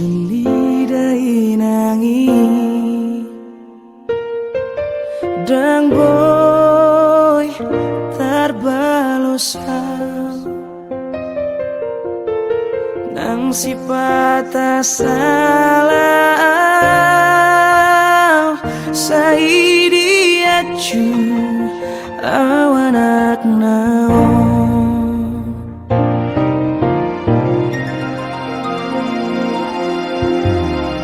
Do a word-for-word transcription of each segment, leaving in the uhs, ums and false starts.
Lida inang i, ndang boi tarbalos au, ndang sipata sala au, sai diacu au anakna on.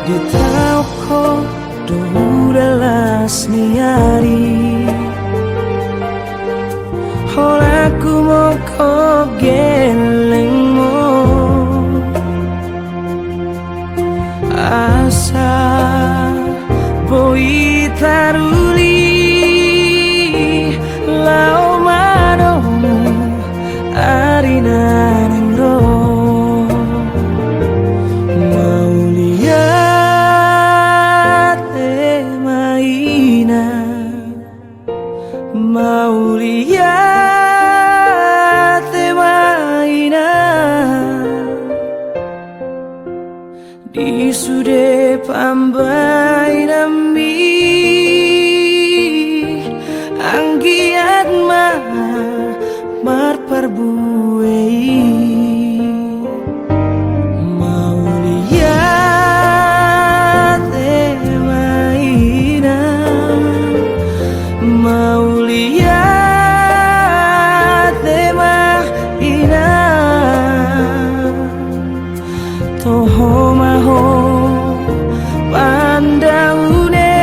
Ditauk ho do udan las ni ari, holan humongkop gellengmon. Asa boi taruli laho madomu ari na naeng ro. Mauliate ma inang, mauliate ma inang. Di sude pambahenanmi, anggiat ma marparbue i. Mauliate ma inang, mauliate ma inang. Toho ma ho pandaune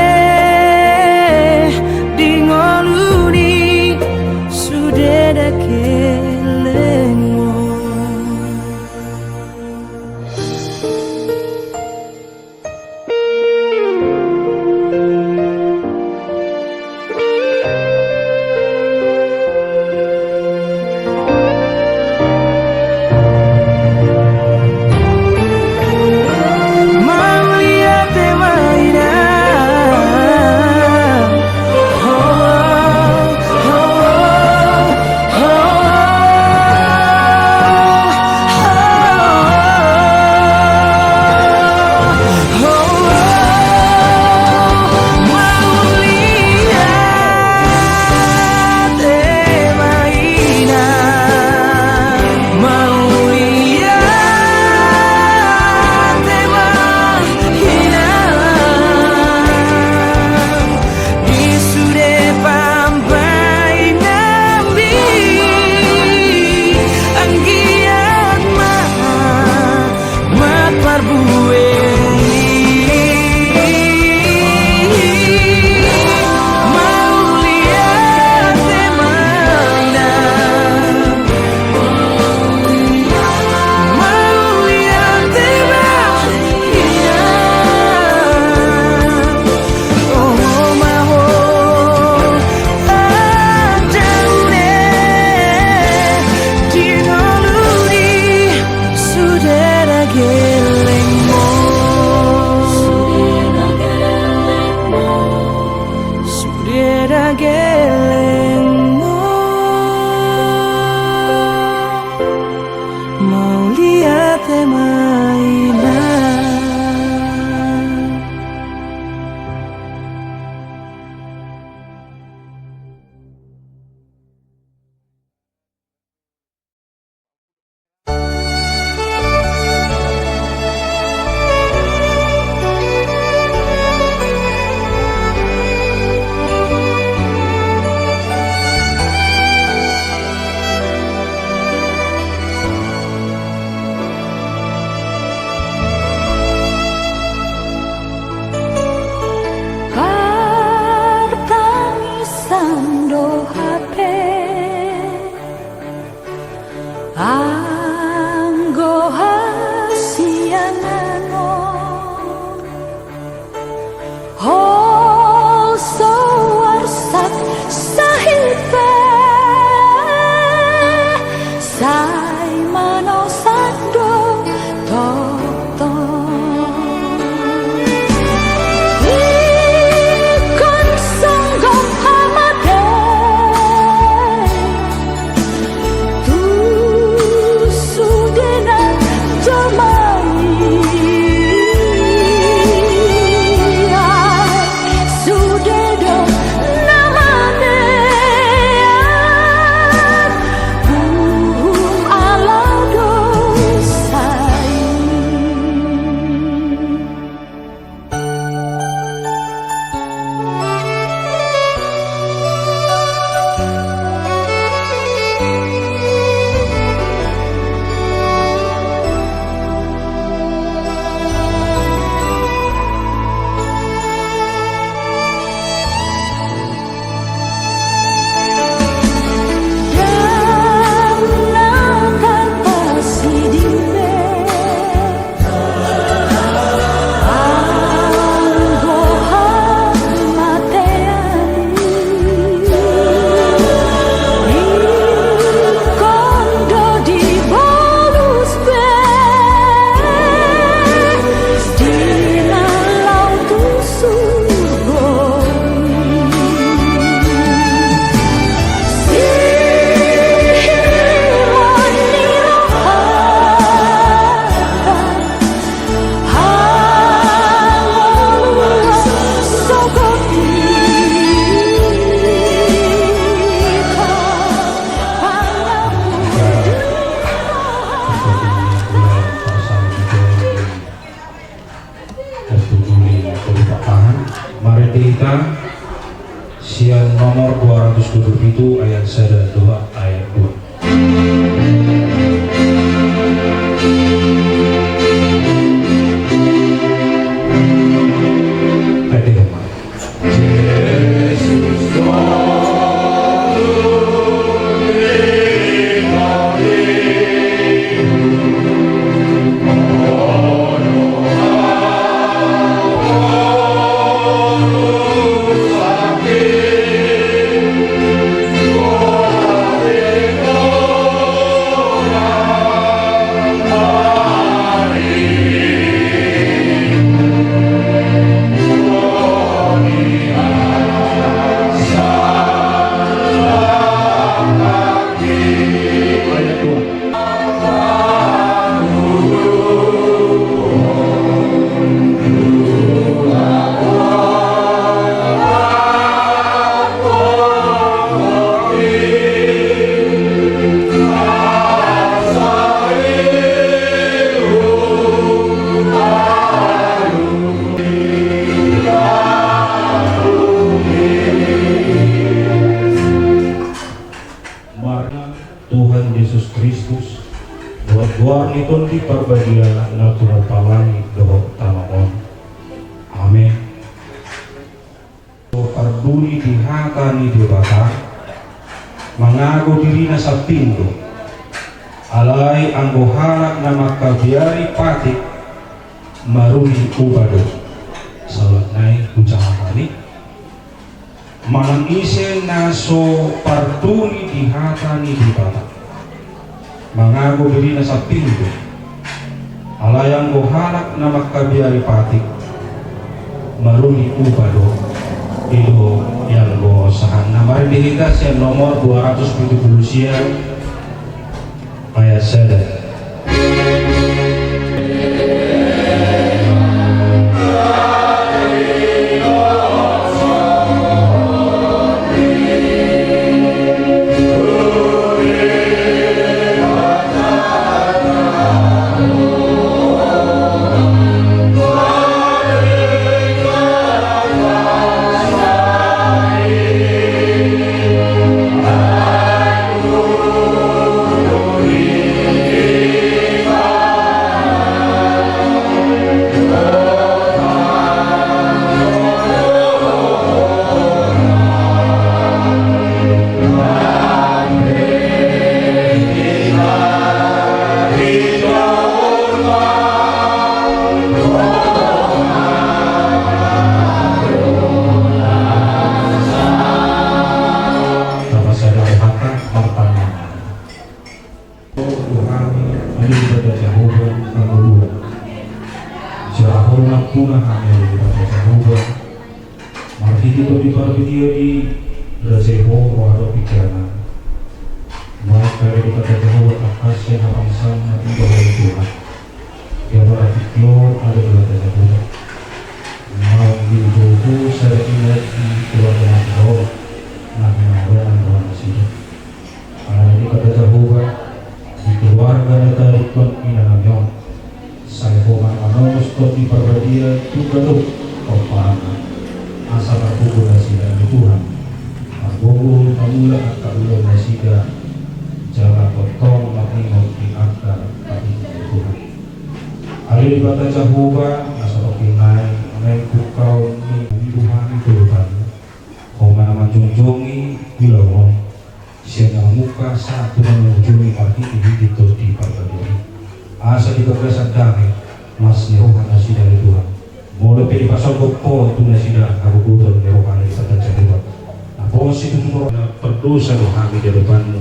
Hita sian nomor dua ratus dua puluh pitu ayat sada dohot ayat dua. Tadi, Oma. Marga Tuhan Jesus Kristus, dohot goar ni Tondi Parbadia na tumompa langit dohot tano on. Amen. So parduli di hata ni Debata, mangago dirina sapindo. Alai anggo halak na mangkabiari patik, maruli upa do. Saulak nai hujaha hami. Manang ise na so parduli di hata ni Debata, mangago dirina sapindo. Alai anggo halak na mangkabiari patik, maruli upa do. I do i anggo sahatna. Marende hita sian nomor dua ratus pitu pulu sia. Ayat sada. Tapasada rohanta martangiang. O Tuhan, ale Debata Jahowa, Amanta. Jala holan nampuna hami ale Debata Jahowa, marhite Tondi Parbadia di raja i Ho roha dohot pikiranna. Baik ale Debata Jahowa, tangkas sian habangsaanna iba ale Tuhan. Ia berarti kio ale Debata Jahowa. Mau di tuhu sada ina di keluarga nami on, na hinaholongan roha nasida. Ale Debata Jahowa, di keluarga na taringot ina nami on, sai Ho ma na manongos Tondi Parbadia tu ganup pomparanna. Asa margogo nasida ale Tuhan. Margogo pamula angka ulaon nasida, jala tongtong marningot di angka patik ale Tuhan. Ale Debata Jahowa, na satongkin nai, naeng pungkaon ni Tuhan i tu adopanmu. Ho ma na manjongjongi ulaon on, sian na mamungka sahat tu na mangujungi marhitehite Tondi Parbadia i. Asa di bagasan dame, las ni roha nasida ale Tuhan. Molo pe dipasogop Ho tu nasida hagogoton ni roha ale Debata Jahowa, na pos situtu torop. Na pardosa do hami di adopanmu.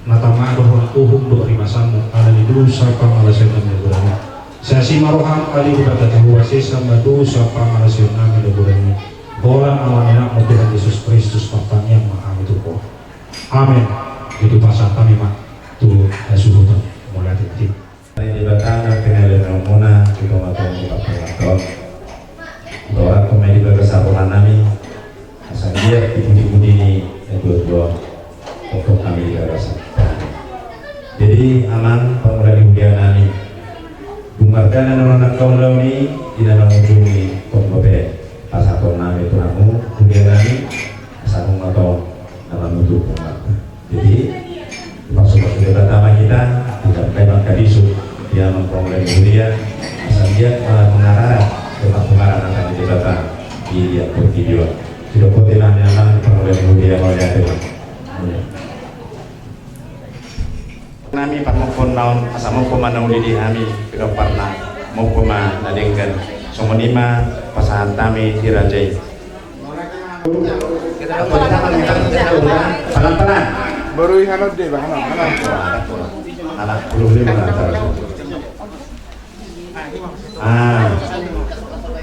Na tama do holan uhum dohot rimasanmu, ala ni dosa pangalaosion nami na godang i. Sai asi ma roham ale Debata Jahowa, sesa ma dosa pangalaosion nami na godang i. Holan Ama nami Tuhan Jesus Kristus, martangiang ma hami tu Ho. Amen. Itu pasahat hami ma tu hasuhuton. Mauliate ma di Debata na pinalehonmuna tu tongatonga ni partangiangan on. Hutorang ma i di bagasan roha nami, asa anggiat dipudipudi ni natuatua on, tongtong hami di bagasan. Jadi, Amang, pangula ni huria nami, dung mardalan na manangkahon ulaon i, di na mangujungi, tong dope pasahaton nami tu hamu, Bata di dia portibi on. Sidok pote nami anak parmulia mulia mulia tu. Nami parmongkon naon asa mongko ma na uli di hami pinomparna, mongko ma na denggan. Songon i ma pasahat nami di raja i. Pelan-pelan. Baru i hanap deh, bah, hanap, hanap. Anak puluh lima lah. Ah.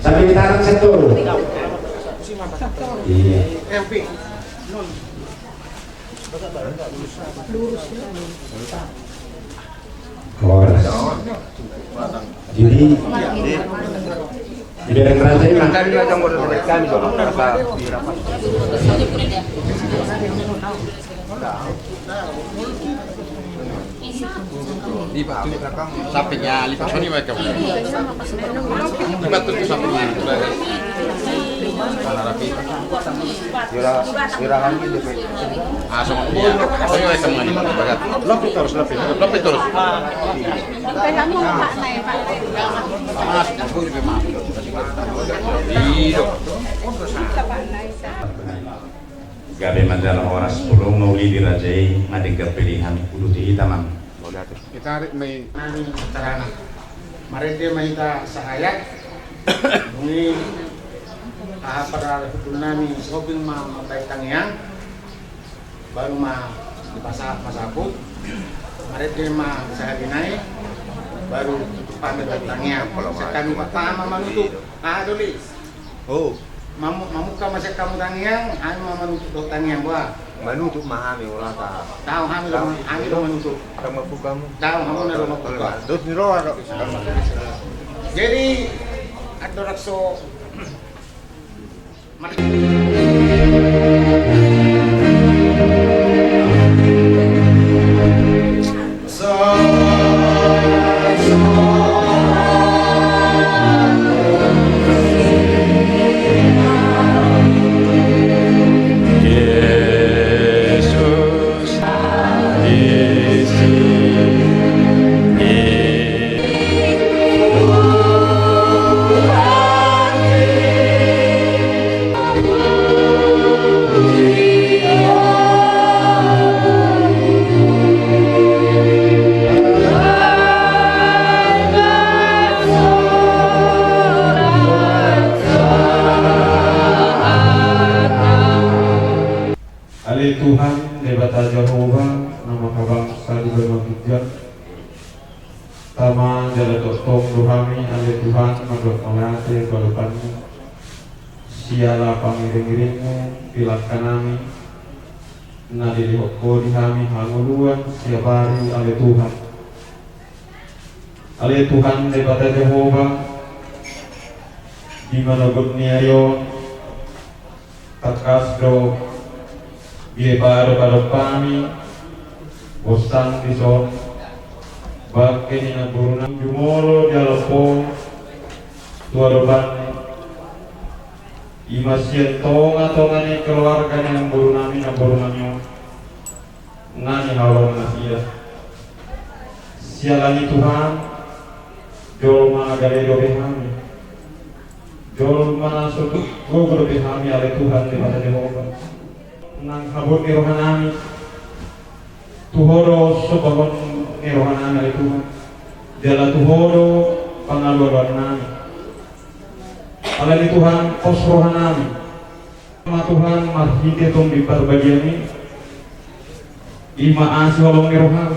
Sambil ditarik satu. Iya. Horas. Jadi, di belakang raja ini, Mas. Lipat. Sampingnya, lipat. Sini, Mas, kamu. Lipat tuh, sampingnya. Mana rapi? Kira, kira kami D P. Ah, sama dia. Tapi mereka mengalih bagat. Lopi terus, lopi. Lopi terus. Mas, aku lebih maaf. Iya. Gabe ma jala horas, pulung na uli di raja i, na denggan pilihan, uduti hita, Mam. Ditarik ma i. Nami carana. Marende ma hita sahayat. Dung i, aha, pada hundul nami, sobing ma mambahen tangiang. Baru ma dipasahat ma saput. Marende ma sahali nai. Baru tutup hami dohot tangiang. Sai hami paha ma manutup. Aha do, Lis? Oh. Mamu-, mamungka ma sian hamu tangiang, hami ma manutup dohot tangiang, boha? Manutup ma hami, ora ta. Dao hami do, hami do manutup. Dao hamu na do mambuka. Dos ni roha do. Jadi, andorang so Ale Tuhan Debata Jahowa, na manghabangsa di banua ginjang, tama jala tongtong do hami, ale Tuhan, mandok mauliate tu adopanMu. Siala pangiringiringMu, dilehon Ho nami, na dilehon Ho di hami hangoluan siapari, ale Tuhan. Ale Tuhan Debata Jahowa, di manogot ni ari on, tangkas do dipaadop-adop hami, bonsang dison, bangke ni namboru nami jumolo dialap Ho tu adopanMu. I ma sian tonga-tonga ni keluarga ni namboru nami, namboru nami on, na nihaholongan nasida. Siala ni i Tuhan, jolma na gale dope hami. Jolma na so tuk gogo dope hami, ale Tuhan Debata Jahowa. Nang habot ni roha nami, tu Ho do sombahon ni roha nami, ale Tuhan. Jala tu Ho do pangalualuan nami. Alani i Tuhan, pos roha nami. Ma Tuhan, marhite Tondi Parbadiaon i, i ma asi holong ni rohaM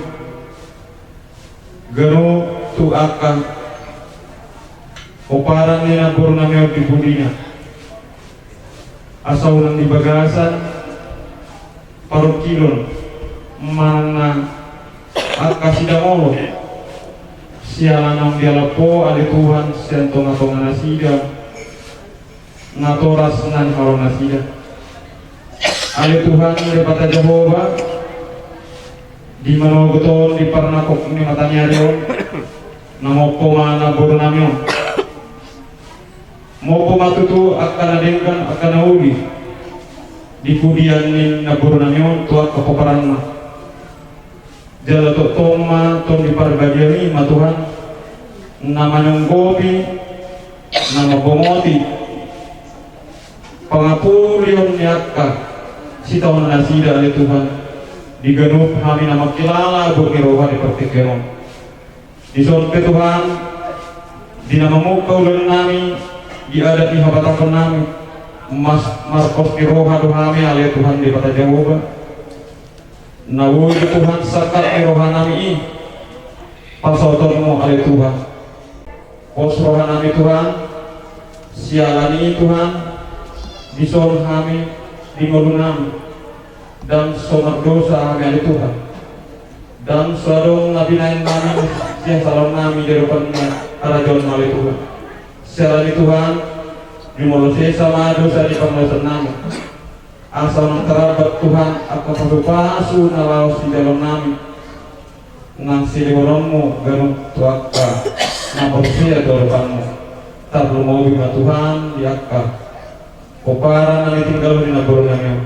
ganup tu angka pomparan ni namboru nami on di pudina. Asa unang di bagasan parungkilon manang na angka sidangolon, siala naung dialap Ho, ale Tuhan, sian tonga-tonga nasida, natoras na nihaholongan nasida. Ale Tuhan Debata Jahowa, di manogot on, di parnangkok ni mata ni ari on, na mompo ma namboru nami on. Mompo ma tutu angka na denggan, angka na uli di pudian ni namboru nami on tu angka pomparanna. Jala tongtong ma Tondi Parbadiaon i ma Tuhan, na manyonggopi, na mambongoti, Pangapulion ni angka sitaonon nasida ale Tuhan, di ganup hami na mangkilala buat ni roha di partingkian on. Dison pe Tuhan, di na mamungka ulaon nami, di adat ni habatahon nami, mas marpos ni roha do hami ale Tuhan Debata Jahowa. Na boi Tuhan sangkap ni roha nami i, pasahatonmu ale Tuhan. Pos roha nami Tuhan, siala ni i Tuhan, dison hami, di ngolu nami, ndang so mardosa hami ale Tuhan. Ndang so adong na binahen nami, sian sala nami di adopan ni harajaon ale Tuhan. Siala ni i Tuhan, jumolo sesa ma dosa di pangalaosion nami. Asa unang tarambat Tuhan angka pasupasu na laho sijaloon nami, nang silehononmu ganup tu angka na porsea tu adopanmu. Tarlumobi ma Tuhan di angka pomparan na nitinggalhon ni namboru nami on.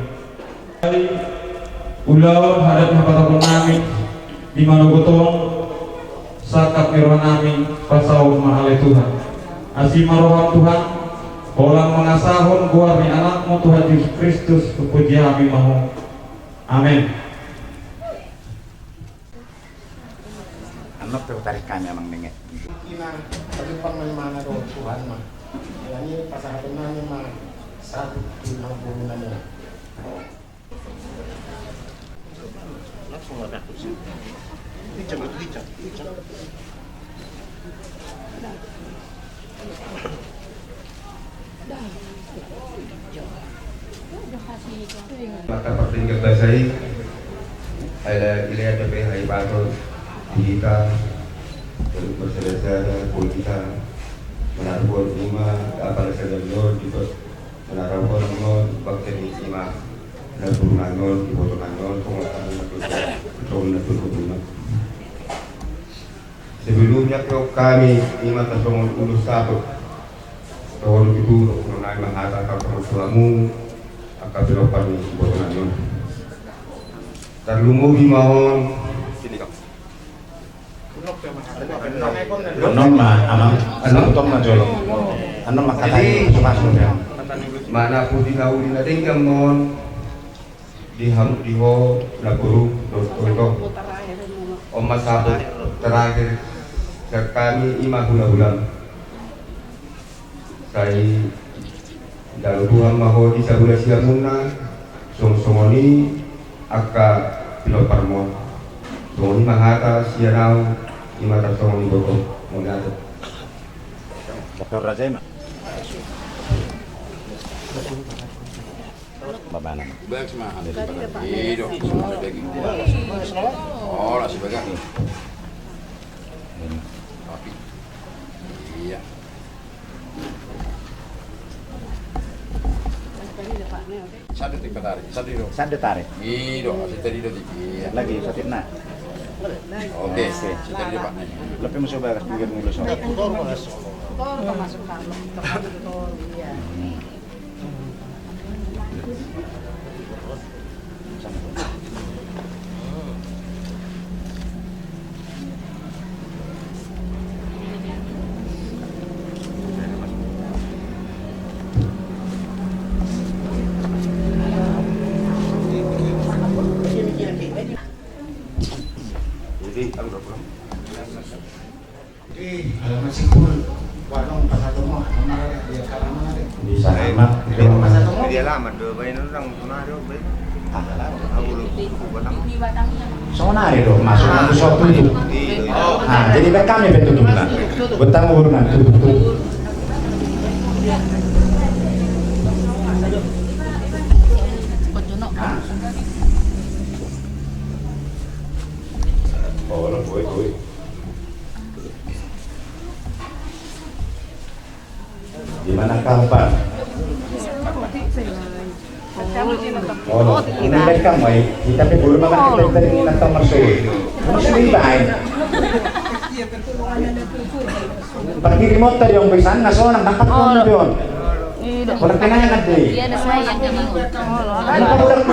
Ulaon adat habatahon nami, di manogot on, sangkap ni roha nami, pasaut ma ale Tuhan. Asi ma roham Tuhan, holan mangasahon goar ni Anakmu Tuhan Jesus Kristus, hupuji hami ma Ho. Amen. Annon pe hutarik hami amang nenge. Ina, tapi pang mana do Tuhan ma. Yang ini pasahaton nami ma, satu, lima puluh nami. Maka partingkian basa i, ala ilea dope haipason di hita, terus bersedar-sedar, buat hita, menaruhon ima, apala sadar di Manarap on, on, bakti ni ima, na turun on, di foto on, tongon, tongon, tongon, tongon, tongon. Sebelumnya pe hami ima tarsongon ulos saput. Tongon itu, tongon nai mahata, angka tongon tuamu, angka pinomparmu, di foto on. Tarlumobi ma on. Annon ma, amang, annon ma jolo. Annon ma hata i, pasu-pasu. Mana pun di nauli na denggan on, di hamu di ho, na buruk, dos, dos, dos. On ma saput terakhir, sian hami ima hula-hulam. Sai jalo Tuhan ma ho di sabola siamunna, songon-songon i angka pinomparmu. Songon i ma hata sian ahu, ima tarsongon i boto. Mauliate. Doktor Raja ima. Babanan. Baik, semua. Iya, dong. Semua ada daging. Oh, lah, sebagai. Tapi, iya. Satu tipe tarik, satu dong. Satu tarik. Iya, dong. Satu tadi dong, iya. Lagi, satu na. Oke, oke. Satu tadi dong, Pak. Lebih masuk bagas, pinggir mulu, soalnya. Betul, masuk kalau. Iya. Jadi, anu, Di halaman sipul. Wah, dong, pas satu mo, nomor ada di halaman ada. Bisa hemat. Pas satu mo. Di halaman do, baen orang kemari, baen. Ah, halaman. Aku lu, aku batang. Sonari do, masuk aku satu itu. Iya. Ah, jadi baik kami betul tuh, nah. Betang urunan tuh, tuh. Ah. Oh, lo, boy, boy. Di mana kampar? Oh, ini rekam, boy. Kita pe guru makan kita dari ini nonton masuk. Masuk di lain. Pakai remote tadi yang besan, nah, soalnya makan tuh, Pion. Orang kenangan deh. Iya, ada saya yang kenal. Kenapa orang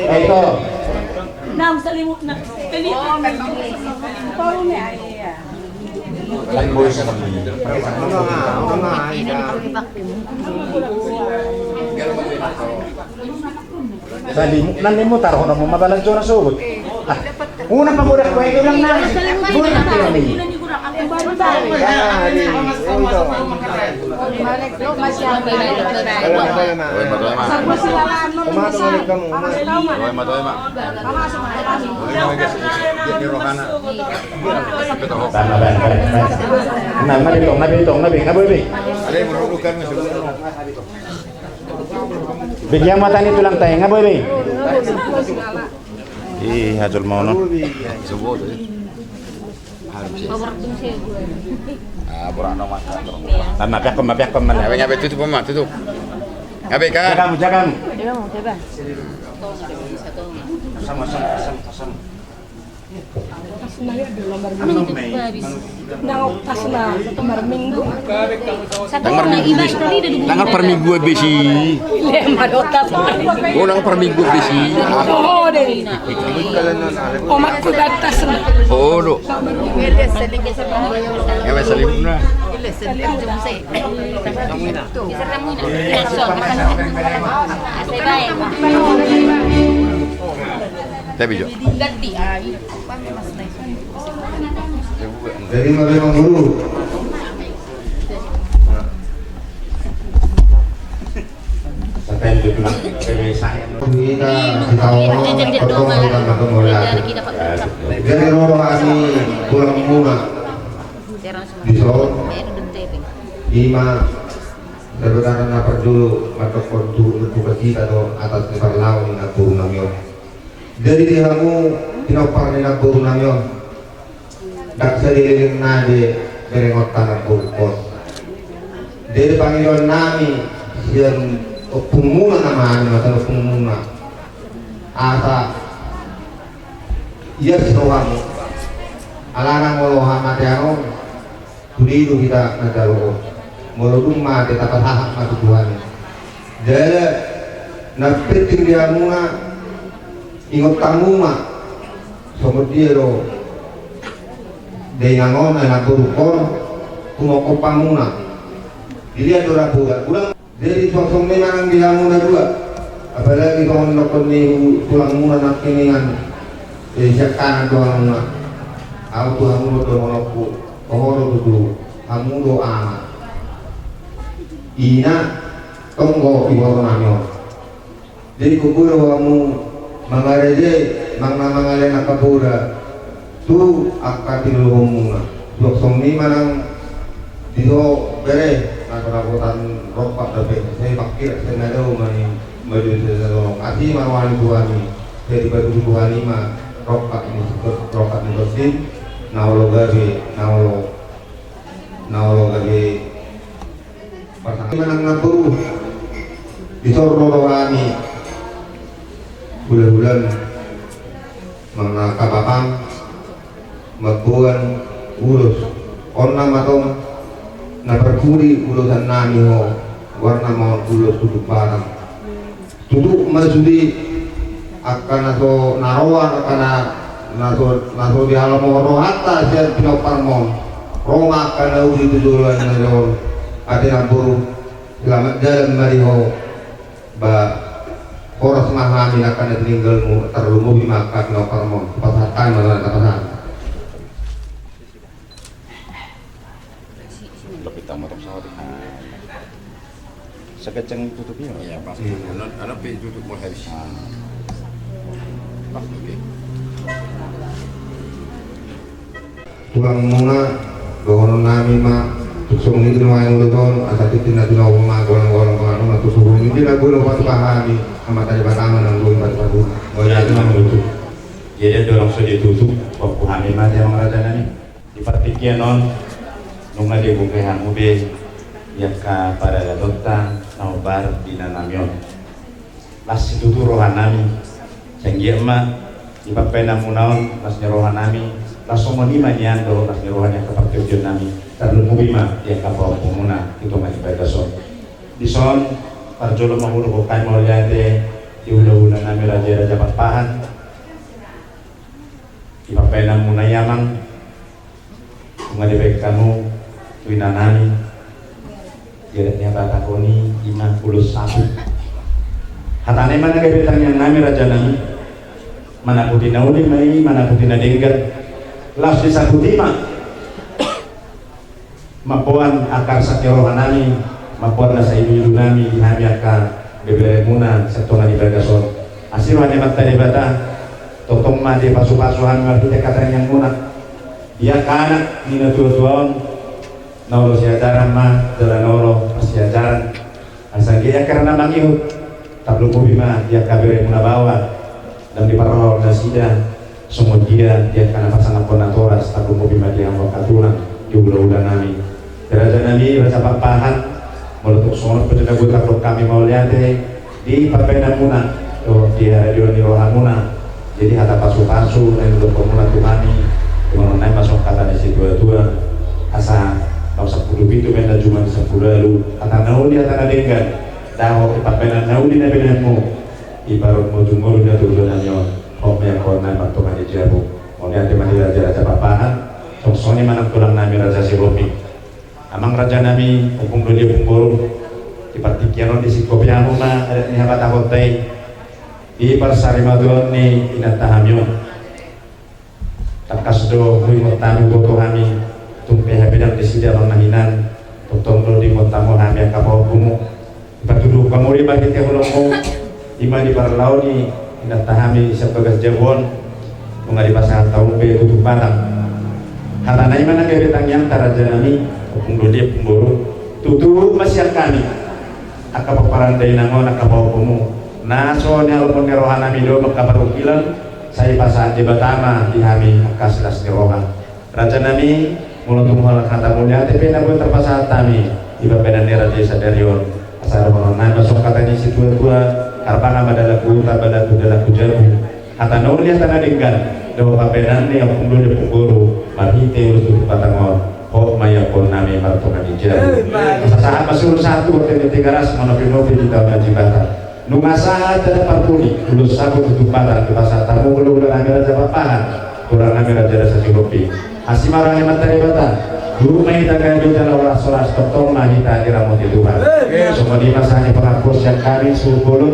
Eh, itu. Nah, selimut, nah. Selimut. Tolong ya, iya. Salimut, nanti mutar, hono mau mabalan zona sogut. Ah, una pagoda kue, ulang nangis. Selimut. Borat ya, ini. Nah, na betong, na betong, na betong, na betong. Bege mata ni tulang tai, nga boi be. Ih, hajol mau no. Ah, borak no mata. Tama, piak koma, piak koma. Ngabe, ngabe, tutup, Mama, tutup. Ngabe, Kak? Jaga kamu, jaga kamu. Jaga kamu, jaga. Sama, sama, sama, sama. Nang parminggu. Nang parminggu besi. Oh, nang parminggu besi. Oh, deh. Omakku batas na. Oh, do. Ya, wes, salimut na. Tapi jo. Jadi, memang guru. Jadi, roro hami tulang muna. Dison. Ima. Sebenarna na parjolo, mandok on tu, tu hita do, atas ni parlao ni namboru nami on. Jadi di hamu, pinompar ni namboru nami on. Ndang saleleng nami, berengonta namboru on. Jadi pangidoan nami, sian ompungmuna nama nami, matan ompungmuna. Asa, ia si rohamu. Alana molo hamatean on. Tudidu hita manjalo on. Molo dung mate tapasahat ma tu Tuhan i. Jala na penting di hamuna, ingot hamu ma songon dia do dainang on, anak boru on, tumongkop hamuna. Dilihat do rambu ulang. Jadi songon i ma nang di hamu na dua, apalagi songon dohonon ni tulangmuna nangkiningan, eh, sian kanan do hamuna. Au tu hamu do dohononku, toho do tutu, hamu do ama, ina, tonggo, iboto nami on. Jadi gogo do hamu mangarejai, manang na mangalean angka boru tu angka tinulohonmuna. Suang songon i ma nang dison bere, na so dapotan rompak dope, sai mangkilap, sai na dao ma i, maju sai na dolok. Asi ma roha ni Tuhan i, sai dipatudu Tuhan i ma rompak ni, rompak ni tondim, na olo gabe, na olo, na olo gabe. Pasahat manang na boru, dison ro do hami hulahula manang na kapapang mamboan ulos. On nama tong na parpudi ulosan nami ho, goarna ma on ulos tutup batang. Tutu ma sude angka na so na roa, angka na, na so, na so dialomo rohanta sian pinomparmon. Ro ma angka na uli tu joloan na jolo. Ate namboru, selamat jalan ma di ho. Ba, horas ma hami nangkin na tininggalmu, tarlumobi ma angka pinomparmon. Pasahat hami ma na pasahat. Lebih tamat sapi. Sekencang tutup ya? Iya, pas. Iya. Anu, anu, pe tutup mulai habis. Ah. Pas, oke. Tulangmuna, dohonon nami ma, tuk songon i nuaeng ulos on, asa tintin na tinopa ma, golanggolang panganon, na tusuhon i, di na guna patupa hami, Amanta Debata ma nang guna patupa. Mulai itu nama tutup. Jadi, dorang so ditutup, waktu hami ma, sian raja nami. Di partingkian on, nunga dibuka hamu be, di angka paradatonta na hombar di inanami on. Las situtu rohanami, sai anggiat ma, di pambahenanmuna on, las ni rohanami, las songon i ma nian do, las ni roha ni angka partingkian nami, tarlumobi ma, di angka pahompumuna, di tonga ni bagas on. Dison, parjolo ma hudokhon hami mauliate, di hulahulanami raja i Raja Pakpahan, Di pambaenanmuna i, Amang, nunga dibaen hamu tu inanami, di adat ni habatahon i, ima ulos sapu. Hatana i ma na gabe tangiangnami, rajanami. Manaputi na uli ma i, manaputi na denggan. Laos disaputi ma mamboan angka arsak ni rohanami, mamboan nasa iluilunami di hami angka beberemuna sian tonga ni bagas on. Asi roha ni Amanta Debata, tongtong ma dipasupasu hami marhite angka tangiangmuna. Di angka anak ni natuatua on, na olo siajaran ma jala na olo marsiajaran. Asa anggiat angka na mangihut, tarlumobi ma di angka beremuna baoa, ndang diparrohahon nasida, songon dia di angka na pasangaphon natoras, tarlumobi ma di hamu angka tulang, di hulahulanami. Rajanami, Raja Pakpahan, molo tung songon on pe, na boi tardok hami mauliate di pambaenanmuna dohot di haradeon ni rohamuna. Jadi hata pasupasu na nidokhonmuna tu hami, di manang nai ma songon hata ni situatua, asa naung sampulu pitu ma inna juma ni sampulu ualu, hata na uli, hata na denggan, dohot di pambaenan na uli na binaenmu, diparrobot ngolu ni natuatua nami on, hot ma i ampahon nami martonga ni jabu. Mauliate ma di raja, Raja Pakpahan, songon i ma nang tulangnami Raja Sihombing. Amang rajanami, ompung doli, ompung boru, di partingkian on disingkopi hamu ma adat ni habatahonta i, di parsarimatuaon ni inanta hami on. Tangkas do huingot hami, huboto hami, tung pe hape ndang disida amang na hinan, tongtong do diingot hamu hami angka pahompumu. Dipatuduhon hamu do i marhite holongmu, ima di parlao ni inanta hami sian bagas jabu on, nunga dipasahat hamu be tutup batang. Hatana i ma na gabe tangiangta, rajanami, ompung doli, ompung boru. Tutu ma sian hami angka pomparan dainang on, angka pahompumu, na so nialophon ni rohanami do angka parungkilon, sai pasahat Debata ma di hami angka silas ni roha. Rajanami, molo tung holan hata mauliate pe na boi tarpasahat hami di pambaenan ni raja i sadari on, asa dohonon nami ma songon hata ni situatua: Harbangan ma dalanku huta, balantu dalanku jabu. Hata na uli, hata na denggan, dohot pambaenan ni ompung doli, ompung boru, marhite ulos tutup batang on, hot ma i ampahon nami martonga ni jabu. Asa sahat ma suru sahat tu bontean ni Tigaras, manopi-nopi di taon na jibata. Nunga sahat adat parpudi, ulos sapu tutup batang, dipasahat hamu hulahulanami Raja Pakpahan, tulangnami Raja Sihombing. Asi ma roha ni Amanta Debata, tubu ma hita gabe jala horas-horas, tongtong ma hita diramoti Tuhan. Songon i ma sahat ni pangakuon sian hami suhut bolon,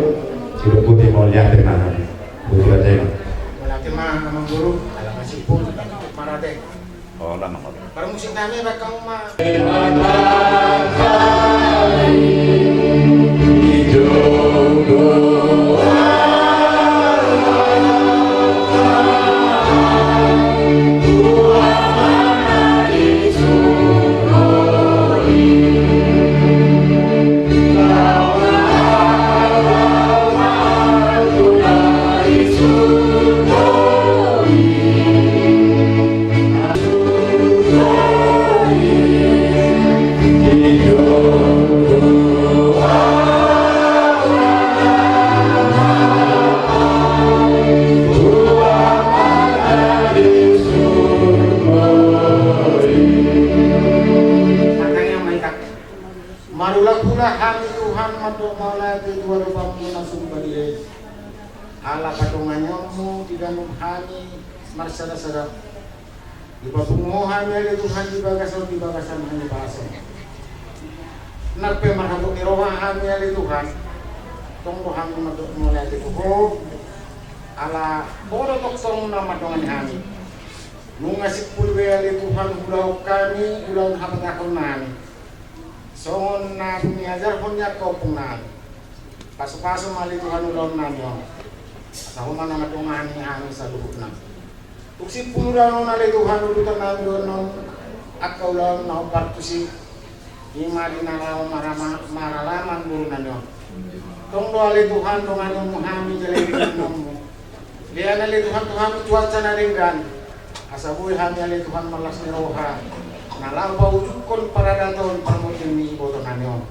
sidok putih mauliate ma hami. Boti raja i ma. Mauliate ma amang boru, ala masipun, marate. Parmusik nami, bahen hamu ma. Marhulahula hami Tuhan mandok mauliate tu adopanMu na sumba di lei. Ala patonganionMu didanum hami marsadasada. Dipapungu Ho hami ale Tuhan di bagasan, di bagasan hanipason. Nang pe marhabot ni roha hami ale Tuhan, tong do hami mandok mauliate tu Ho, ala Ho do tongtong na mandongani hami. Nunga simpul be ale Tuhan ulaon hami, ulaon habatahonnami. Songon na niajarhon ni angka ompungnami. Pasupasu ma ale Tuhan ulaonnami on. Asa Ho ma na mandongani hami saluhutna. Tung simpul ulaon on ale Tuhan, ulutonnami do annon angka ulaon na hombar tusi. Ima di na laho marama-, maralaman borunami on. Tong do ale Tuhan donganonMu hami jala iluilunonMu. Lehon ale Tuhan tu hami cuaca na denggan. Asa boi hami ale Tuhan marlas ni roha na laho paujukhon paradaton parmonding ni ibotonami on.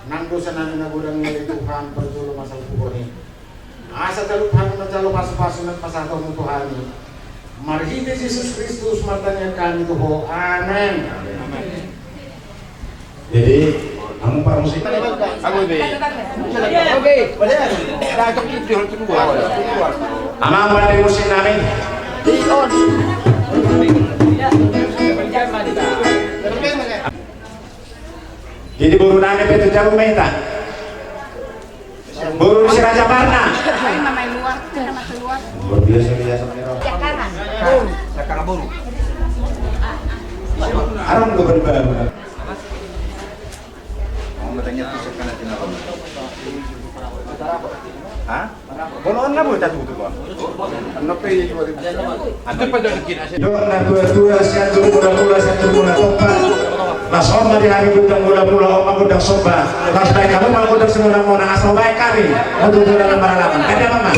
Nang dosanami na godang i ale Tuhan, parjolo ma salpuhon i. Asa talup hami manjalo pasupasu na pasahatonMu tu hami. Marhite Jesus Kristus martangiang hami tu Ho. Amen. Jadi, hamu parmusik. Amang pande musik nami. Jadi boru nami pe tu jabu ma hita. Boru si Raja Parna. Ayo, mama, luar. Kita masuk luar. Luar biasa, biasa, Mero. Ya, kanan. Arang tu berbaru. Mau bertanya tu sekarang kenapa? Hah? Bono na boi tatutup, Bang. Anna pe dua ribu. Anna pe dua ribu. Dok na tua-tua, sian tu mula-mula, sian tu mula topa. Las on ma di hami gondang mula-mula, on ma gondang somba. Las baen hamu ma gondang sinamona, asa baen hami. Matutu dalam maralaman. Kada mama.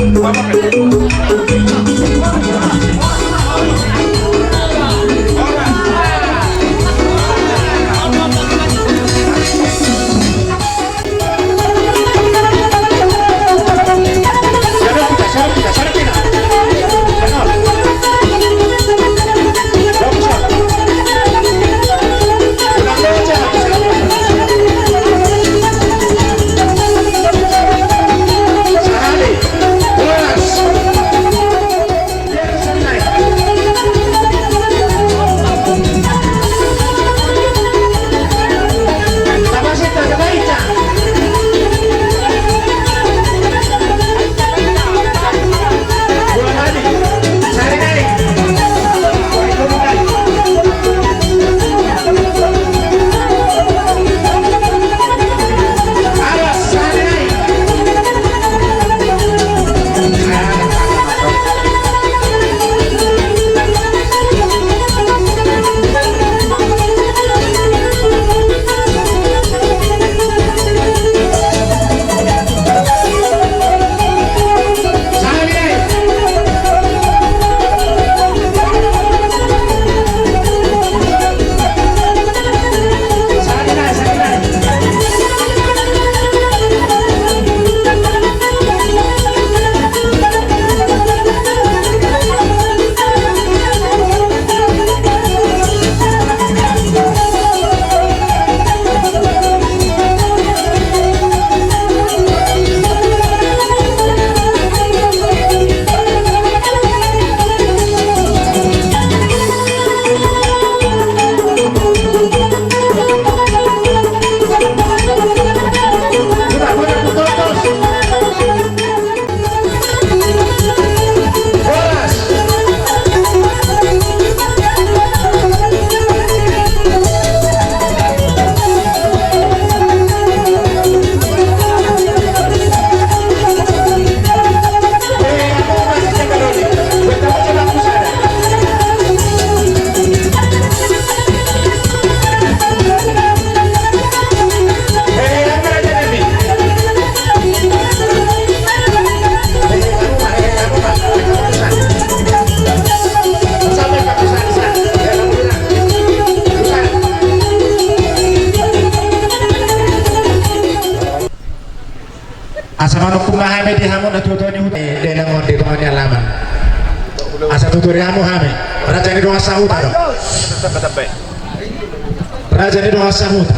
Asa manungkun ma hami di hamu na tuatua ni huta, dainang on di tonga ni alaman. Asa tuturi hamu hami. Raja ni dongan sahuta do. Raja ni dongan sahuta.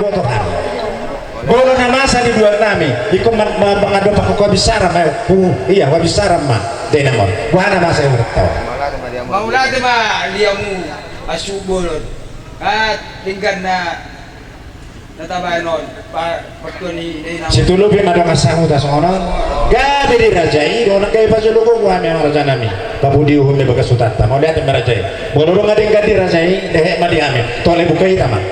Boto hami. Molo na masa di luar nami, ingkon ma, ma, mangadopi habisaran ma, uh, iya, habisaran ma. Dainang on. Boha na masa i, urang tua? Mauliate ma di hamu, asu bolon. Ka denggan na, na tabaen on, pa, partua ni dainang on. Situlupi ma dongan sahuta songon on. Gabe di raja i, dohonon gabe pasuluhon hami, raja nami. Papudiuhon di bagas hutanta. Mauliate ma raja i. Molo dung denggan di raja i, dehe ma di hami. Tole buka hita ma.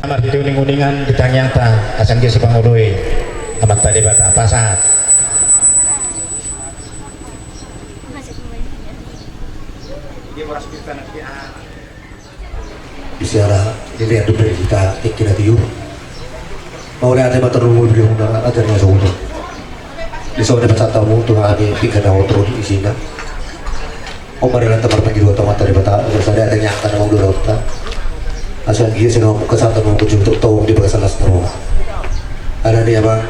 Marhite uninguningan di tangiangta, asa anggiat sipangoloi Amanta Debata. Pasahat. Siara. Di lean dope hita tingki na tiur. Mauliate ma tarlumobi di hamuna raja ni hasuhuton. Dison ma dipasahat hamu tu hami pinggan na hot ro di isina. On ma dalanta marpangidoan tu Amanta Debata, asa sada tangiangta na mangula rohanta. Asa anggiat sian hamu angka sahat na mangujung tu tong di bagasan las ni roha. Alani i amang,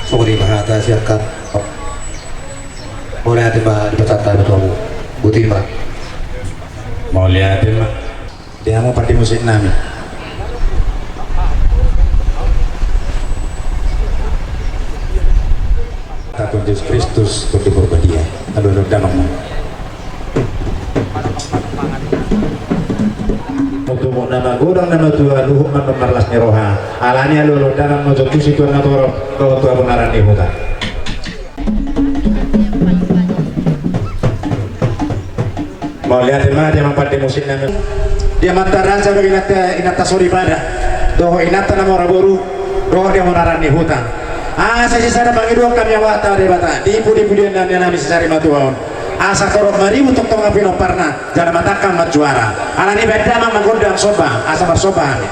songon i ma hata sian hami. Mauliate ma dipasahat hami tu hamu. Botima. Mauliate ma. Di hamu pande musik nami. Tuhan Jesus Kristus, Tondi Porbadia. Alualu damang ma. Oto mo nama godang nama tua luhut mandok marlas ni roha. Alani alualu damang ma jokku si Tuhan na torop dohot tu abonaran ni huta. Mauliate ma di amang pande musik nami. Di amanta raja dohot inanta, inanta soripada dohot inanta na mora boru dohot di abonaran ni huta. Asa sisada pangidoan hami Amanta Debata di pudi-pudian na nian nami sisari matua on. Asa torop maribur tongtong na pinomparna. Jala matangkang manjuara. Alani i baen damang ma gondang somba asa marsomba hami.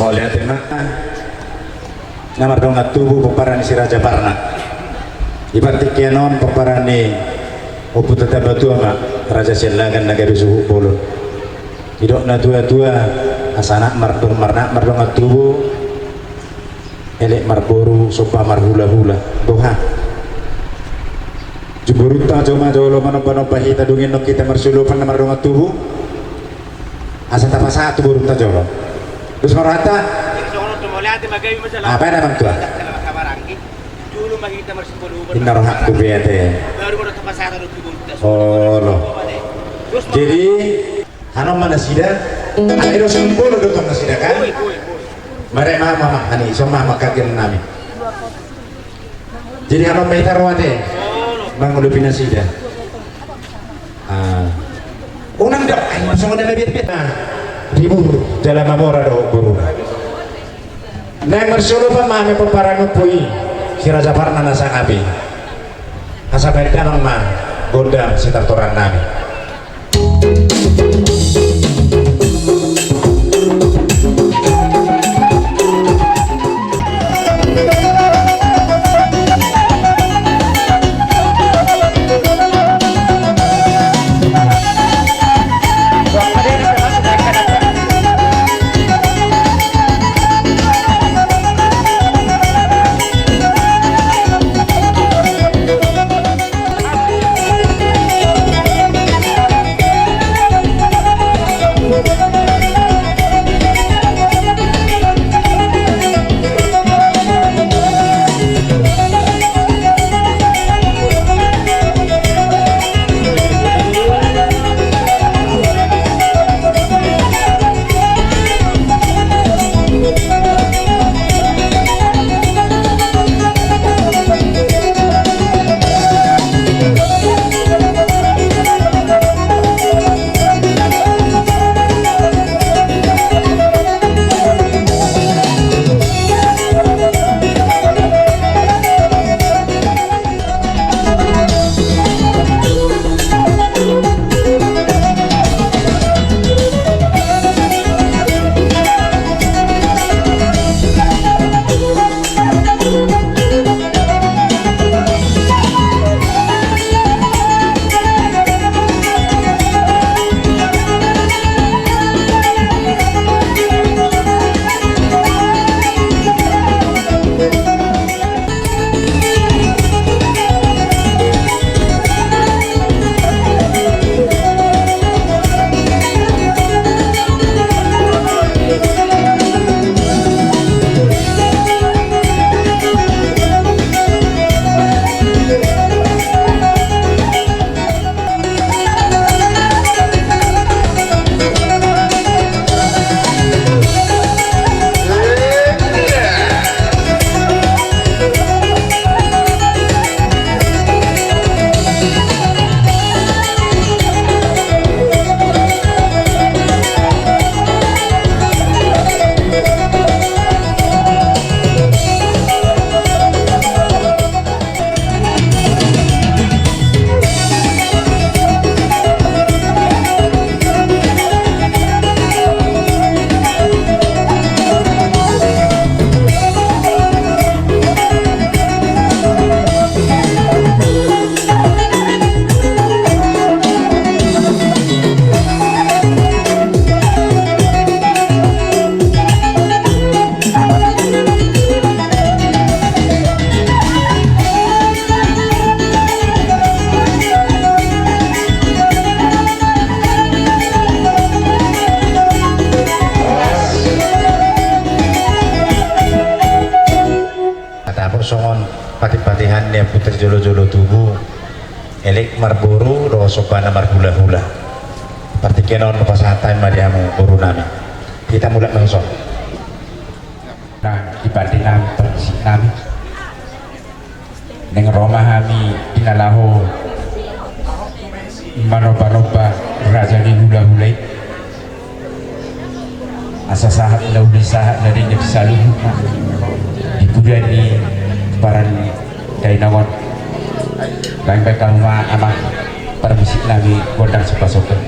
Mauliate ma. Na mardongan tubu pomparan ni Si Raja Parna. Di partingkian on pomparan ni ompunta Tambatua ma, Raja Siallagan na gabe suhut bolon. Didok na tua-tua, asa anak mardong, anak mardongan tubu, elek marboru, somba marhula-hula. Boha? Jumborunta jo ma jolo manomba-nomba hita, dung i annon hita marsiolopan na mardongan tubu. Asa tapasahat tu borunta jolo. Dos ma rohanta. Apa na bang tua? Inna rohakku be ate. Olo. Jadi, hanon ma nasida, ai do simbol do tong nasida kan? Mare ma, ma, ma, ani, so ma, ma, kagen nami. Jadi hanon ma hita ro ate, mangadopi nasida. Ah. Unang do, ai, songon na biar-biar. Nah, diburu, jala mamora do boru. Naeng marsiolopan ma hami pomparan ni ompu i, si Raja Parna na sangapi. Asa baen damang ma gondang sitortoran nami. Tadapot songon patipatihan ni ompunta sijolojolo tubu, elek marboru dohot sombana marhulahula. Partingkian on pasahat hami ma di hamu boru nami. Hita mulak ma dison. Nah, di pande nami, parmusik nami. Naeng ro ma hami di na laho manombanomba raja ni hulahula i. Asa sahat na uli, sahat na denggan saluhutna di pudian ni paran dainang on. Baen, baen hamu ma amang parmusik nami gondang somba-somba.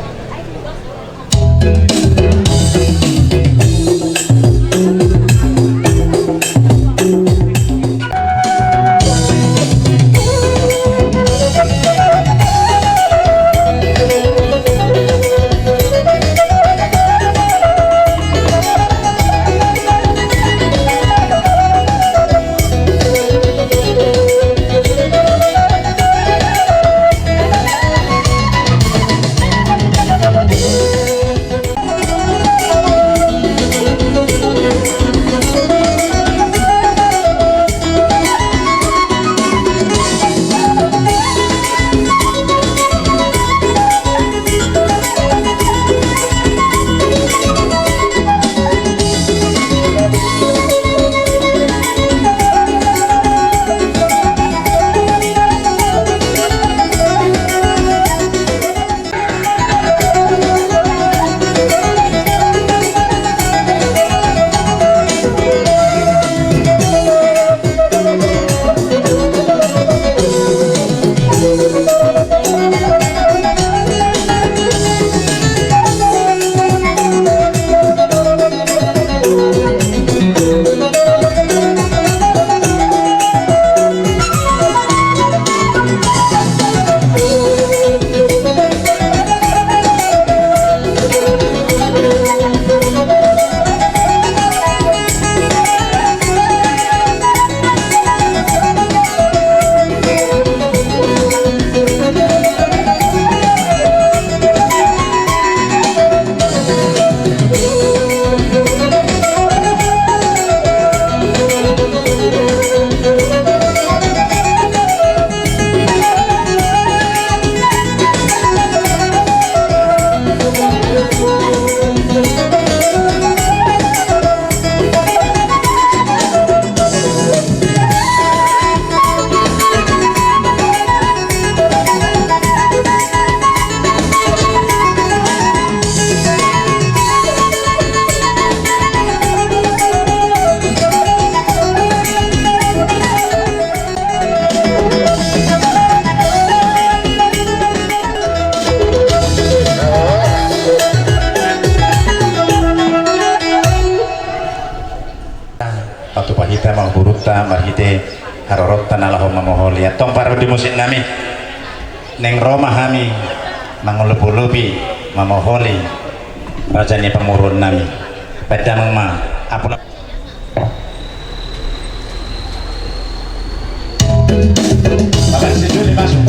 Rorot tana laho mamoholi. Antong parhadi musik nami. Neng ro ma hami mangolop-olopi mamoholi raja ni pamoruon nami. Baen damang ma apul. Bapak si Juli masuk.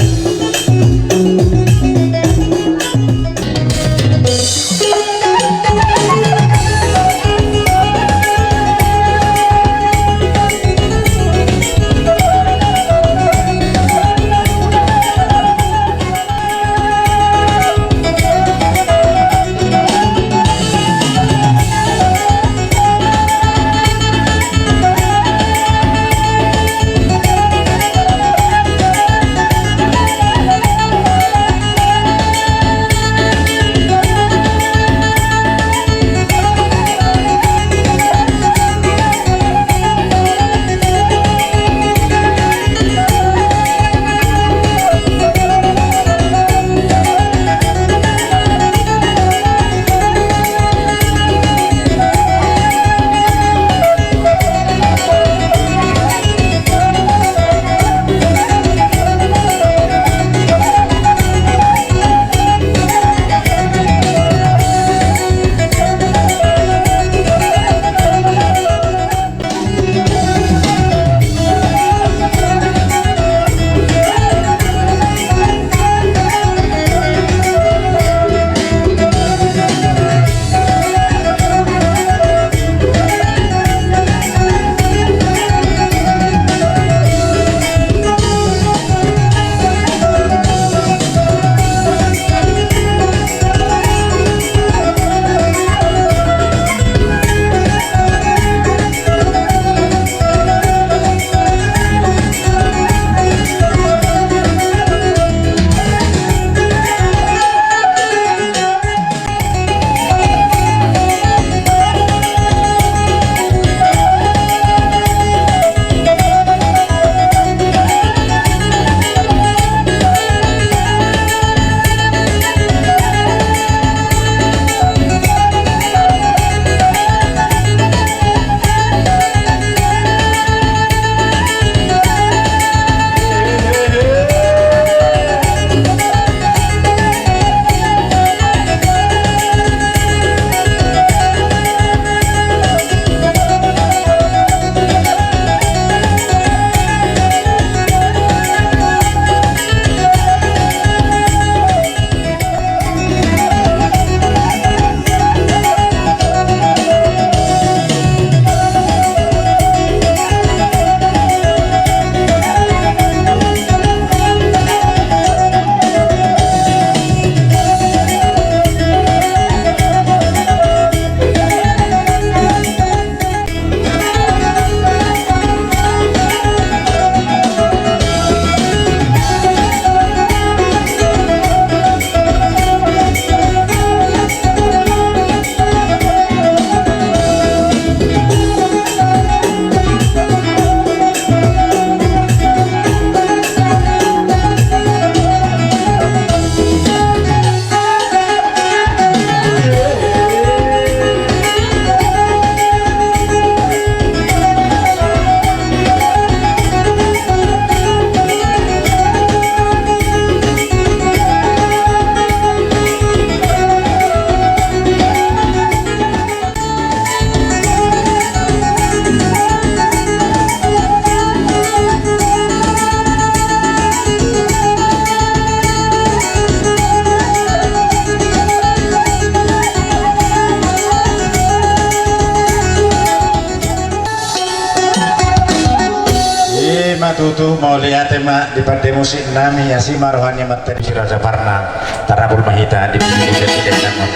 I ma tutu, mauliate ma di pande musik nami, asi ma roha ni amanta si Raja Parna, tarabur ma hita di pande musik nami.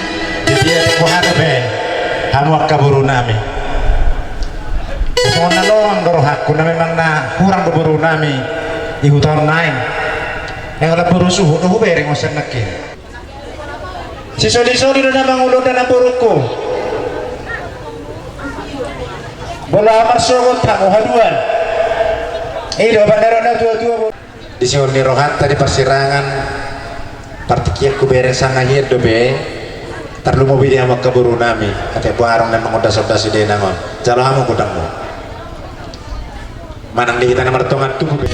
Di dia di kuhana be, hamu angka boru nami. Songon na longang do rohangku, na memang na hurang do boru nami di huta on naeng. Yang lam boru suhut do hubereng osan nangkin. Sisoli-soli do na mangulon da na borungku. Bola amar sogot hamu haduan. I do pandarat na tua-tua boru. Di sihol ni rohanta di parsirangan, partingkian hubereng sanga hian dope, tarlumobi di hamu angka boru nami, ate boarong na mangondas-ondas i denang on. Jalo hamu godangmu. Manang di hita na martonga tubu pe.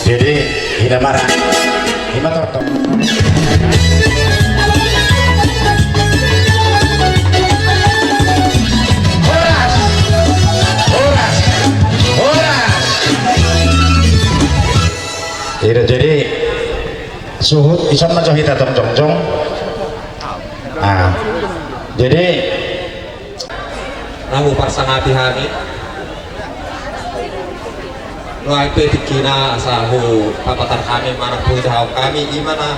Jadi, ina mara, ima tortor. Horas, horas, horas. Ida jadi suhut, ison ma jo hita tong jongjong. Ah, jadi na huparsangapi hami. Nuaeng pe tingkina asa hupapatar hami manang huparsangapi hami, ima na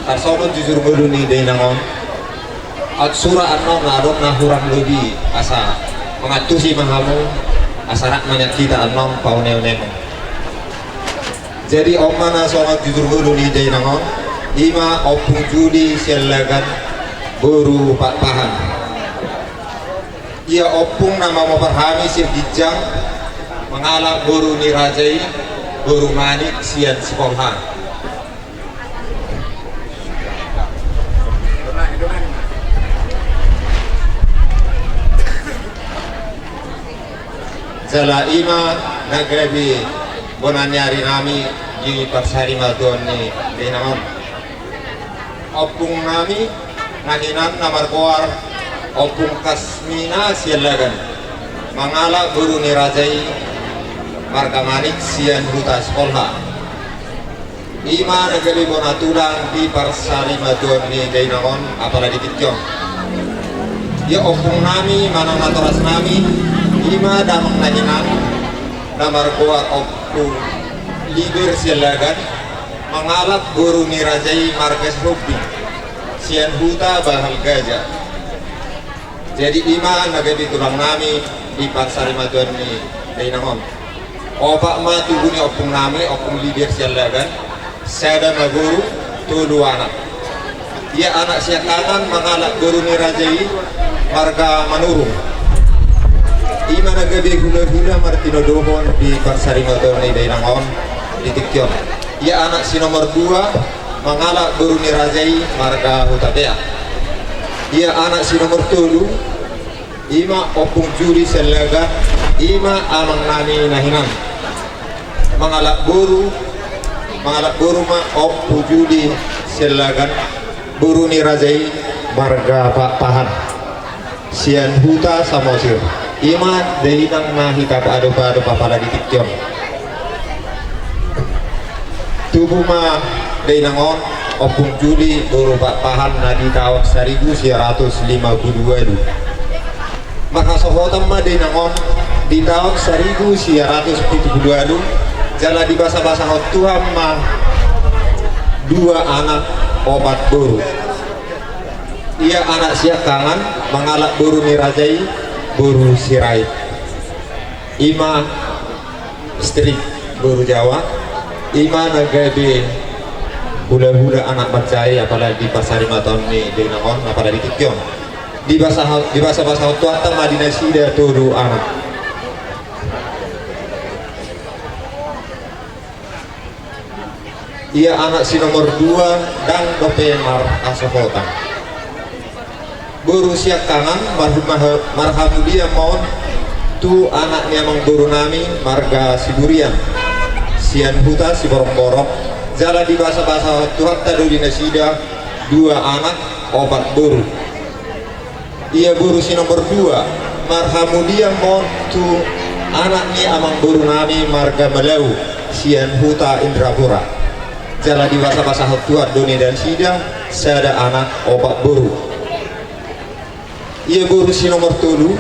tarsongon jujur ngolu ni dainang on. Aut sura annon na adong na hurang lobi asa mangantusi ma hamu asa rap ma nian hita annon paoneonemon. Jadi on ma na songon jujur ngolu ni dainang on, ima Ompung Juli Siallagan boru Pakpahan. Ia ompung na mamopar hami sian ginjang mangalap boru ni raja i, boru Manik sian Sikolha. Jala i ma na gabe bona ni ari nami di parsarimatuaon ni dainang on. Ompung nami na hinan na margoar Ompung Kasmina Siallagan, mangalap boru ni raja i marga Manik sian Huta Sikolha. I ma na gabe bona tulang di parsarimatuaon ni dainang on apala di tingki on. Ia ompung nami manang natoras nami, i ma damang na hinan na margoar Ompung Liber Siallagan, mangalap boru ni raja i marga Sihombing sian Huta Bahal Gaja. Jadi i ma na gabe tulang nami di parsarimatuaon ni dainang on. Opat ma tubu ni ompung nami, Ompung Liber Siallagan, sada ma boru, tolu anak. Ia anak siangkangan mangalap boru ni raja i marga Manurung. I ma na gabe hulahula martinodohon di parsarimatuaon ni dainang on di tingki on. Ia anak si nomor dua mangalap boru ni raja i marga Hutapea. Ia anak si nomor tolu, i ma Ompung Juli Siallagan, i ma amang nami na hinan. Mangalap boru, mangalap boru ma Ompung Juli Siallagan, boru ni raja i marga Pakpahan sian Huta Samosir. I ma dainang na hita paadop-adop apala di tingki on. Tubu ma dainang on Ompung Juli boru Pakpahan na di taon saribu sia ratus lima pulu ualu. Marhasohotan ma dainang on di taon saribu sia ratus pitu pulu ualu, jala dibasabasahon Tuhan ma dua anak opat boru. Ia anak siangkangan mangalap boru ni raja i boru Sirait. I ma Strik boru Jawa, i ma na gabe hulahula anak mansai apala di parsarimatuaon ni dainang on apala di tingki on. Dibasa, dibasabasahon Tuhanta ma di nasida tolu anak. Ia anak si nomor dua ndang dope marhasohotan. Boru siangkangan marhu-, marha-, marhamulian ma on tu anak ni amangboru nami marga Siburian sian Huta Siborongborong, jala dibasabasahon Tuhanta do di nasida dua anak opat boru. Ia boru si nomor dua marhamulian ma on tu anak ni amangboru nami marga Malau sian Huta Indrapura. Jala dibasabasahon Tuhan do di nasida sada anak opat boru. Ia boru si nomor tolu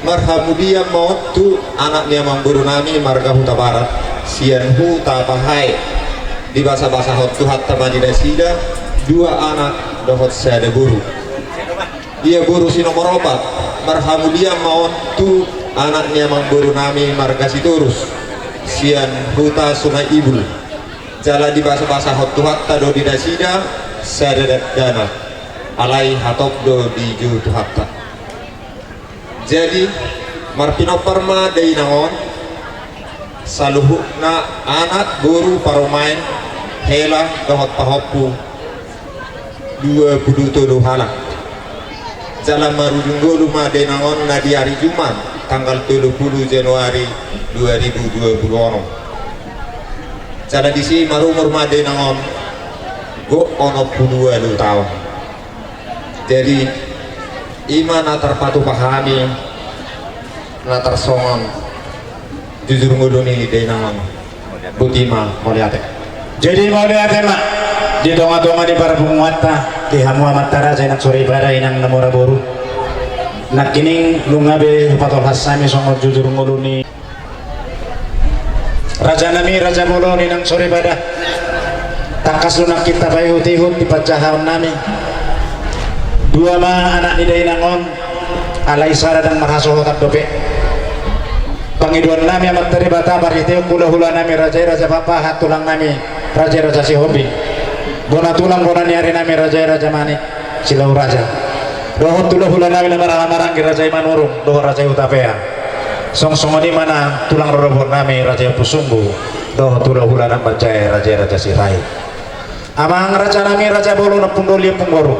marhamulian ma on tu anak ni amangboru nami marga Hutabarat sian Hutapahae. Dibasabasahon Tuhanta ma di nasida dua anak dohot sada boru. Ia boru si nomor opat marhamulian ma on tu anak ni amangboru nami marga Sitorus sian Huta Sungai Ibul. Jala dibasabasahon Tuhanta do di nasida sada dakdanak, alai hatop do dijou Tuhanta. Jadi marpinompar ma dainang on saluhutna anak, boru, parumaen, hela dohot pahompu dua pulu tolu halak. Jala marujung ngolu ma dainang on na di ari Jumat tanggal tolu pulu Januari dua ribu dua pulu onom. Jala disi marumur ma dainang on gok onom pulu ualu taon. Jadi i ma na tarpatupa hami na tarsongon jujur ngolu ni dainang on. Boti ma, mauliate. Jadi mauliate ma di tongatonga ni parpunguanta, di hamu amanta raja, inang soripada, inang na mora boru. Nangkining nunga be hupatolhas hami songon jujur ngolu ni raja nami, raja bolon, inang soripada. Tangkas do nangkin tapaihutihut di panjahaon nami. Dua ma anak ni dainang on, alai sada ndang marhasohotan dope. Pangidoan nami amanta Debata marhitehon hulahula nami raja i, raja Pakpahan, tulang nami raja i, raja Sihombing, bona tulang bona ni ari nami raja i, raja Manik Silau Raja, dohot hulahula nami na marhahamaranggi raja i Manurung dohot raja i Hutapea. Songon i ma na tulang rorobot nami raja i Ompusunggu dohot hulahula na manjae raja i, raja Sirait. Amang raja nami, raja bolon, ompung doli, ompung boru,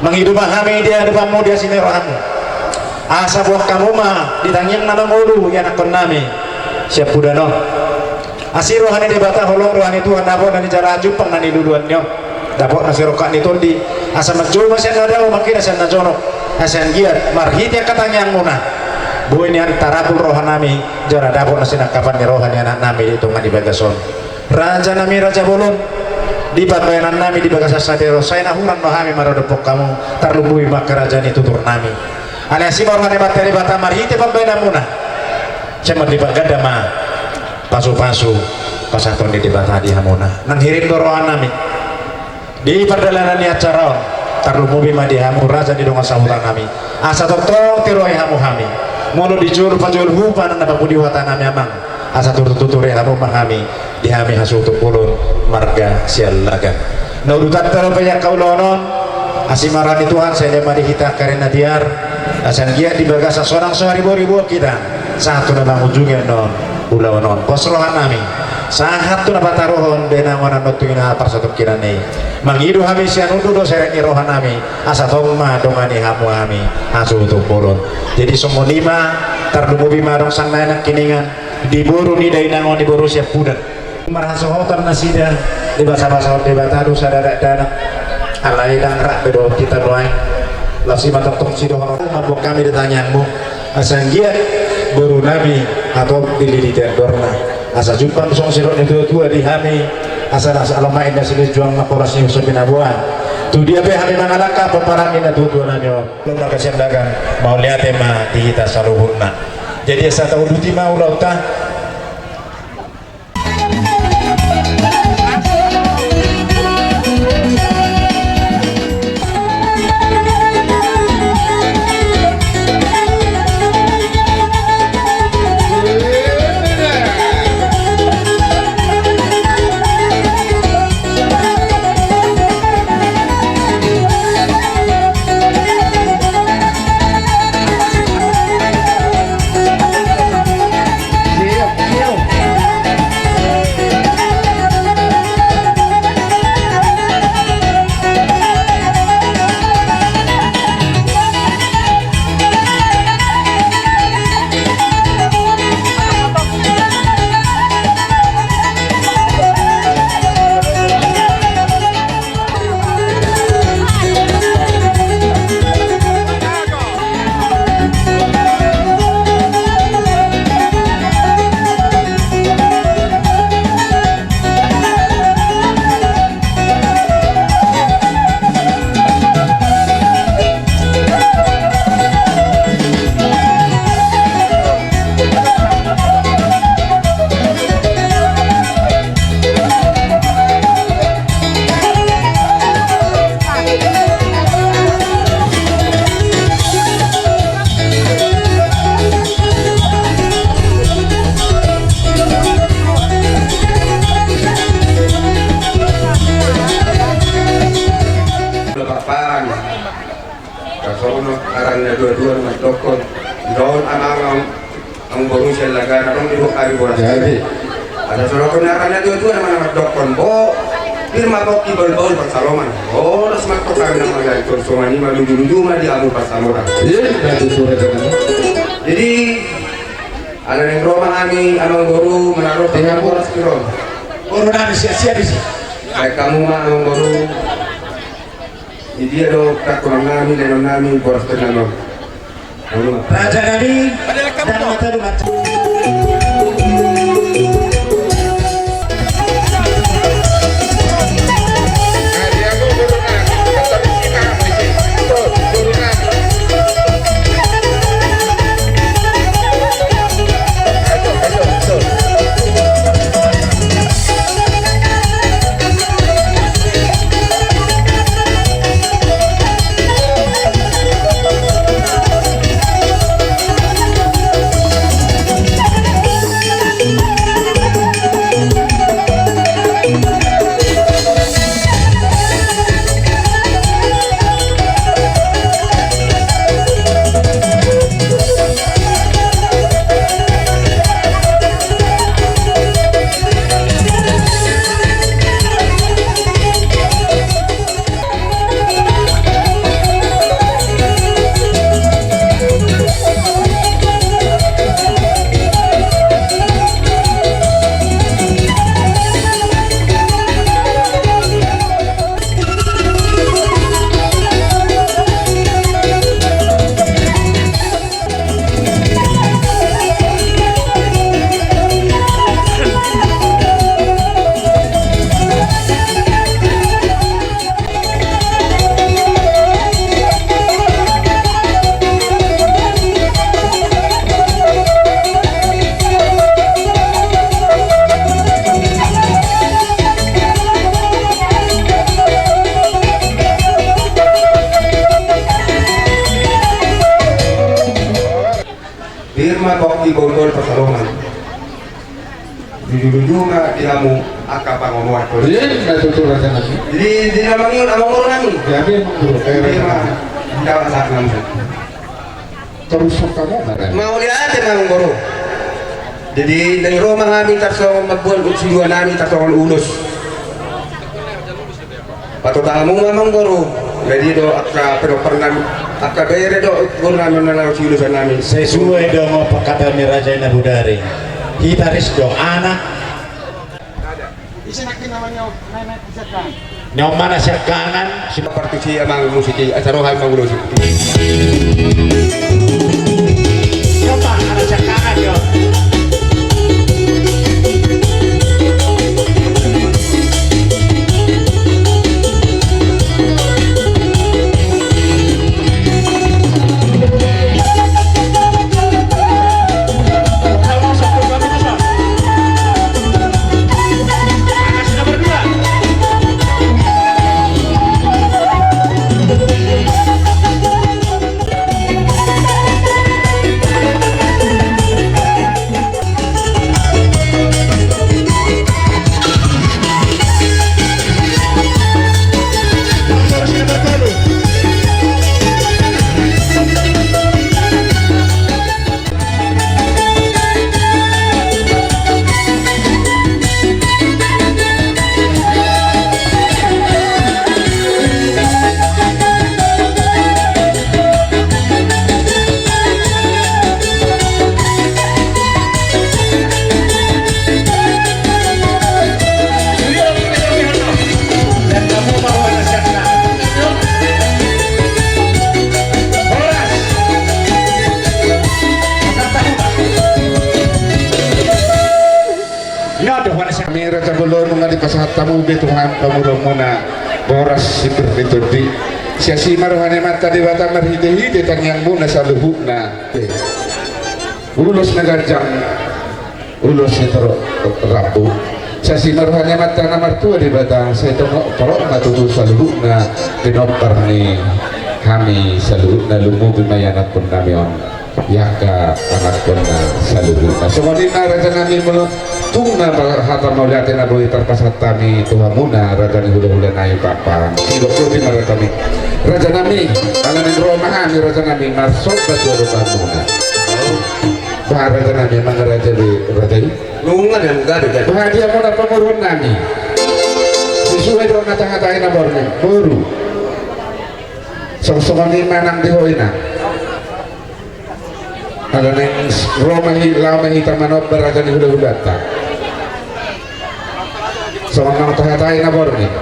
mangido ma hami di adopanmu di asi ni rohamu. Asa boan hamu ma di tangiang na mangolu ianakkonnami siampudan on. Asi roha ni Debata, holong roha ni Tuhan, dapot na nijalahan, jumpang na niluluan ni on, dapot na sirongkap ni tondi. Asa manjou ma sian na dao, mangkida sian na jonok. Asa anggiat marhite angka tangiangmuna, boi nian tarapul rohanami jala dapot na sinangkapan ni roha ni anaknami di tonga ni bagas on. Rajanami raja bolon, di pambahenannami di bagasan sadari on, sai na hurang do hami maradophon hamu, tarlumobi ma angka raja ni tuturnami. Alai asi ma roha ni Amanta Debata marhite pambahenanmuna, sai marlipat ganda ma pasupasu pasahaton ni Debata di hamuna. Nang hirim do rohanami di pardalanan ni acara on, tarlumobi ma di hamu raja ni dongan sahutanami, asa tongtong tirohai hamu hami. Molo di jolo pajolo hupa nang na papudi hatanami, amang, asa tutu-tutu rohai hamu ma hami di hami hasuhuton bolon marga Siallagan. Na udutanta do pe angka ulaon on. Asi ma roha ni Tuhan, sai lehon ma di hita angka ari na tiar, asa anggiat di bagasan sonang so haribo-riboan hita sahat tu na mangujungi annon ulaon on. Pos rohanami sahat tu na pataruhon dainang on annon tu inganan parsatongkinan i. Mangido hami sian unduk do serep ni rohanami, asa tong ma dongani hamu hami hasuhuton bolon. Jadi songon i ma, tarlumobi ma adong sanga nangkiningan di boru ni dainang on, di boru siampudan. Marhasohotan nasida, dibasabasahon Debata do sada dakdanak. Alai ndang rap be dohot hita nuaeng. Laos i ma tongtong sidohonon, mamboan hami di tangiangmu, asa anggiat borunami hatop dililiti andorna, asa jumpang songon sidok ni tua-tua di hami, asa las alamain na silinjuang na polas ni huso pinaboan. Tu dia pe hami mangalangka pomparan ni na tua-tuanami on, lomba kasiandagan, mauliate ma di hita saluhutna. Jadi asa tauduti ma ulaonta. Bapak, pasahat ma aranna dua-dua mandokkon. Daon amang, amang boru Siallagan, adong di dua ari boras. Jadi. Asa songon i aranna dua-dua nama mandokkon. Bo, pir ma pongki bahul-bahul parsaloman. Boras ma tu hami na mangalangkon, songon i ma luju-luju ma di hamu parsamotan. Iya, nanti sore jangan. Jadi, ala naeng ro ma hami amang boru manarop. Iya, boras pir on. Boru nami sia-sia di si. Baik hamu ma amang boru. Di dia do, tak kurang nami, lenon nami, boras ternano. Raja nami, dan mata lu mata. Irma bokti bolbol pasalongan. Luju-luju ma di hamu angka pangomoan. Iya, na tutu raja nami. Di, di na mangihut amang boru nami. Jadi ma. Di dalam saat nami. Terus kamu mana? Mauliate ma amang boru. Jadi dari ro ma hami tarsongon mambuat sidua nami tarsongon ulos. Patupa hamu ma amang boru. Jadi do angka pinompar nami, angka bere do boru nami na laho siulosan nami. Sesuai do pangkatami raja i na bodari. Hita ris do anak. Ise nangkin namanya? Nai, nai, siapkan. Nai on ma na siapkan. Sipartisi amang musik i, asa roha amang musik i. Coba, ada siapkan, yo. Nami raja bolon, nunga dipasahat hamu be Tuhan pamoruonmuna boras simbir ni tondi. Siasi ma roha ni Amanta Debata marhite-hite tangiangmuna saluhutna. Ulos na ganjang, ulos ni torop rambu. Siasi ma roha ni Amanta na martua Debata, sai torop ma tutu saluhutna pinompar ni hami saluhutna, lumobi ma ianakkon nami on. I angka anakkonna saluhutna. Songon i ma raja nami molo tung na hata mauliate na boi tarpasahat hami tu hamuna raja ni hula-hula nai papa. Sidok boti ma raja nami. Raja nami, ala naeng ro ma hami raja nami marsomba tu adopanmuna. Bah raja nami, manang raja be raja i. Nunga dan gabe gabe. Bah dia muna pamoruon nami. Sesuai do na tahatai na boru. Boru. Song-songon i manang di ho ina. Ala naeng ro ma hita, laho ma hita manomba raja ni hula-hulanta. Songon na tahatai na borngin.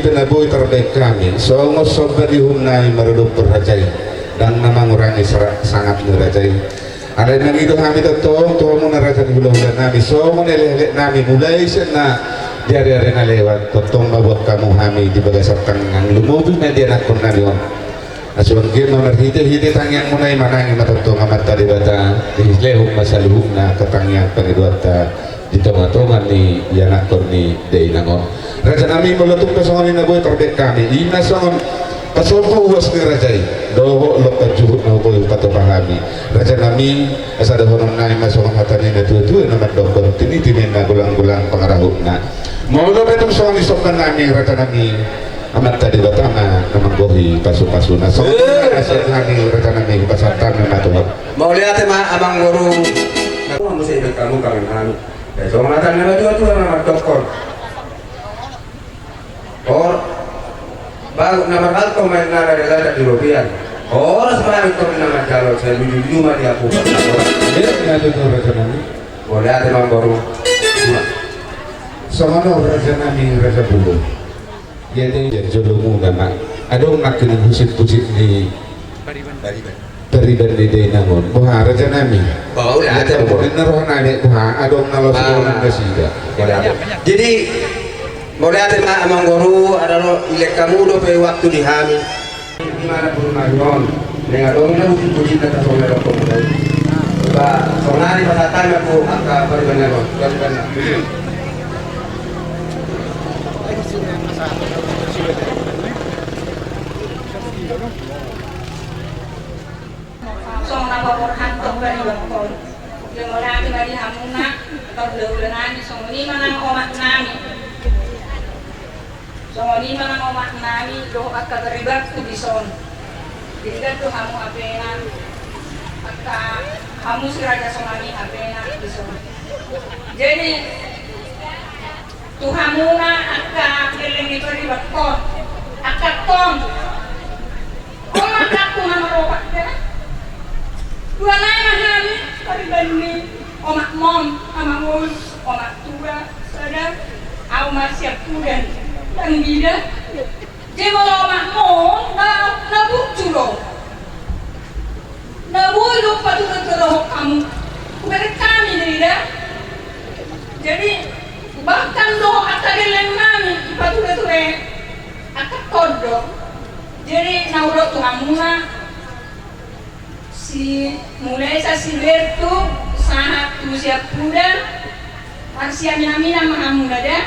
Na boi tarbaen hami songon somba ni uhum nami maradophon raja i, ndang na mangurangi sara-, sangap ni raja i. Alai mangido hami tongtong tu hamuna raja ni hulahula nami songon elek-elek nami mulai sian na di ari-ari na lewat, tongtong ma buat hamu hami di bagasan tangiang, lumobi ma di anakkon nami on. Asa anggiat ma marhite-hite tangiangmuna i manangi ma tongtong Amanta Debata, dilehon ma saluhutna angka tangiang pangidoanta di tonga-tonga ni ianakhon ni dainang on. Raja nami, molo tung pe songon i na boi tarbaen hami, i ma songon pasombu uas ni raja i dohot lompan juhut na boi hupatupa hami. Raja nami, asa dohonon nami ma songon hata ni na tua-tua na mandokkon, tini-tini na golang-golang pangarahutna. Molo pe tung songon i somba nami, raja nami, Amanta Debata ma na manggohi pasu-pasuna. Songon i ma nasihat nami, raja nami, hupasahat hami ma tu ho. Mauliate ma amangboru. Muse ibaen hamu tangiang nami. Songon hata ni na tua-tua na mandokkon, hor bagot na marhalto ma inna na denggan di robean. Horas ma hami tondi na manjalo, sai luju-luju ma di apuhan. Iya, iya, betul, raja nami. Mauliate ma amangboru. Songon on raja nami, raja bolon. Ia dei, ia jolomuna ma. Adong nangkin husip-husip ni pariban ni dainang on. Boha raja nami? Boha, ate, boha. Boha, adong na laos. Ah. Boha nasida. Jadi, mauliate ma amangboru, asa ro ilehon hamu dope waktu di hami. Di mana pun maruon, nang adong na husip-husip na tasonari rokok. Ba, sonari pasahat ma tu angka pariban na ro. Pariban na. Songon na paborhat tong paribankon. Mauliate ma di hamuna, angka hulahula nami, songon i ma nang omak nami. Songon i ma nang omak nami, dohot angka paribanku dison. Jadi kan tu hamu hapena, angka hamu si raja songon i hapena dison. Jadi, tu hamuna angka gelleng ni paribankon, angka tong. Omak, angka tong na maropak da. Dua nai ma hami pariban ni omakmon, amangboru, omak tua, sada, au ma siampudan, tanggida. Jadi molo omakmon, na, na burju do. Na boi do patupa tu roham. Hubereng hami do i da. Jadi, bahkan do angka gelleng nami, ipatupa tu roham. Angka tong do. Jadi, na hudok tu hamuna. Si, mulai sian si Bertu, sahat tu siampudan. Marsiamin-aminan ma hamuna da.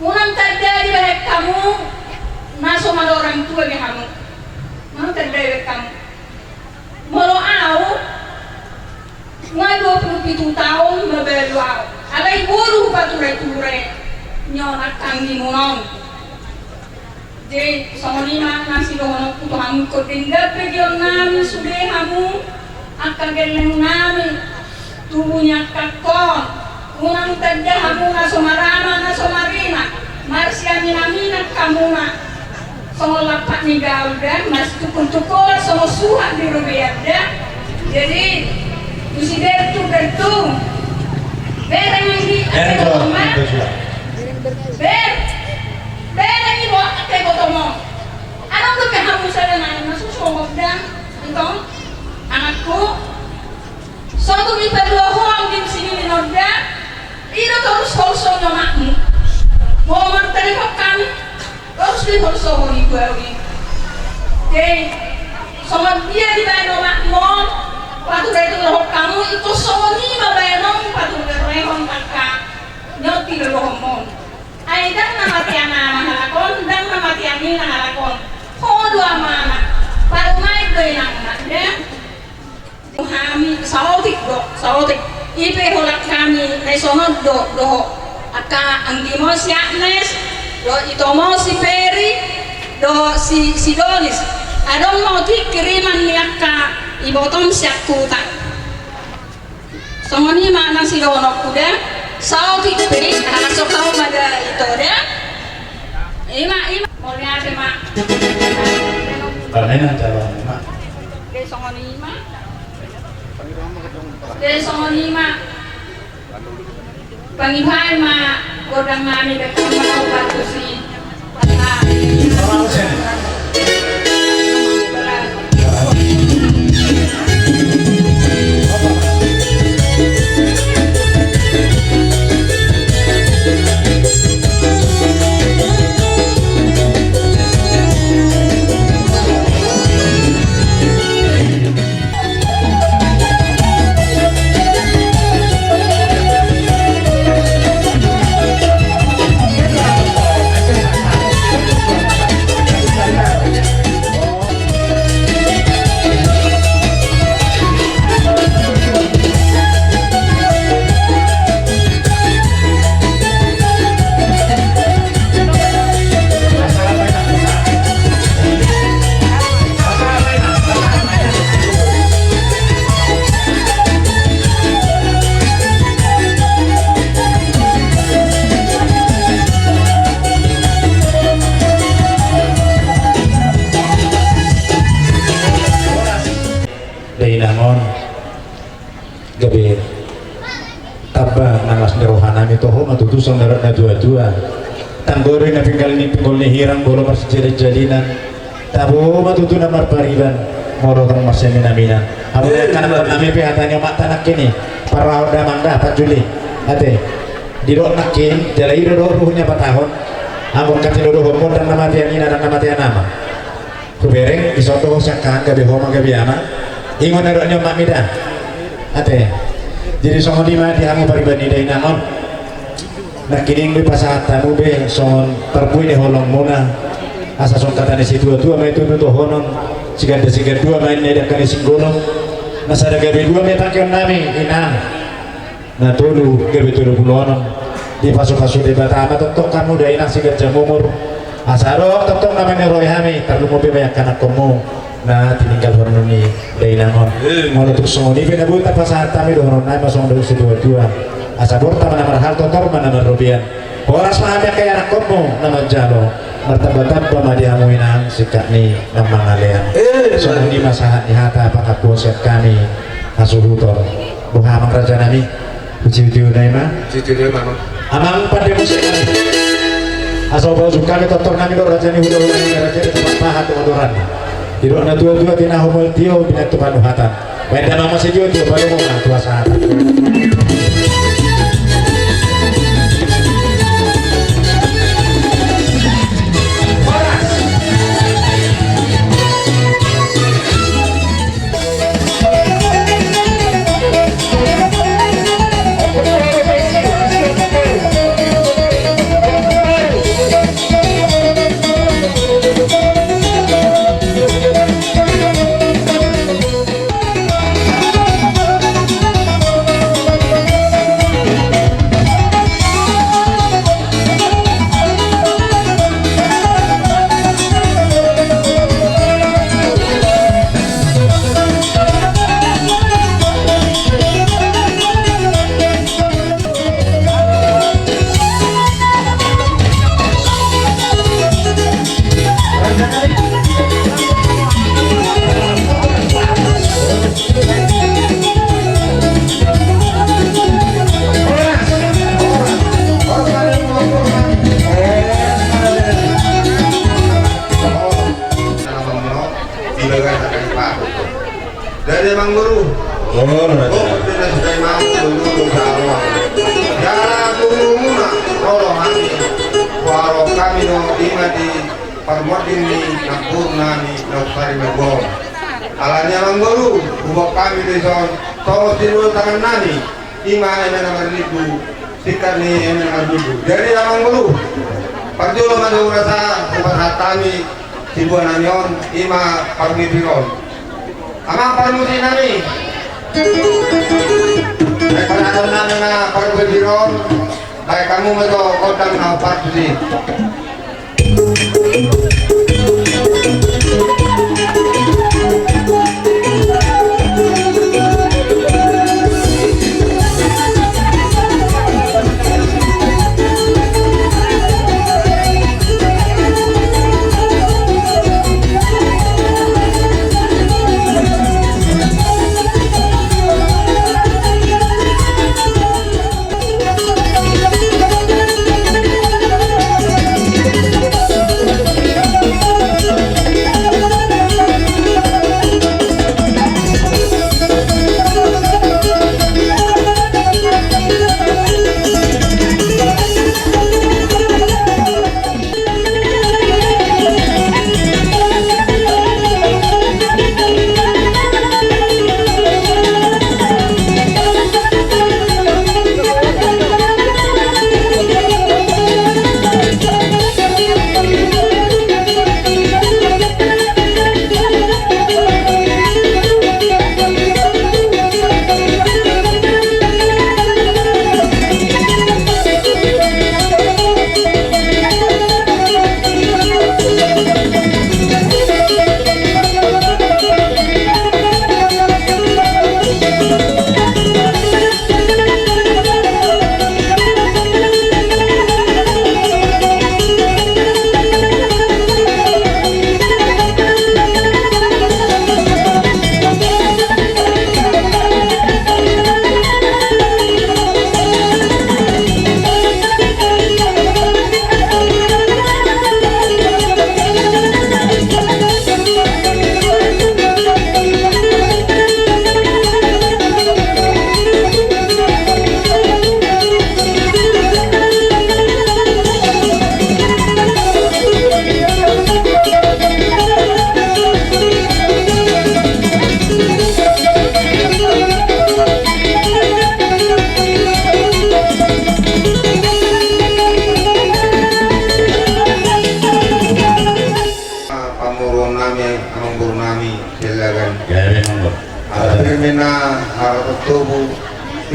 Unang tanda dibahen hamu, na so mardorang tua be hamu. Unang tanda dibahen hamu. Molo au, nga dua pulu pitu taon mabalu au. Alai boru hupature-ture. Nion angka anggimuna on. Jadi, songon i ma na sidohononku tu hamu, ingkon denggan pe giot nami sude hamu, angka gelleng nami, tubu ni angka tong, unang tanda hamu na so marama, na so marina, marsiamin-aminan hamuna, songon lampak ni gaol da, martukol-tukolan songon suhat di robean da. Jadi, tu si Bertu, Bertu, bereng anggi, Bereng, ate, Bertu, Bertu, Bertu. Ber, bereng ibo angka ibotom on. Adong dope hamu sada nai na so sogot da, antong, anakku. So tung dipadua ho anggim sibibin on da. I do torus holso ni omakmu. Molo martelepon hami, torus diholsohon i tu au i. Jadi, songon dia dibahen omakmu on pature-turehon hamu, ingkon songon i ma bahenon pature-turehon angka nion di loloanmu on. Ai ndang na matean ama halak on, ndang na matean ina halak on. Ho do amana, parumaen do inangna da. Hami saotik do, saotik. I pe holan hami na i songon do, dohot angka anggimon si Agnes, dohot itomon si Peri, dohot si, si Donis. Adong ma otik kiriman ni angka ibotom sian huta. Songon i ma na sidohononku da, saotik pe, halak so hau ma da ito da. I ma, i ma, mauliate ma. Panen acara ma. Oke, songon i ma. Oke, songon i ma. Pangidoan ma gondang nami, baen ma na ubat tusi. Dainang on gabe tamba na las ni rohanami tu ho ma tutu songon na dok na tuatua. Tanggori na pinggal ni pinggol ni hirang, molo marsijalinjalinan. Tabo ma tutu na marpariban, molo tong marsiaminaminan. Hamu angka anakkonnami pe hata ni omakta nangkin i, parrohahon damang da, Pak Juli. Ate, didok nangkin, jala i do dohot ruhut ni patahon. Anggo angka tinodohonmu ndang na mate angina, ndang na mate anama. Hubereng, dison do ho siangkangan, gabe ho ma gabe ama. Ingot na dok ni omakmi da. Ate. Jadi songon i ma di hamu pariban ni dainang on. Nangkining be pasahat hamu be songon parbue ni holongmuna. Asa songon hata ni situatua ma i tutu dohonon. Siganda sigandua ma inna i di angka ni singgolom. Na sada gabe dua ma i tangkionnami, inang. Na tolu gabe tolu pulu onom. Dipasupasu Debata ma tongtong hamu dainang siganjang umur. Asa adong tongtong na maniroi hami, tarlumobi ma i angka anakkonmu na tininggalhon ni dainang on. Molo tung songon i pe na boi tapasahat hami dohononnami ma songon na dok ni situatua. Asa borta ma na marhalto, tor ma na marrobean. Horas ma hami angka anakkonmu na manjalo. Martambatamba ma di hamu inang singkat ni na mangalean. Songon i ma sahat ni hata pangampuon sian hami hasuhuton. Boha amang rajanami? Ujiujiu nai ma. Ujiujiu nai ma. Amang pande musik. Asa hupaujung hami tortornami dohot raja ni hulahula ni raja ni tempat pahat dohot doran. Didok na tuatua tinahu molo tio binattu panuhatan. Baen damang ma sijolo tio panuhatan tuasa. Jadi amang boru. Oh, na suka imam dulu dong sama. Jala guru muna, tolong hami. Waro hami do ima di parmodin ni nampur nami nausari maguaon. Alani amang boru, hubok hami dison, tongos di dua tangan nami. Ima eme na marlipu, singkat ni eme na marlipu. Jadi amang boru, parjolo ma do urasa, upasahat hami, sibuan nami on, ima parmipir on. Amang parmusik nami. Baik, parhata nami na parmipir on. Baik, hamu ma do gondang na parmusik.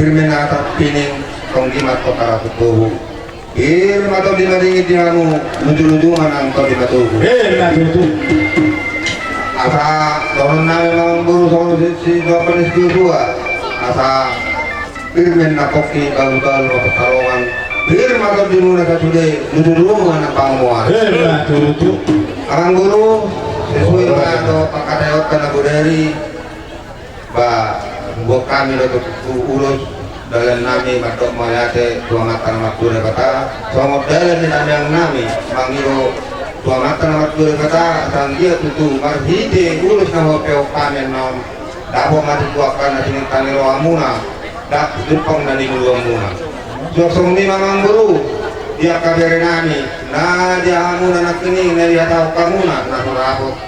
Pir ma na tarpining, tonggi ma tongka ra tubu. Pir ma tondi madingin di hamu, luju-luju ma nang tondi matogu. Eh, na tutu. Asa dohonon nami ma amang boru songon si, si dohonon ni situa-tua. Asa pir ma na pongki, bahul-bahul ma pansalongan. Pir ma tondimuna sasude, luju-luju ma nang pangomoan. Eh, na tutu. Amang boru, sesuai ma dohot pangkataionta na bodari. Ba, buat hami do tu, tu ulos, dalan nami mandok mauliate tu Amanta na martua Debata, songon dalan ni tangiang nami mangido tu Amanta na martua Debata, asa anggiat tutu marhite ulos na hupeop hami annon, dapot ma tutu angka na tinintang ni rohamuna, dapot jumpang na ningoluanmuna. Suang songon i ma amang boru, di angka bere nami, na di hamuna nangkining, na dihatahon hamuna, na so dapot.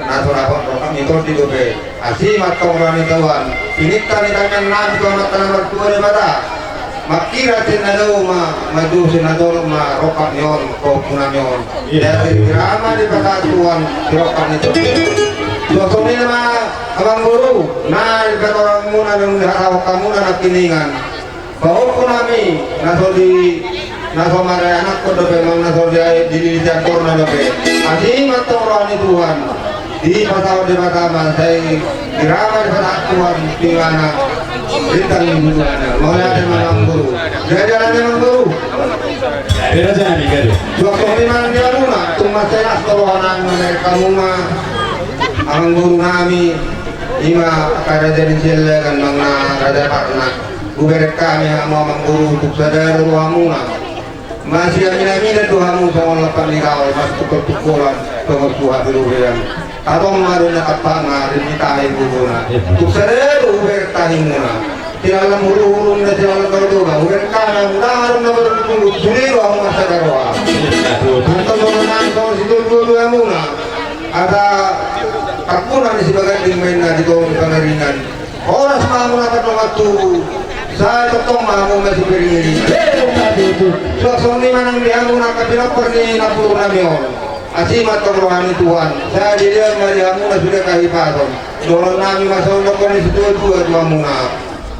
Na so dapot rongkap ni tondi dope. Asi ma antong roha ni Tuhan. Pinangido ni tangiang nami tu Amanta na martua Debata. Mangkira sian na dao ma, maju sian na torop ma rongkap ni on, pahompu nami on. Iya. Jadi irama di pasahat Tuhan, di rongkap ni tondi. Suang songon i ma amang boru, na di patorangmuna, na dihatahon hamuna nangkiningan. Pahompu nami, na so di, na so maranakhon dope, manang na so di, dililiti antorna dope. Asi ma antong roha ni Tuhan. Dipasahat Debata ma, sai irama dipasahat Tuhan, tingana, rintang ni buluanna. Mauliate ma amang boru. Jadi alani amang boru. Jadi raja nami gaduh. Suang songon i ma di hamuna, tung mansai las do roha nami mamereng hamu ma. Amang boru nami, i ma angka raja ni Siallagan manang na raja Parna. Hubereng hami hamu amang boru, tung sada do rohamuna. Masiamin-aminan do hamu songon lampak ni gaol, masitungkol-tungkolan songon suha birubiran. Tadong ma do na tampakna, rim ni tahi bubuna. Tung sada do hubereng tahimuna. Silalang huru-huru na silalang toltol, hubereng hami hamu, na adong na boru ni tulut, sude do hamu marsada roha. Antong songon nang songon situa-tua hamuna. Asa tarpuna ni Sibaganding ma inna di toru ni Pangaringan. Horas ma hamu na tardongan tubu, sai tongtong ma hamu masipiring-iringan. Suang songon i ma nang di hamu na angka pinompar ni namboru nami on. Asi ma antong roha ni Tuhan, sai dilehon ma di hamu na sude hahipason. Dohonon nami ma songon nidok ni situa-tua tu hamuna.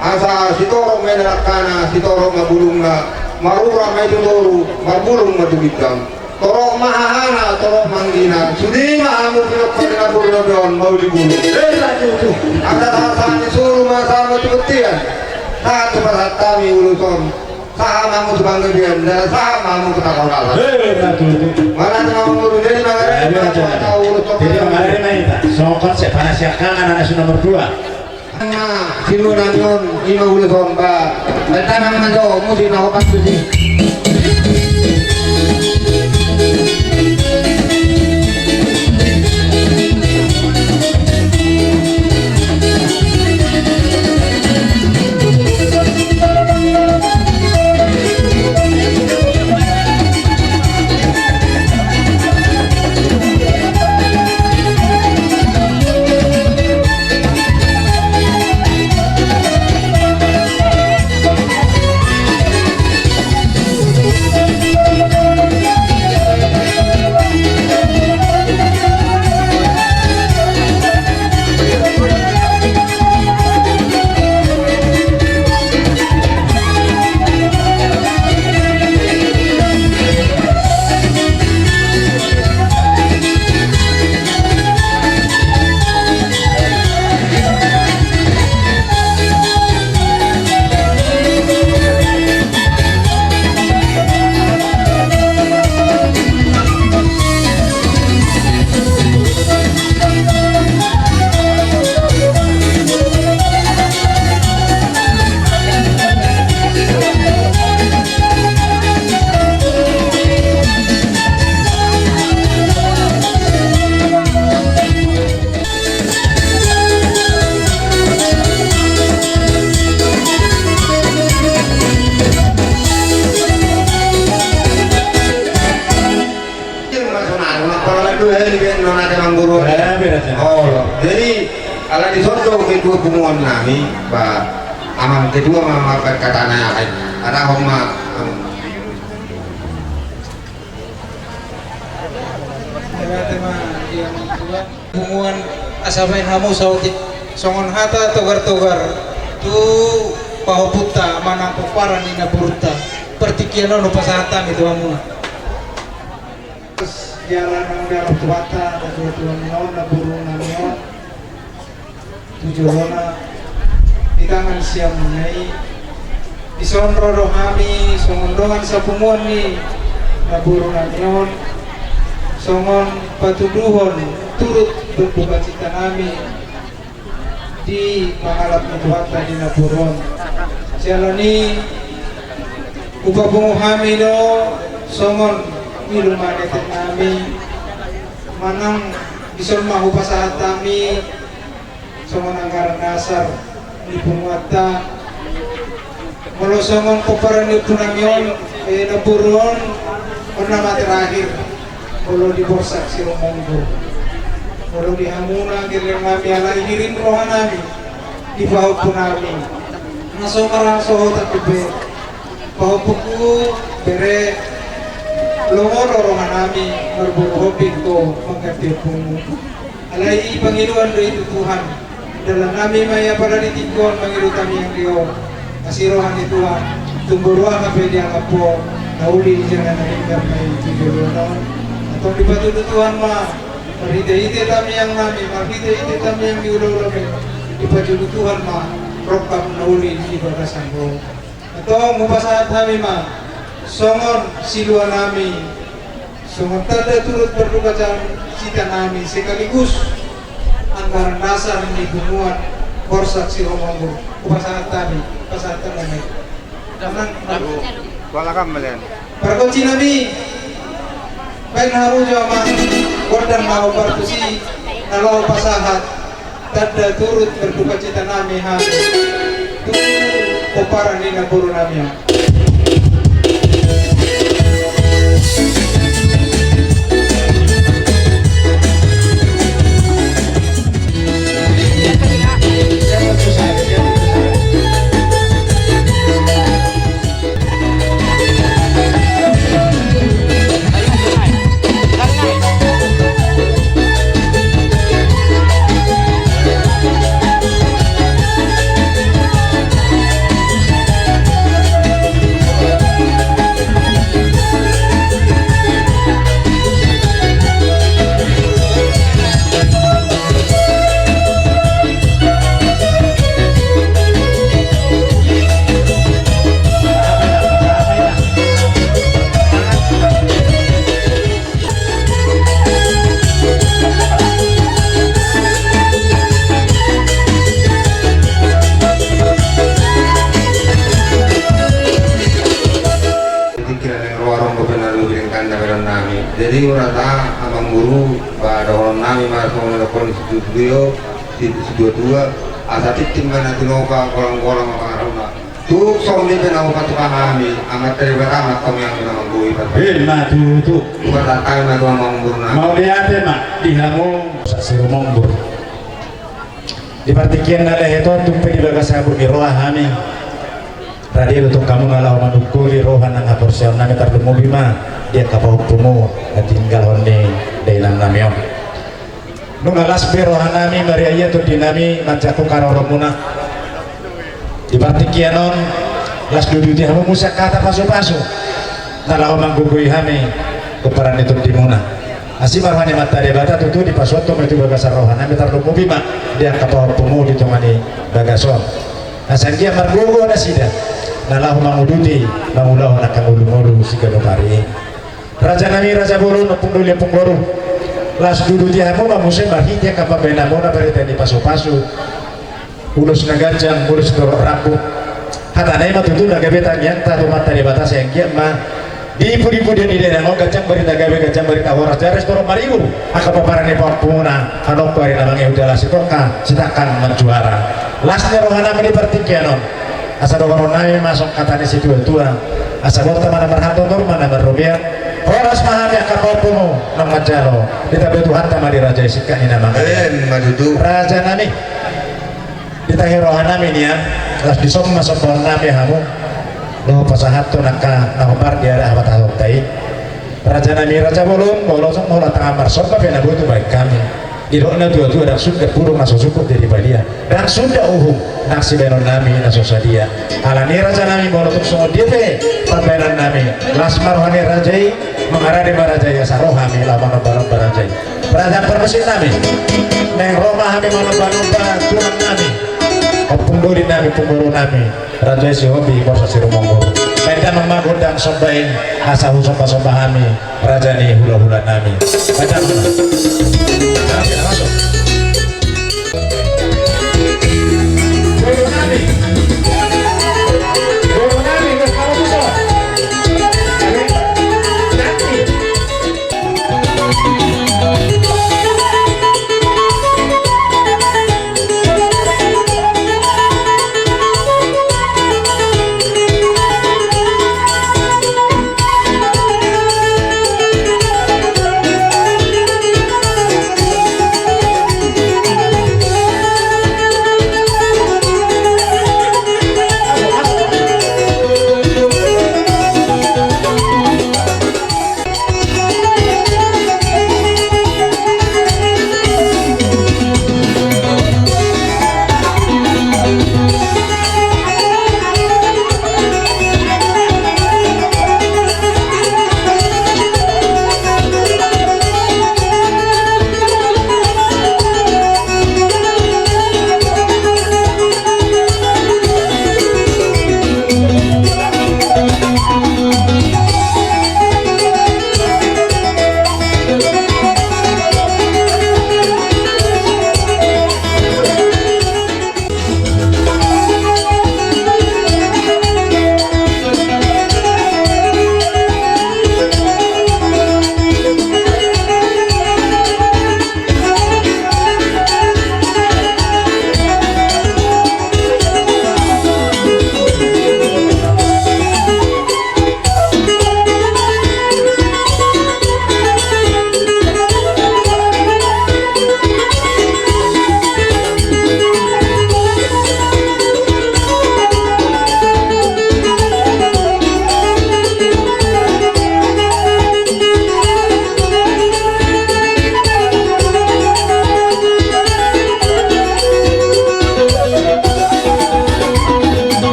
Asa sitorop ma inna langkana, sitorop ma bulungna, marurat ma i tu toru, marbulung ma tu ginjang. Torop ma hahana, torop ma anggina, sude ma hamu pinompar ni namboru nami on, mauli bulung. Asa sahat-sahat ni suru ma sahat ma tu bontean, sahat tu pasahat hami ulos on, sahat ma hamu tu panggabean, dan sahat ma hamu tu parhorasan. Mauliate ma amang boru, jadi mangarani ma hata ulos on. Jadi mangarani ma hita, songon konsep panasiakangan anak suna mertua. Ima, sinua nami on, ima ulos on ba. Baen tangan ma jo, musik na hopat tusi. Jadi, ala dison do ketua punguan nami, ba, amang ketua ma, ma, ba, katana, ai, ada homa, am. Punguan asa baen hamu saotik songon hata togar-togar tu Pahompunta manang pomparan ni namborunta. Partingkian on hupasahat hami tu hamuna. Dialap, dialap Tuhanta, natuatua ni on, namboru nami on. Tu jolona, di tangan siamun na i, dison ro do hami songon dongan sapunguan ni namboru nami on, songon patuduhon turut berduka cita nami di pangalap ni Tuhanta di namboru on. Siala ni i, hupapungu hami do songon ilumanetek nami, manang dison ma hupasahat hami songon anggaran dasar ni punguanta. Molo songon pomparan ni ompu nami on, eh, namboru on, on nama terakhir. Molo di Borsak Sirumonggur, molo di hamuna gelleng nami, alai hirim roha nami di pahompu nami na so marsohotan dope. Pahompuku, bere, longo do roha nami marboru hombing tu mangganti ompumu. Alai i pangidoan do i tu Tuhan. Dalan nami ma i apala di tingki on mangido tamiang di ho. Asi roha ni Tuhan, tung boru aha pe diangap ho, na uli di jala na denggan ma i tu joloan on. Antong dipatudu Tuhan ma, marhitehite tamiang nami, marhitehite tamiang ni ulaula pe, dipatudu Tuhan ma rongkap na uli di bagasan ho. Antong hupasahat hami ma songon silua nami, songon tanda turut berduka cita nami, sekaligus anggaran dasar ni punguan Borsak Sirumonggur. Hupasahat hami, pasahat hami. Pargonsi nami, baen hamu jo ma gondang na hombar tusi, na laho pasahat tanda turut berduka cita nami hami tu pomparan ni namboru nami on. Jadi, kira-kira roa rong dope na dua biring kanda badan nami. Jadi, ora ta, amang guru, ba, dohonon nami, ma, songon na dohonon ni siduo, siduo, siduo tua, asa tintin ma na tinopa, golang-golang ma pangarahutna. Tung songon i pe na hupatupa hami, Amanta Debata ma tong yang na manggoi. Ima tutu. Bukan datang na tuan manggurna. Mauliate ma di hamu Sirumonggur. Di partingkian na lehet on tung pe di bagasan burju ni roha hami. Rade do tong hamu na laho manungkuli roha nang haporseaon nami, tarlumobi ma di angka pahompumu na tininggalhon ni dainang nami on. Nunga las be roha nami, marria ia tondi nami manjangkon haroromuna. Di partingkian on, las do diuduti hamu muse angka hata pasupasu na laho manggogoi hami pomparan ni tondimuna. Asi ma roha ni Amanta Debata tutu dipasuanhon ma i tu bagasan roha nami, tarlumobi ma di angka pahompumu di tonga ni bagas on. Asa anggiat margogo nasida na laho manguduti, mangulahon angka ngolungolu siganup ari i. Raja nami, raja bolon, ompung doli, ompung boru. Las do diuduti hamu ma muse marhite angka pambahenanmuna, barita ni pasupasu, ulos na ganjang, ulos torop rambu. Hatana i ma tutu na gabe tangiangta tu Amanta Debata, sai anggiat ma di pudi-pudi ni dainang on ganjang barita gabe, ganjang barita horas, jala torop maribur angka pomparan ni pahompumuna, anongko ari na mangihut jala sitongka sitangkang manjuara. Las ni roha nami di partingkian on. Asa dohonon nami ma songon hata ni situa-tua: Asa boanonta ma na marhaha, torop ma na marrobean, horas ma hami angka pahompumu naung manjalo, ditambai Tuhanta ma di raja i singkat ni na mangalean. Ima tutu. Raja nami, di tahi roha nami nian, las dison ma sombaon nami hamu laho pasahathon angka na hombar di ari hapatahatonta i. Raja nami, raja bolon, molo songon holan tangan marsomba pe na boi tubaen hami. Didok na tua-tua, ndang sundat burung na so sungkut jadi balian, ndang sundat uhum nang sibaenon nami na so sadia. Alani raja nami, molo tung songon dia pe pambaenan nami, las ma roha ni raja i, mangarade ma raja i asa ro hami laho manomba-nomba raja i. Raja parmusik nami, naeng ro ma hami manomba-nomba tulang nami, ompung doli nami, ompung boru nami, Raja i Sihombing Borsak Sirumonggur. Baen damang ma gondang somba i asa husomba-somba hami raja ni hula-hula nami. Baen damang ma. Masuk, masuk. Boru nami. Boru nami, boru nami.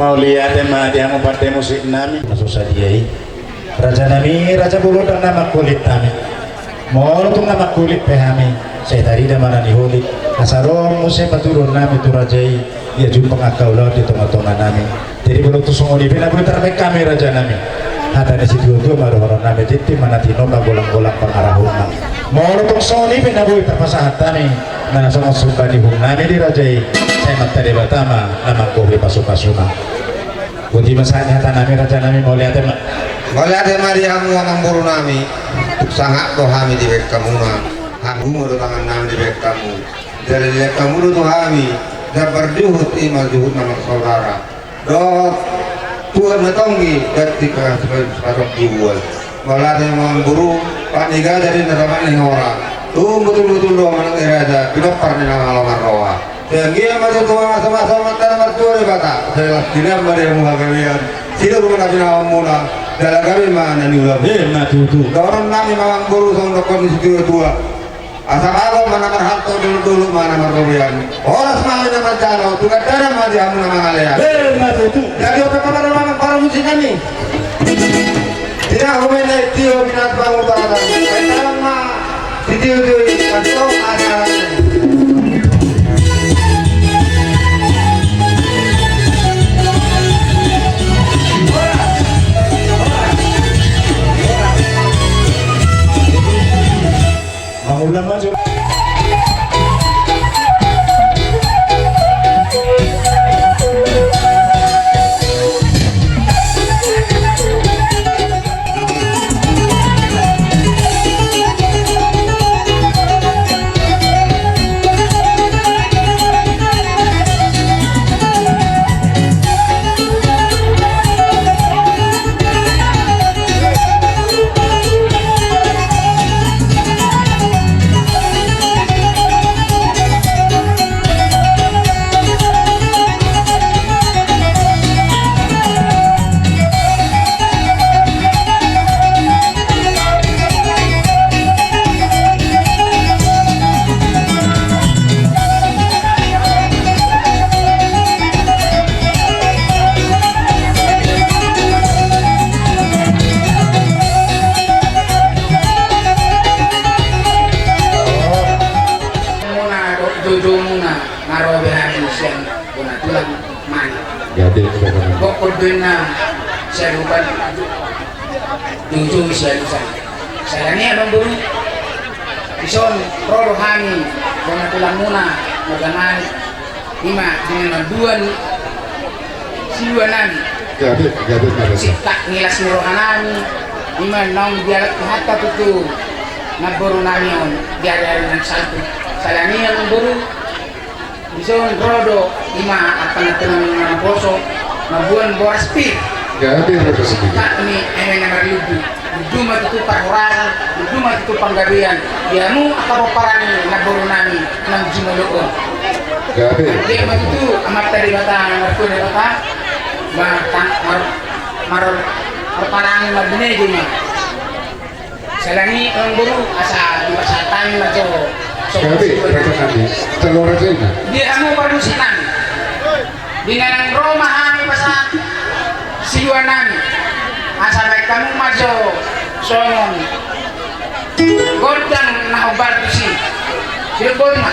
Mauliate ma di hamu pande musik nami. Na so sadia i, raja nami, raja bolon ndang na mangkulit hami. Molo tung na mangkulit pe hami, sai tarida ma na niholit. Asa ro muse patuduhon nami tu raja i, ia jumpang angka ulaon di tonga-tonga nami. Jadi molo tung songon i pe na boi tarbaen hami raja nami, hata ni situa-tua ma dohonon nami, tintin ma na tinopa, golang-golang pangarahutna. Molo tung songon i pe na boi tarpasahat hami na songon sumba ni uhum nami di raja i, sai Amanta Debata ma na manggohi pasu-pasuna. Boti ma sahat ni hata nami raja nami, mauliate ma. Mauliate ma di hamu amangboru nami. Tung sangap do hami dibaen hamuna. Hamu ma do tangan nami dibaen hamu. Jala dibaen hamu do tu hami jambar juhut, i ma juhut na marsaudara dohot tuan na tonggi, ganti ka sipatong tubuan. Mauliate ma amangboru, pat ni gaja do na dapat ni hora. Tung botul-botul do manang i raja, pinompar ni na malo marroha. Sai anggiat ma tutu masa-masa manang na martua Debata, sai las ni lombu ma di hamu hagabean. Sidung ma na pinahanmuna. Jala gabe ma na niula. Emma tutu. Dohonon nami ma amangboru songon dohonon ni situatua. Asa mago ma na marhalto, dolok-dolok ma na marrobean. Horas ma hami na manjalo, tu gandana ma di hamu na mangalean. Emma tutu. Jadi ope ma amang parmusik nami. Tidak komen na i tio binas bangun barata. Baik dalam ma. Muna do, joujou muna, na ro be hami sian bona tulang. Mani. Gabe, gabe. Bokon do inna sialupan. Joujou sialupan. Salani amangboru. Dison ro do hami bona tulangmuna, marga Mani. Ima dengan mambuan siluan nami. Gabe, gabe, gabe. Singkat ni las ni roha nami. Ima naung dialap Tuhanta tutu namboru nami on di ari-ari na salpu. Salani amangboru. Dison ro do ima angka na tonang na naposo, mambuan boras pir. Gabe, gabe. Singkat ni eme na marlundu. Lundu ma tutu parhorasan, lundu ma tutu panggabean. Di hamu angka pomparan ni namboru nami na jumolo on. Gabe. Dia ma tutu Amanta Debata, Martua Debata. Mar, mar, mar, marparange marbinege ma. Salani amangboru asa dipasahat hami ma jo. Gabe, raja nami. Jalo raja i ma. Di hamu parmusik nami. Di na naeng ro ma hami pasahat siluan nami. Asa baen hamu ma jo songon gondang na hombar tusi. Siap, boti ma.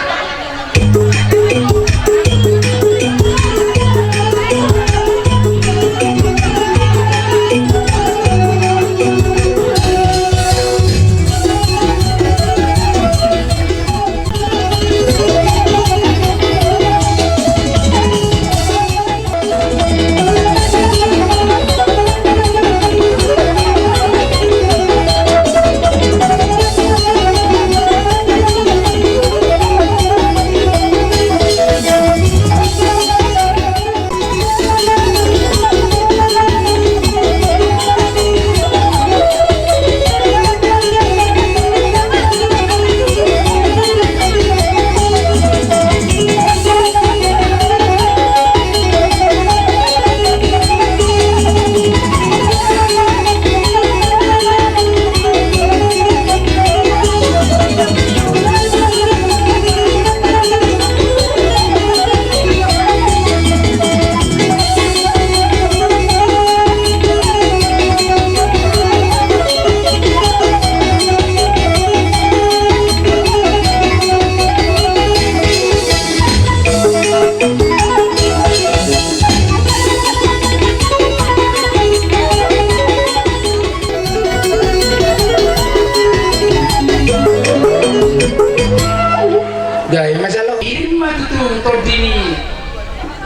Gabe ma jalo. Irim ma tutu tondi ni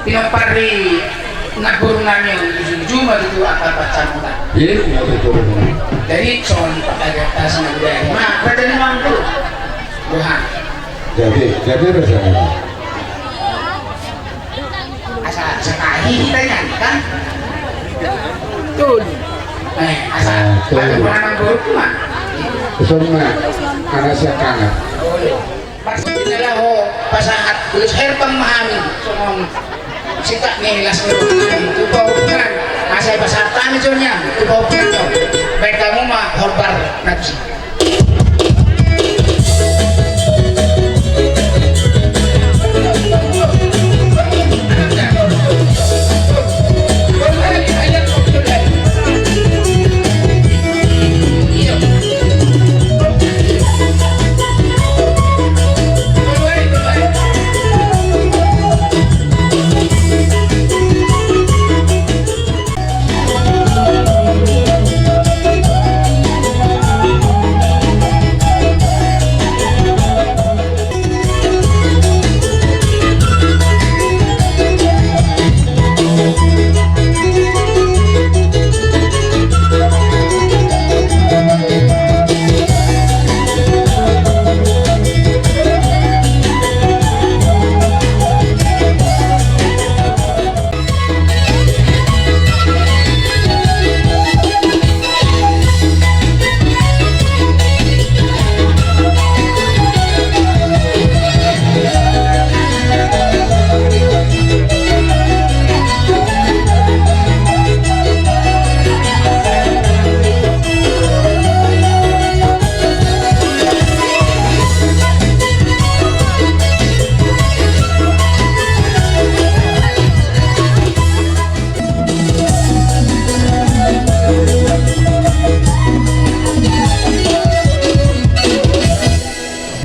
pinompar ni namboru nami on, ujung-ujung ma tutu angka pansamotan. Irim ma tutu. Jadi songon pangkataion na budaya ma raja ni amangboru. Tuhan. Gabe, gabe raja ni. Asa, asa tahi hita nian, kan? Betul. Eh, asa, ah, betul. Ada bulan amangboru ma. Songon ma, asa kangen. Oh, iya. Pas di na laho pasahat ulos herbang ma hami, songon singkat ni las ni roha nami tu pahompungan. Sai pasahat hami jo nian tu pahompu nami on. Baen hamu ma hombar na tusi.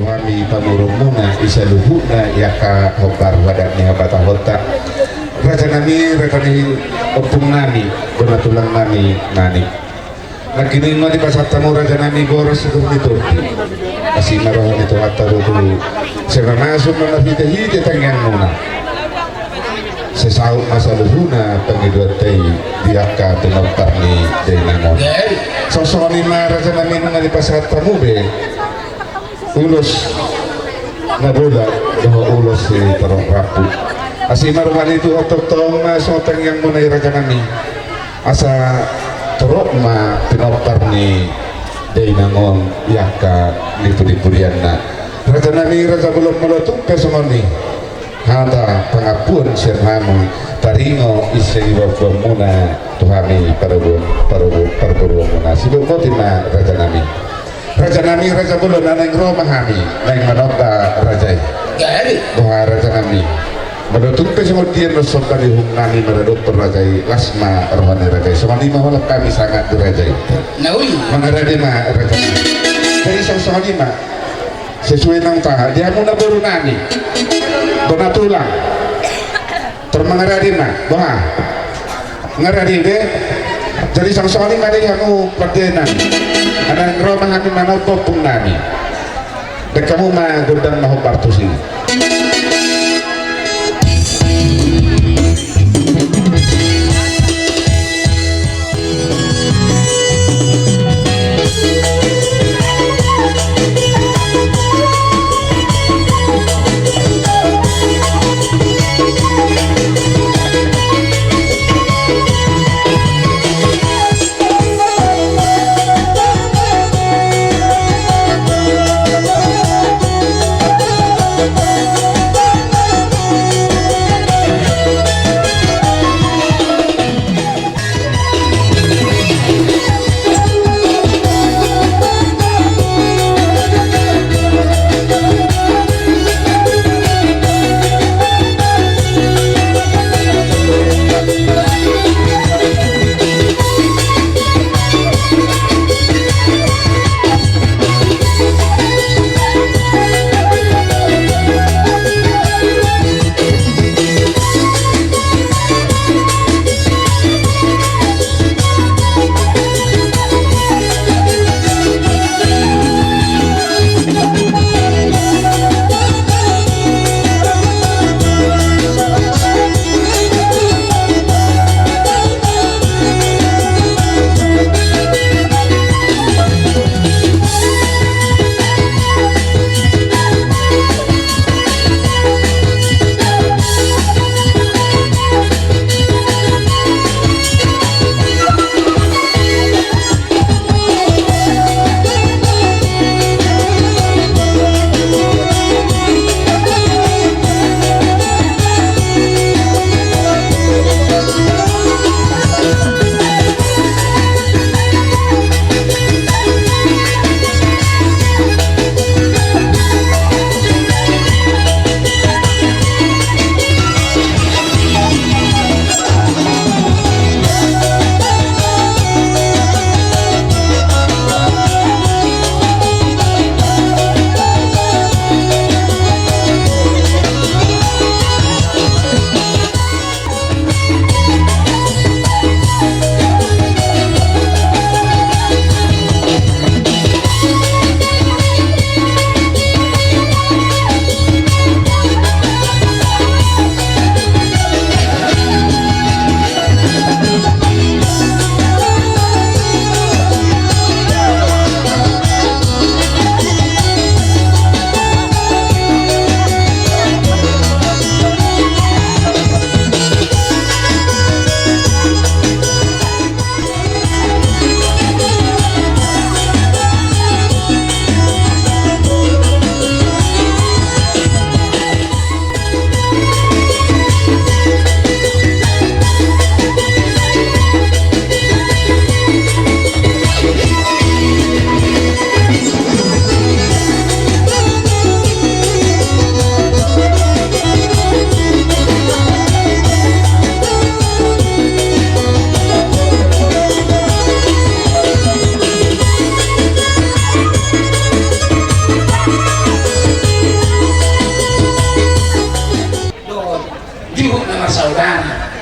Hami pamoruonmuna di saluhutna i angka hombar adat ni habatahonta. Raja nami, raja ni ompung nami, bona tulang nami, nani. Nangkining ma dipasahat hamu raja nami boras sidur ni tondi. Asi ma roha ni Tuhanta do tu sian na masuk ma marhitehite tangiangmuna. Sai saut ma saluhutna pangidoanta i di angka pinompar ni dainang on. Songon i ma raja nami nunga dipasahat hamu be ulos na bola dohot ulos sitorop rambu. Asi ma roha ni Tuhan tongtong ma songon tangiangmuna i raja nami. Asa torop ma pinompar ni dainang on i angka ni pudipurianna. Raja nami, raja bolon, molo tung pe songon i hata pangampuon sian hamu taringot i sian iboanboanmuna tu hami parboru, parboru, parboruonmuna. Sibotboti ma raja nami. Raja nami, raja bolon, naeng ro ma hami naeng manomba raja i. Jadi boha raja nami? Molo tung pe songon dia na somba ni uhum nami maradophon raja i, las ma roha ni raja i. Songon i ma holan hami sangap di raja i. Na uli. Mangarade ma raja nami. Jadi songon i ma. Sesuai nang taha di hamu na boru nami, bona tulang. Tor mangarade ma boha? Mangarade be. Jadi songon i ma di hamu pande nami. Naeng ro ma hami manomba ompung nami. Baen hamu ma gondang ma hombar tusi.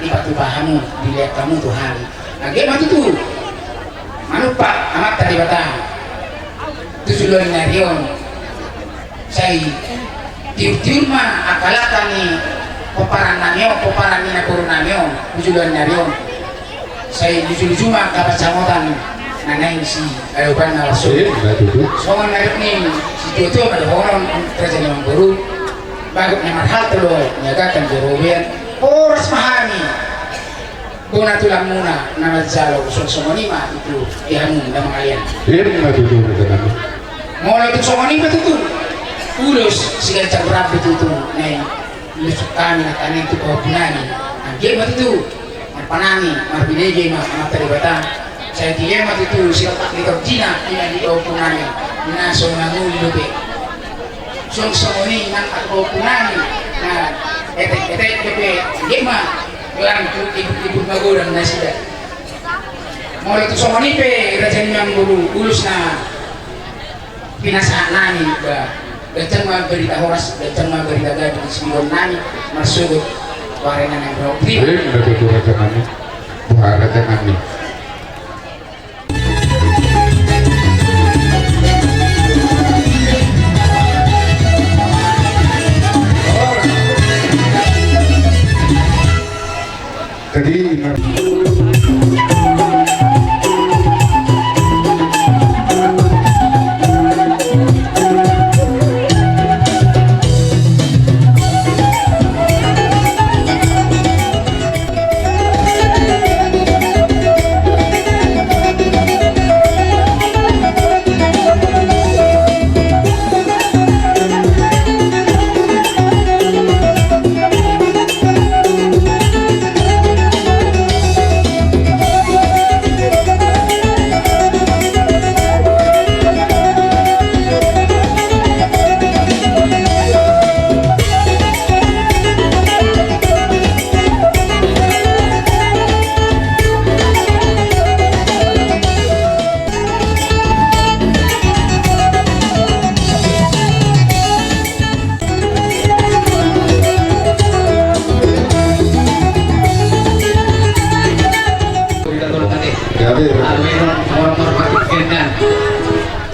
Dipatupa hamu, dilehon hamu tu hami. Anggiat ma tutu manumpak Amanta Debata tu joloan ni ari on. Sai tiur-tiur ma angka langka ni pomparan nami on, pomparan ni namboru nami on tu joloan ni ari on. Sai luju-luju ma angka pansamotan na naeng siadopanna langsung. Songon na nidok ni situatua ma dohonon, raja ni amangboru. Bagot na marhalto do niagatan joro ubean. Horas ma hami bona tulangmuna na manjalo. Songon i ma tutu di hamu na mangalean. Ima tutu, raja nami. Molo tung songon i ma tutu, ulos siganjang rambu tutu naeng lusuk hami na taning tu pahompu nami. Anggiat ma tutu marpanami, marbinege ma Amanta Debata. Sai dilehon ma tutu sirampak ni torjina, ina di pahompu nami, ina so mangoli dope. Songon i nang angka pahompu nami na etek-etek dope, anggiat ma gelang tu ibur-ibur magodang nasida. Molo tung songon i pe, raja ni amangboru, ulos na pinasahat nami, ba, ganjang ma barita horas, ganjang ma barita gabe di sumingguon nami, marsogot tu ari na naeng ro. Ima tutu, raja nami. Boha, raja nami? Jadi,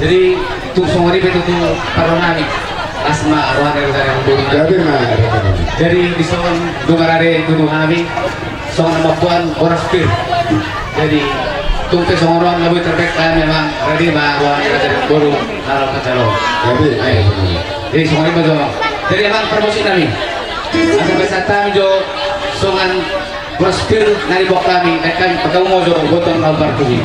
Jadi, tung songon i pe tutu parro nami. Las ma roha ni raja ni amangboru. Jadi, dison dung rade tutu hami. Songon na mamboan boras pir. Jadi, tung pe songon on na boi tarbahen, memang rade ma roha ni raja ni amangboru na laho manjalo. Jadi, songon i ma jo. Jadi, amang parmusik nami, asa pasahat hami jo songon boras pir na diboan hami, bahen hami, bahen hamu ma jo botoon na umparpudi.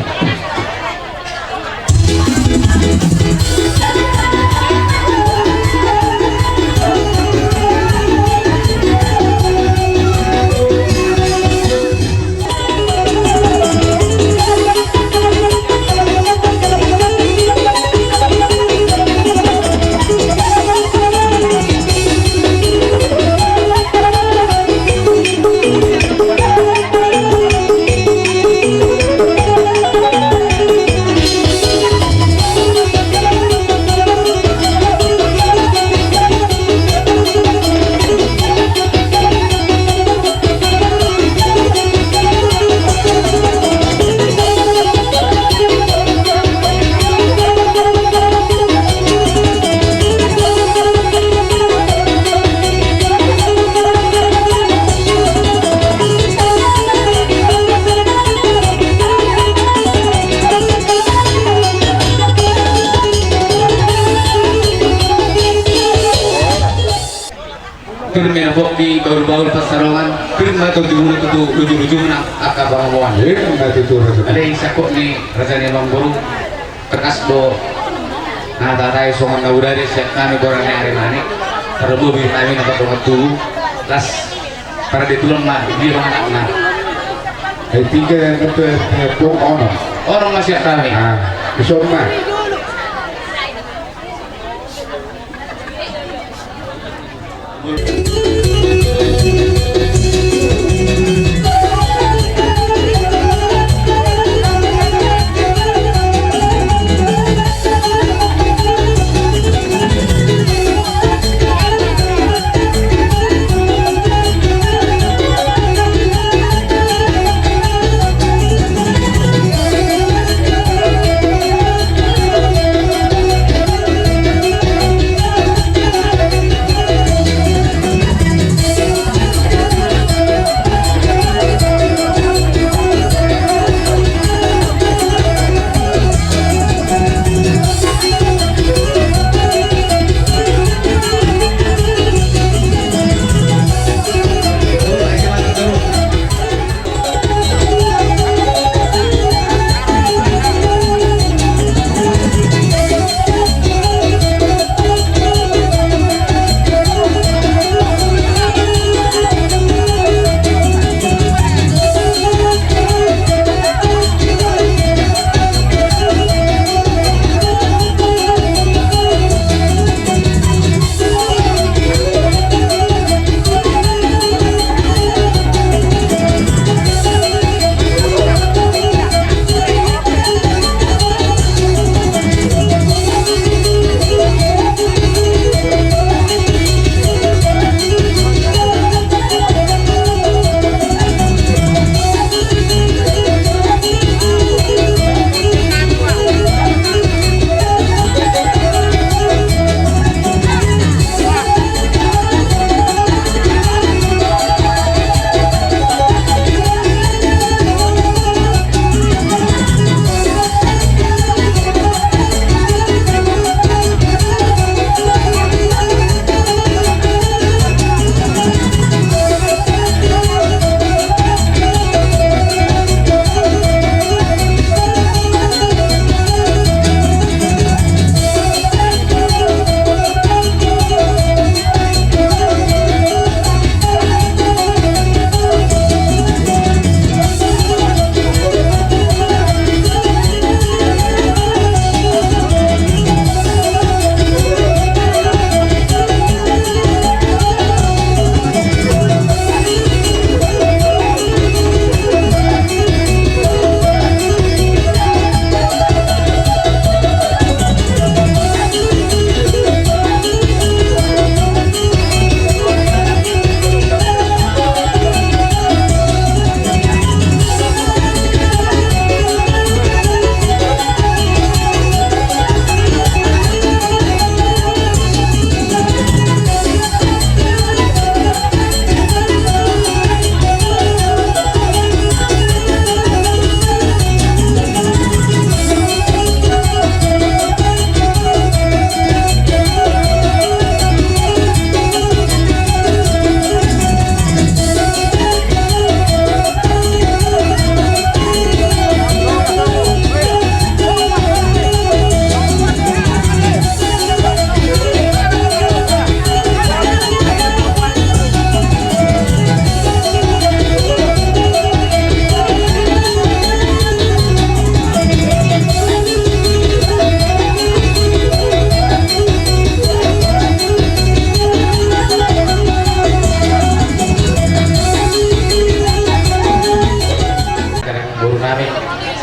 Pir ma na boi di bahul-bahul pansalongan, pir ma tondi muna tutu luju-lujuna angka pangomoan. Pir ma tutu, raja. Alai sangkot ni raja ni amangboru, tangkas do na tatai songon na hudok sian hami, goar ni ari nami, tarlobi hami na pardongan tubu, las parade tulang ma dia ma anakna. Ai tiga yang betul, eh, pung ono. Ono ma sian hami. Ah, dison ma.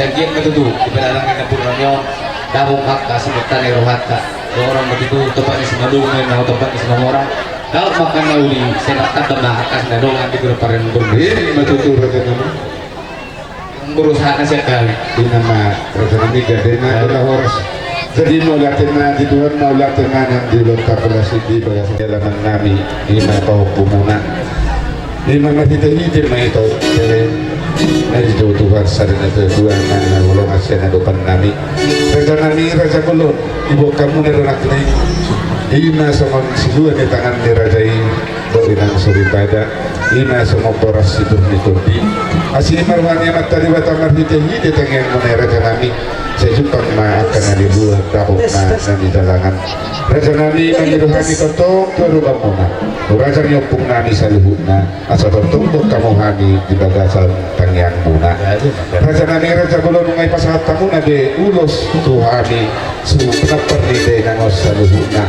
Anggiat ma tutu di pedalanan ni nampuna nami on, dapot angka simonta ni rohanta. Dohonon ma tutu, tompa ni Simalungun ma i, tompa ni Simamora. Dapot ma angka na uli, sai martamba ma angka na dongan di grup parengan. Ima tutu, raja nami. Berusaha na sian kami. Ima ma, raja nami, gabe ma, ah, horas. Jadi mauliate ma di Tuhan, mauliate ma nang di ulaonta, pola sidi bagasan dalaman nami, ima pahompumuna. Ima marhitehite ma ito, eh, na dijou Tuhan sada na tuatua, na, na holongan sian adopan nami. Raja nami, raja bolon, diboan hamuna do anak ni, ima songon silua ni tangan ni raja i, dohot inang soripada, ima songon boras situr ni tondi. Asi ma roha ni Amanta Debata marhitehite tangiangmuna i, raja nami. Sai jumpang ma angka na niula, dapot ma na nidalangan. Raja nami, ima ni roha ni tongtong tu adopanmuna, tu raja ni ompung nami saluhutna, asa tongtong boan hamu hami di bagasan tangiangmuna. Raja nami, raja bolon, nunga dipasahat hamuna be ulos tu hami, suhut pinampar ni dainang on saluhutna.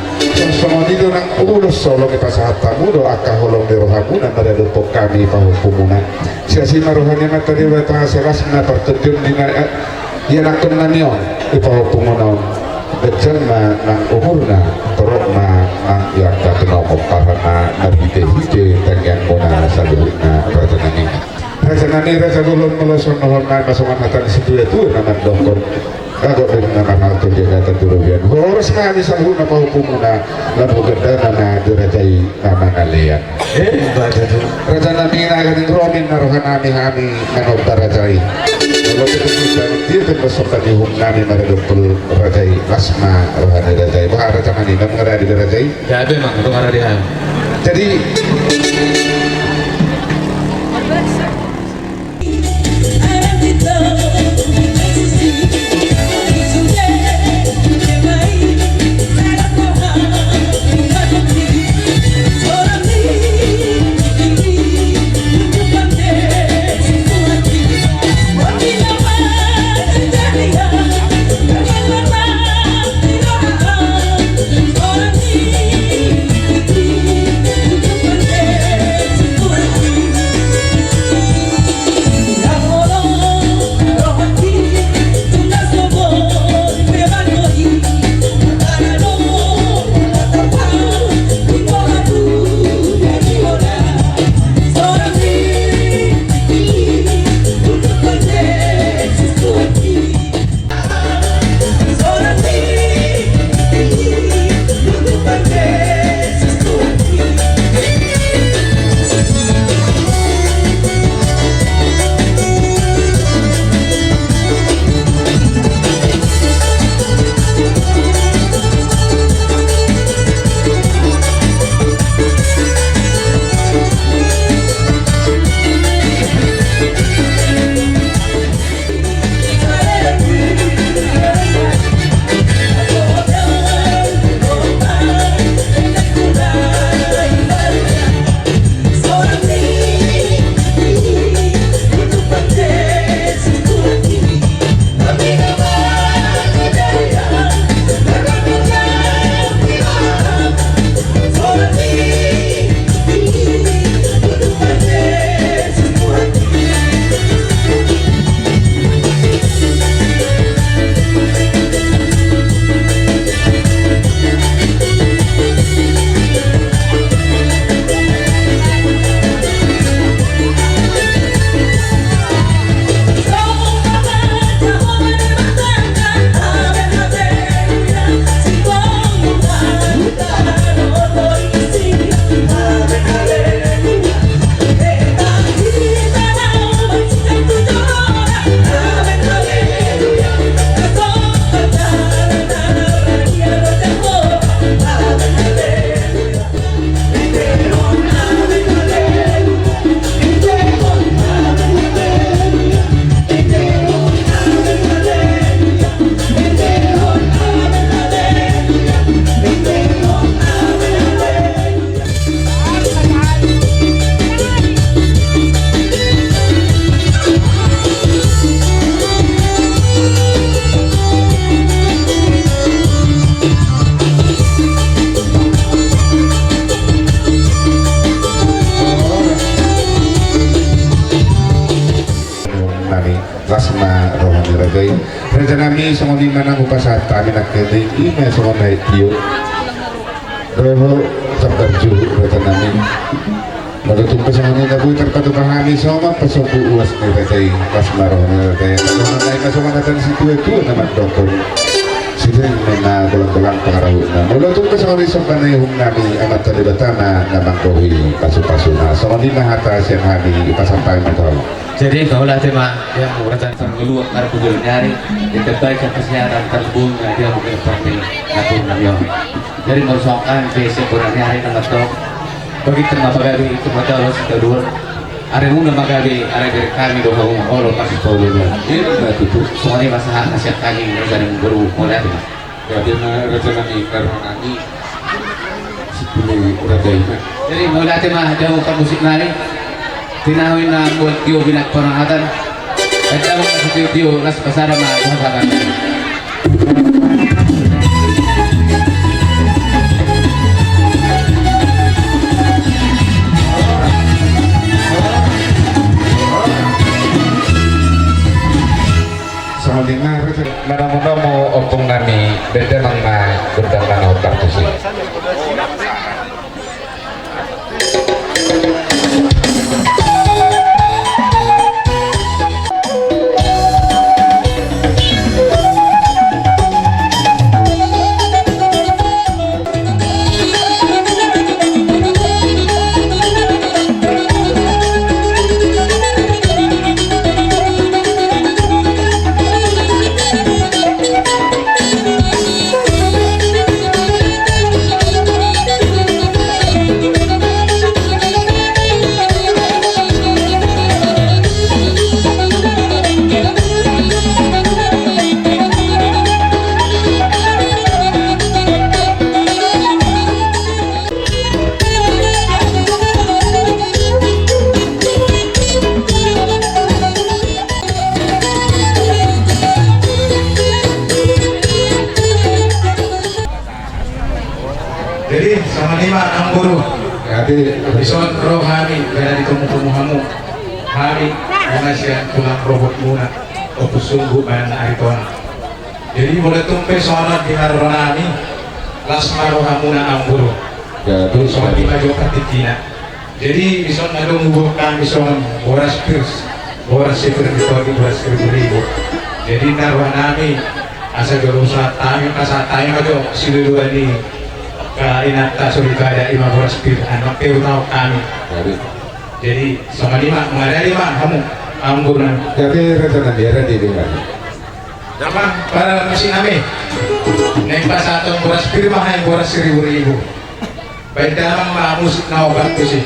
Songon i do nang ulos, holong dipasahat hamu do angka holong ni rohamuna maradophon hami pahompumuna. Sai asi ma roha ni Amanta Debata, sai las ma partondion ni na, eh, ianakhon nami on, di pahompumuna on. Ganjang ma nang umurna, torop ma nang i angka pinompar na marhitehite tangiangmuna saluhutna, raja nami. Raja nami, raja bolon, molo songon on nang ma songon hata ni situatua na mandokhon: Gagot do na marhalto di hata tu robean. Horas ma hami saluhutna pahompumuna, lam gandana na dirajai na mangalean. Eh, baca tu. Raja nami, na gabe ro ninna roha nami hami manomba raja i. Molo tu tutu dia tu pasomba ni uhum nami maradophon raja i, las ma roha ni raja i. Bah, raja nami, nunga rade be raja i? Gabe ma, nunga rade hami. Jadi Nami, las ma roha ni raja Raja nami, songon i ma nang hupasahat hami nangkin, i ma songon na i tio. Roho, sabar juhut raja nami. Molo tung pe songon i na boi tarpatupa hami, songon pasombu uas ni raja i, las ma roha ni raja i. Songon na i ma songon hata ni situatua na mandokkon, siteng ma na golang-golang pangarahutna. Molo tung pe songon i somba na ihum nami, Amanta Debata ma na manggohi pasu-pasuna. Songon i ma hata sian hami, hupasahat hami ma tu hamu. Jadi mauliate ma di hamu raja. Sanggaluan parpugul ni ari, di tempat sian pasiaran parpugul na di hamu ganup parti na pun nami on. Jadi molo songon hami pe sian bona ni ari na mandok, bagita ma pagabe, ito ma talo sitadoan. Arimuna ma gabe, ala gabe hami do hamu olo pasipolo do. Iya, betul. Songon i ma sahat na sian hami raja ni boru, mauliate ma. Gabe ma raja nami, gabe nami. Sipuli raja i ma. Jadi mauliate ma di hamu parmusik nami. Tinahu i na buat tio binak parangatan. Baen damang ma sitio-tio, las pasada ma tu hasangap. Songon i ma, manomu-nomu ompung nami, baen damang ma gondang na naung tusi. Jadi songon i ma amang boru. Jadi dison ro hami, jadi ditomu-tomu hamu. Hami, hami sian tulang rohot muna, Ompu Sunggu manang Aritonang. Jadi molo tung pe songon on di haroro nami, las ma rohamuna amang boru. Jadi songon i ma jo partingkina. Jadi dison adong huboan hami songon boras pir, boras si pir ni tondi, boras si ribu-ribu. Jadi na roha nami asa jolo hupasahat hami, pasahat hami ma jo siloloan i tu inanta soripada, i ma boras pir, anu pe hutaon hami. Jadi songon i ma, mangadopi ma hamu amang boru nami. Jadi raja nami, raja nami. Damang parmusik nami. Naeng pasahaton boras pir ma hami, boras si ribu-ribu. Baen damang ma musik na opat tusi.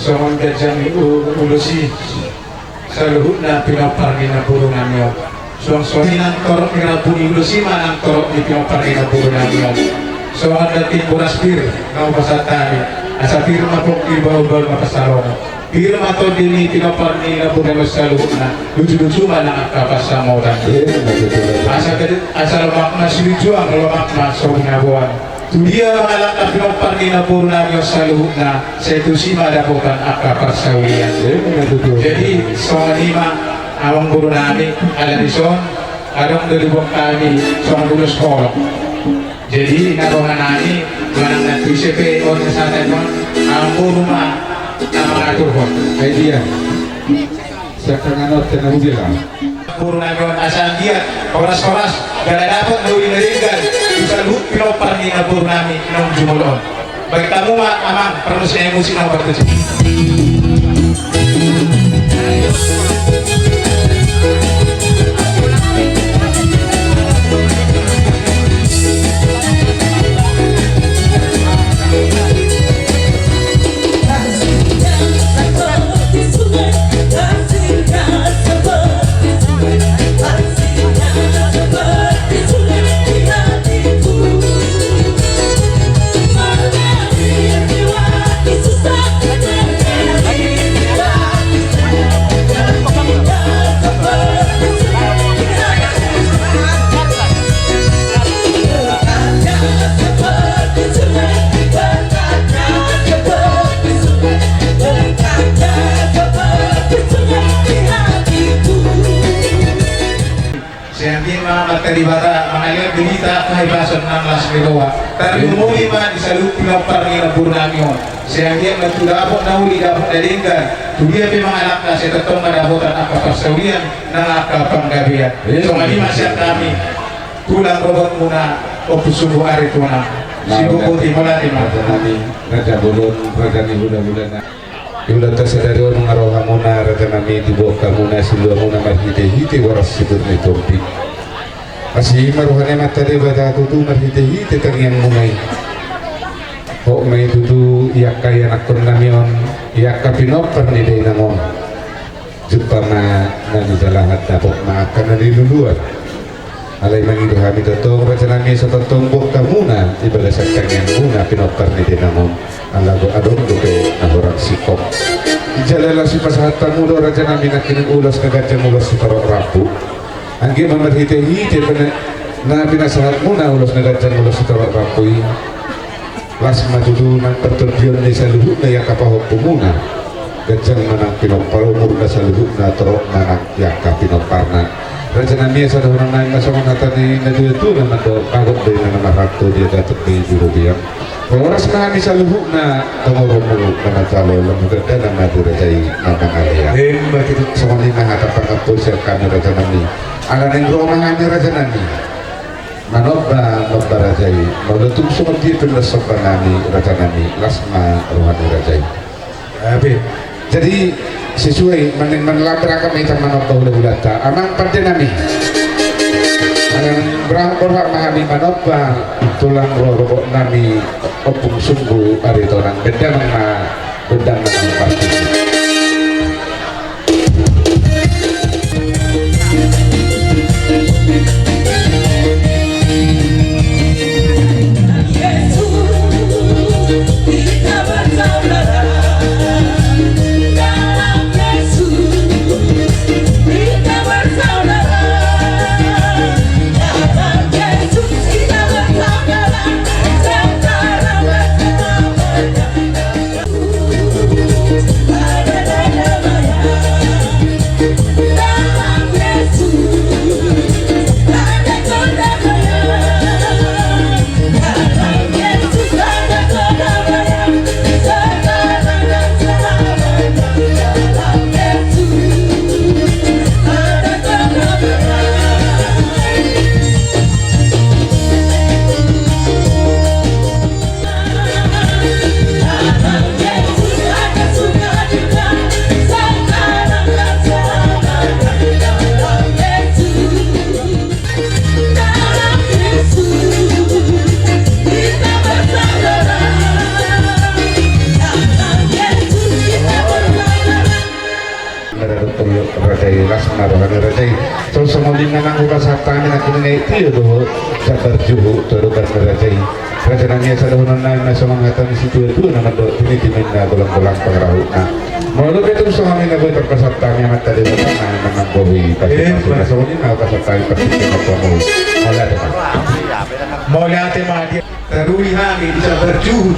Songon ganjang ni u-, ulos i. Saluhutna pinompar ni namboru nami on. Suang songon i nang torop ni rambu ni ulos i ma nang torop ni pinompar ni namboru nami on. Songon na tintin boras pir na hupasahat hami. Asa pir ma pongki, bahulbahul ma pansalongan. Pir ma tondi ni pinompar ni namboru nami on saluhutna. Luju-luju ma nang angka pansamotan. Asa, asa lomak ma silinjuang, lomak ma so binaboan. Tu dia mangalangka pinompar ni namboru nami on saluhutna, sai tusi ma dapotan angka parsaulian. Jadi songon i ma amangboru nami, ala dison adong do diboan hami songon ulos holong. Jadi na roha nami manang na tu ise pe on sahat on, amangboru ma na mangaturhon. Ai dia. Siap tangan on tena hujela. Boru nami on, asa anggiat horas-horas jala dapot na uli na denggan di saluhut pinompar ni namboru nami naung jumolo on. Baen hamu ma amang parmusik, musik na parmusik. Sai anggiat ma Amanta Debata mangalean di hita angka hahipason nang las ni roha. Tarlumobi ma di saluhut pinompar ni namboru nami on. Sai anggiat ma tu dapot na uli, dapot na denggan, tu dia pe mangalangka sai tongtong ma dapotan angka parsaulian nang angka panggabean. Songon i ma sian hami. Tulang rorobotmuna Ompu Sunggu Aritonang. Sibuk boti, mauliate ma. Raja nami, raja bolon, raja ni hulahulana. Di ulaonta sadari on nunga ro hamuna raja nami, diboan hamuna siluamuna marhitehite horas sipir ni tondi. Asi ma roha ni Amanta Debata tutu marhitehite tangiangmuna i. Hot ma i tutu i angka ianakhon nami on, i angka pinompar ni dainang on. Jumpa ma na nijalahan, dapot ma angka na niluluan. Alai mangido hami tongtong raja nami, asa tongtong boan hamuna di bagasan tangiangmuna pinompar ni dainang on. Ala adong dope na hurang singkop. Jala laos hupasahat hamu do raja nami nangkining ulos na ganjang, ulos sitorop rambu. Anggiat ma marhitehite na pinasahatmuna ulos na ganjang, ulos sitorop rambu i. Las ma tutu nang partondion ni saluhutna i angka pahompumuna. Ganjang ma nang pinompar umurna saluhutna, torop ma nang i angka pinomparna. Raja nami, asa dohonon nami ma songon hata ni natuatua na mandok: Bagot do ina na marhalto, dia datuk do i juru biang. Horas ma hami saluhutna, tongoronmu na manjalo, lam ni gandana ma di raja i na mangalean. Emma tutu. Songon i ma hata pangampu sian hami raja nami. Ala naeng ro ma hami raja nami. Manomba, nomba raja i, molo tung songon dia pe las somba nami raja nami, las ma roha ni raja i. Jadi sesuai, mending manlape rangkap ma hita manomba hulahulanta, amang pande nami. Ala naeng ro, borhat ma hami manomba tulang rorobot nami Ompung Sunggu Aritonang, baen damang ma gondang na marpusuk. Songon i ma nang hupasahat hami nangkin i, tio do sabar juhut tu adopan ni raja i. Raja nami, asa dohonon nami ma songon hata ni situatua na mandok, tiniti ma inna golanggolang pangarahutna. Molo pe tung songon i na boi tarpasahat hami, Amanta Debata na mananggohi. Songon i ma hupasahat hami, parsingkop hamu. Mauliate ma. Mauliate ma di. Taruli hami di sabar juhut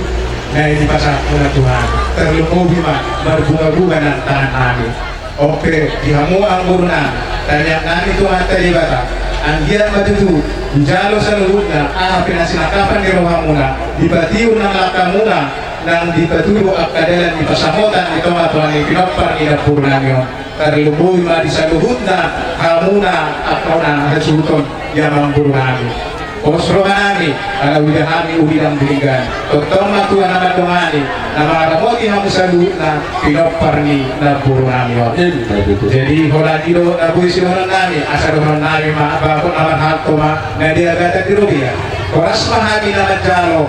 na dipasahatmuna tu hami. Tarlumobi ma marbungabunga nang tangan nami. On pe di hamu amangboru nami, tangiang nami tu Amanta Debata, anggiat ma tutu dijalo saluhutna aha pe na sinangkapan ni rohamuna, dipatiur nang langkamuna, nang dipatudu angka dalan ni pansamotan di tongatonga ni pinompar ni namboru nami on. Tarlumobi ma di saluhutna hamuna angka na hasuhuton di amangboru nami. Pos roha nami, ala huida hami uli nang di denggan. Tongtong ma Tuhan na mandongani, na mangaramoti hamu saluhutna pinompar ni namboru nami on. Jadi holan i do na boi sidohonon nami, asa dohonon nami ma, bakon na marhalto ma na di agatan di robean. Horas ma hami na manjalo,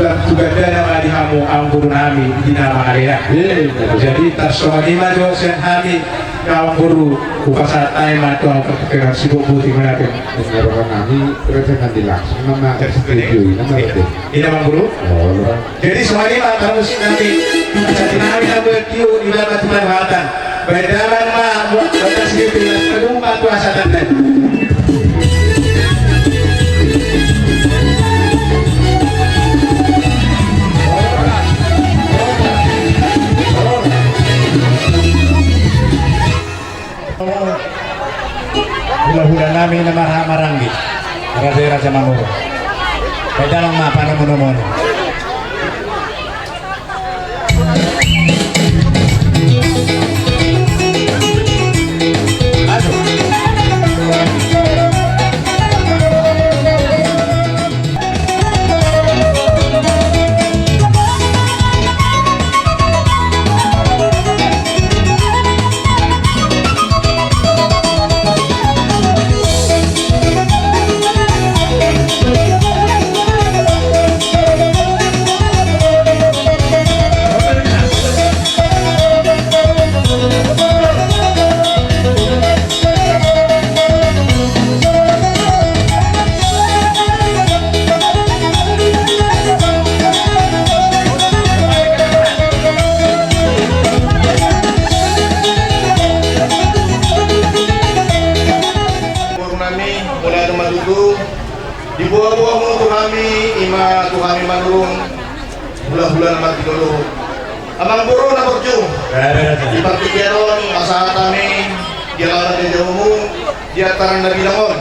lam tu gandana ma di hamu amangboru nami di na mangalean. Jadi tarsongon i ma jo sian hami, amangboru, hupasahat hami ma tu hamu partingkian sibotboti ma na pe. Inna roha nami, raja nami, langsung nama setuju, nama raja. Inna amangboru. Jadi songon i ma parmusik nami, jadi nami na buat tiu di baba tu Kalimantan. Badan ma buat batas gitu ya, kedua tu asa tanda. Hulahula nami na marhaha maranggi, raja i raja Manurung. Baen damang ma panomunomuon. Amangboru nami, mulai ma tutu diboaboa hamu tu hami, ima tu hami Manurung, hulahula na margidolo. Amangboru na borju, di partingkian on pasahat hami di alaman ni jamumu di acara na bidang on.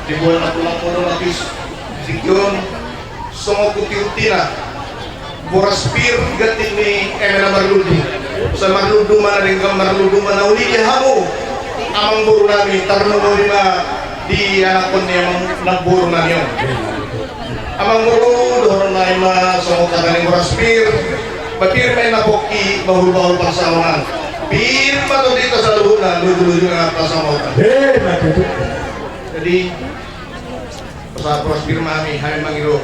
Diboan ma tulang modom apis di tingki on songon hutihutihon boras pir, ganti ni eme na marlundu. Sai marlundu ma na denggan, marlundu ma na uli di hamu amangboru nami, tarlumobi ma di anakkon ni amang namboru nami on. Amangboru, dohonon nami ma songon hata ni boras pir, ba pir ma inna pongki, bahulbahul pansamotan. Pir ma tondi ta saluhutna, lujuluju na pansamotan. Jadi pasahat boras pir ma hami, hami mangido.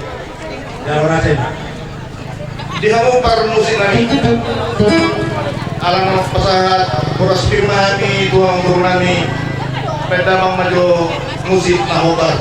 Di hamu parmusik nami, ala na pasahat boras pir ma hami tu amangboru nami, baen damang ma jo musik na hobar.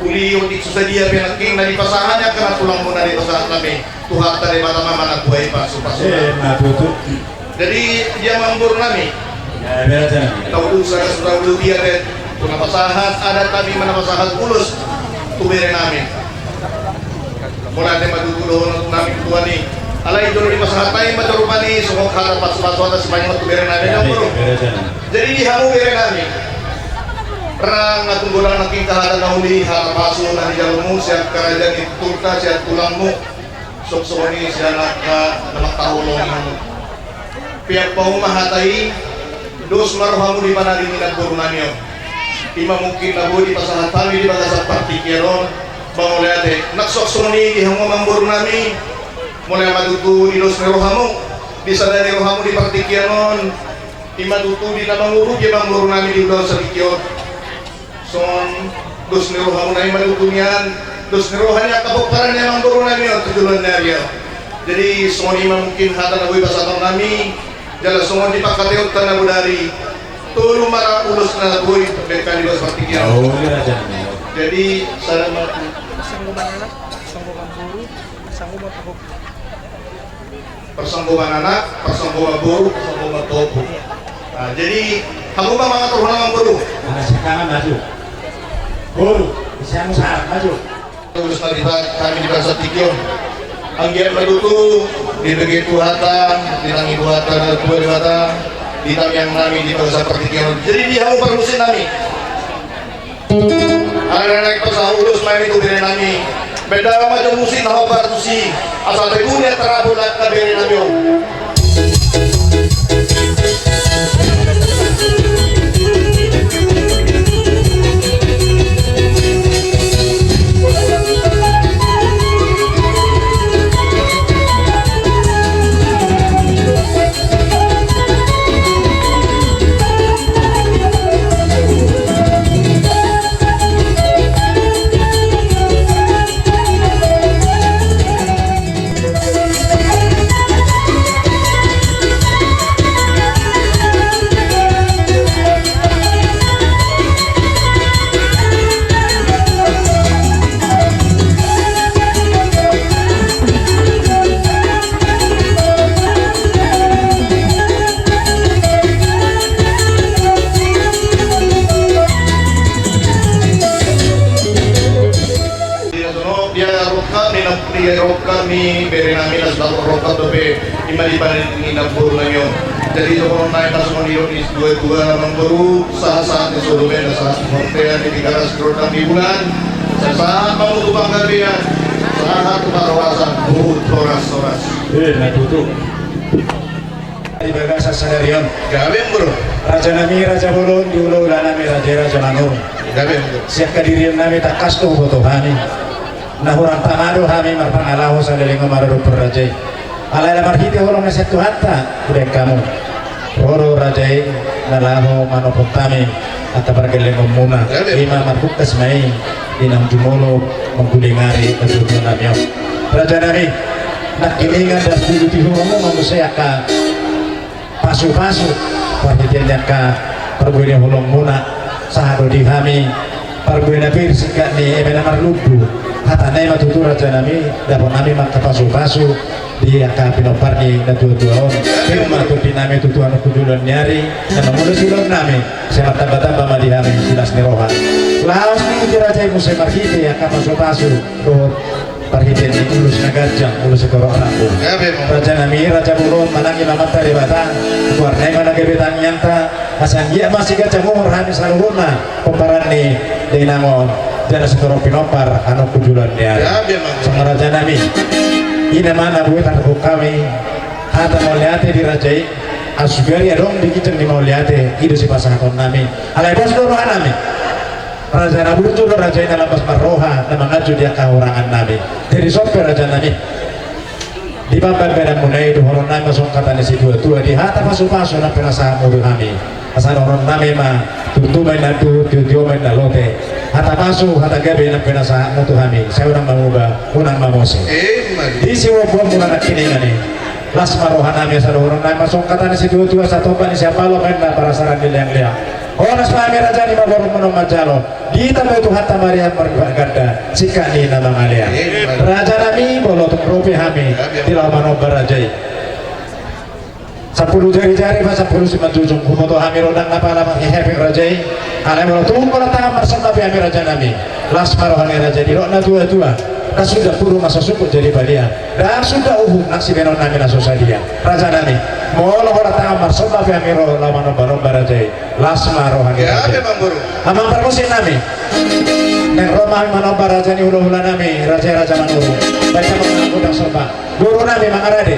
Uli otik so sadia pe nangkin na dipasahat ni angka na tulangmuna dipasahat nami. Tuhanta Debata ma na mambuat pasupasu. Eh, na tutu. Jadi dia amangboru nami. Ya, biasa. Tahu tu saya sudah dulu dia deh. Tu na pasahat adat nami, na pasahat ulos tu bere nami. Mauliate ma tutu dohonon nami tu Tuhan i. Alai jolo dipasahat nami ma jolo rupani songon hata pasupasu, hata sipaingot tu bere nami. Ya, amangboru. Biasa. Jadi di hamu bere nami, ra nga tung godang nangkin hata na uli, hata pasu na nijalomu sian angka raja ni turta, sian tulangmu. Songon i sian angka na mangkaholongi hamu. Piak pauma hata i, dos ma rohamu di panari ni amangboru nami on. I ma mungkin na boi dipasahat hami di bagasan partingkian on. Ba mauliate, nang songon i di hamu amangboru nami. Mauliate ma tutu di dos ni rohamu, di sada ni rohamu di partingkian on. I ma tutu di na mangurupi amangboru nami di ulaon satingki on. Songon dos ni rohamuna i ma tutu nian, dos ni roha ni angka pomparan ni amangboru nami on tu joloan ni ari on. Jadi songon i ma mungkin hata na boi pasahaton nami, jala songon i pangkataionta na bodari, tolu ma ra ulos na boi dengkan di bagasan partingkian. Oh, iya, raja. Jadi salam. Parsanggoman anak, parsanggoman boru, parsanggoman pahompu. Parsanggoman anak, parsanggoman boru, parsanggoman pahompu. Nah, jadi hamu ma mangaturhon amangboru. Anak sian kanan maju. Boru, sian samping maju. Terus tadi, Pak, hami di bagasan tingki on. Anggiat ma tutu dibege Tuhanta, ditangi Tuhanta, na tua Debata, di tangiang nami di bagasan partingkian on. Jadi di hamu parmusik nami. Alai na naeng pasahat ulos ma hami tu bere nami. Baen damang ma jo musik na hombar tusi. Asa tebuni antara bola angka bere nami on. Dia sono, dia rongkap ni, dia rongkap ni bere nami, las rongkap dope, ima di panen ni na boru nami on. Jadi songon nai na songon i didok ni dua-dua amangboru, sahat-sahat ni solu benda sahat ni Montea di Tigaras Gerondang di Bulan. Sahat-sahat ma tu panggabean, sahat tu parhorasan, huhut horas-horas. Eh, na tutu. Di bagasan sadari on. Gabe, amangboru. Raja nami, raja bolon, di ulaula nami, raja, raja manurung. Gabe, amangboru. Sian hadirion nami tangkas do huboto hami. Na hurang tama do hami marpangalaho saleleng on maradophon raja i. Alai ala marhite holong na sian Tuhanta, hubaen hamu. Ro do raja i na laho manophon hami angka pargellengonmuna. Ima marhungkas ma i di naung jumolo mangguling ari na tutu nami on. Raja nami, nangkiningan das dulu di hurang on ma muse angka pasupasu, parhitean ni angka parbue ni holongmuna, sahat do di hami parbue na pir singkat ni eme na marlumbu. Hata nai ma tutu raja nami, dapot nami ma angka pasupasu di angka pinompar ni na tuatua on. Ima tutu nami tutu annon tu joloan ni ari na mangula ulaon nami, sai martambatamba ma di hami las ni roha. Laos ni di raja i muse marhite angka pasupasu dohot parhitean ni ulos na ganjang, ulos sitorop rambu. Gabe, amangboru. Raja nami, raja bolon, manang Amanta Debata, goarna i ma na gabe tangiangta, asa anggiat ma siganjang umur hami saluhutna pomparan ni dainang on, jala sitorop pinompar annon tu joloan ni ari. Gabe, amangboru. Songon raja nami, i nama na boi tarhuk hami hata mauliate di raja i, asa sugari adong di ginjang ni mauliate i do sipasahaton nami. Alai pos do roha nami. Raja na burju do raja i na lambas marroha na manganju di angka hahurangan nami. Jadi songon i raja nami, di pambaen baenanmuna i dohonon nami ma songon hata ni situatua di hata pasupasu na pinasahatmu tu hami. Asa dohonon nami ma, tutu ma inna tuhu, tio ma inna lote. Hata pasu, hata gabe na pinasahatmu tu hami, sai unang mamuba, unang mamose. Ima tutu. Di siboanboanmuna nangkiningan i, las ma roha nami asa dohonon nami ma songon hata ni situatua, asa tompa ni siapalo ma inna parasaran ni leangleang. Horas ma hami raja ni, mamboru ma on manjalo. Ditambai Tuhanta ma arian marganda, singkat ni na mangalean. Raja nami, molo tung ro pe hami di laho manomba raja i, sampulu jari-jari ma sampulu simanjujung, huboto hami ro ndang na pala mangkehepeng raja i. Alai molo tung holan tangan marsomba pe hami raja nami, las ma roha ni raja i, didok na tua-tua: Ndang suda puru na so sungkun jadi balian, ndang suda uhum nang sibahenon nami na so sadia. Raja nami, molo holan tangan marsomba pe hami ro laho manomba-nomba raja i, las ma roha ni raja i. Amang parmusik nami, naeng ro ma hami manomba raja ni hula-hula nami, raja-raja Manurung. Baen ma hamu gondang somba, boru nami mangarade.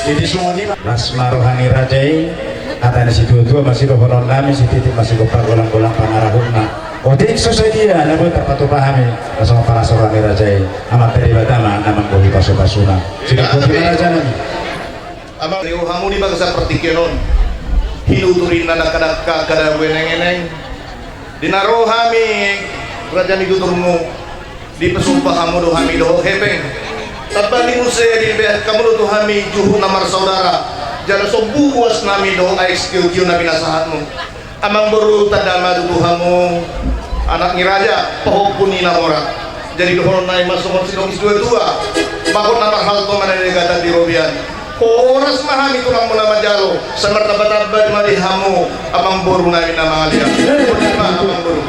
Jadi songon i ma. Las ma roha ni raja i. Hata ni situa-tua ma sidohonon nami, sititi ma sigompa, golang-golang pangarahutna. Otik so sadia na boi tarpatupa hami, na songon palas roha ni raja i, Amanta Debata ma na manggohi pasu-pasuna. Sidok boti ma raja nami. Amang, di hamu di bagasan partingkian on, hinutur inna dangka-dangka, kada ueneng-eneng. Di na ro hami raja ni tuturmu, dipasomba hamu do hami dohot hepeng. Tamba ni muse dibeak hamu do tu hami juhut na marsaudara, jala sombu uas nami dohot aek sitio-tio na pinasahatmu. Amang boru, tanda ma tutu hamu anak ni raja, pahompu ni na mora. Jadi dohonon nami ma songon sidok situa-tua: Bagot na marhalto ma na nigatan di robean. Horas ma hami tulangmu na manjalo, sai martamba-tamba ma di hamu amang boru nami na mangalean. Horas ma amang boru.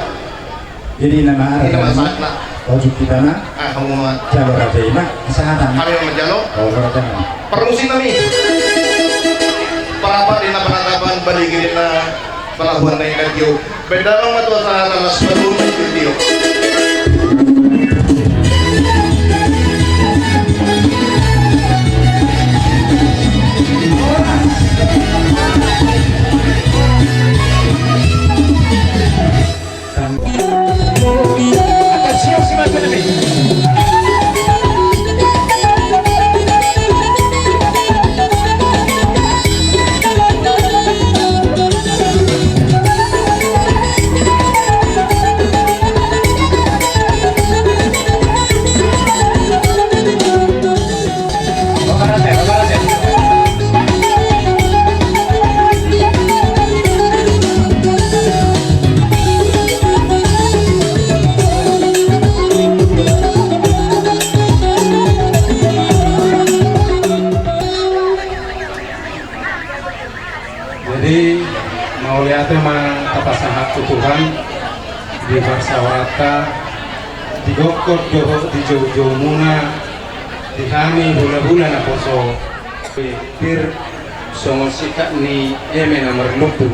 Jadi nama arah nama. Ojuk kita na. Ah, hamu ma. Jalo raja i ma, sahatan. Hami ma manjalo. Oh, raja nami. Parmusik nami. Parapat di na panatapan, baligir di na palabuhan na inna tio. Baen damang ma tu sahatan, las ma tu inna tio. Sauranta, di gokhon dohot di joujoumuna, di hami hulahula naposo, pir songon singkat ni eme na marlumbu.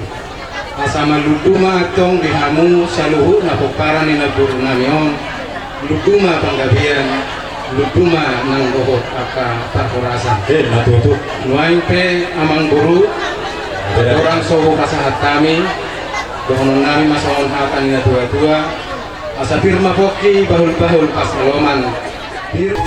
Asa malumbu ma antong di hamu saluhutna pomparan ni namborunami on, lumbu ma panggabean, lumbu ma nang dohot angka parhorasan. Eh, na tutu. Nuaeng pe amangboru, torang so hupasahat hami, dohononnami ma songon hata ni natuatua, asa pir ma pongki bahulbahul pansalongan. Pir.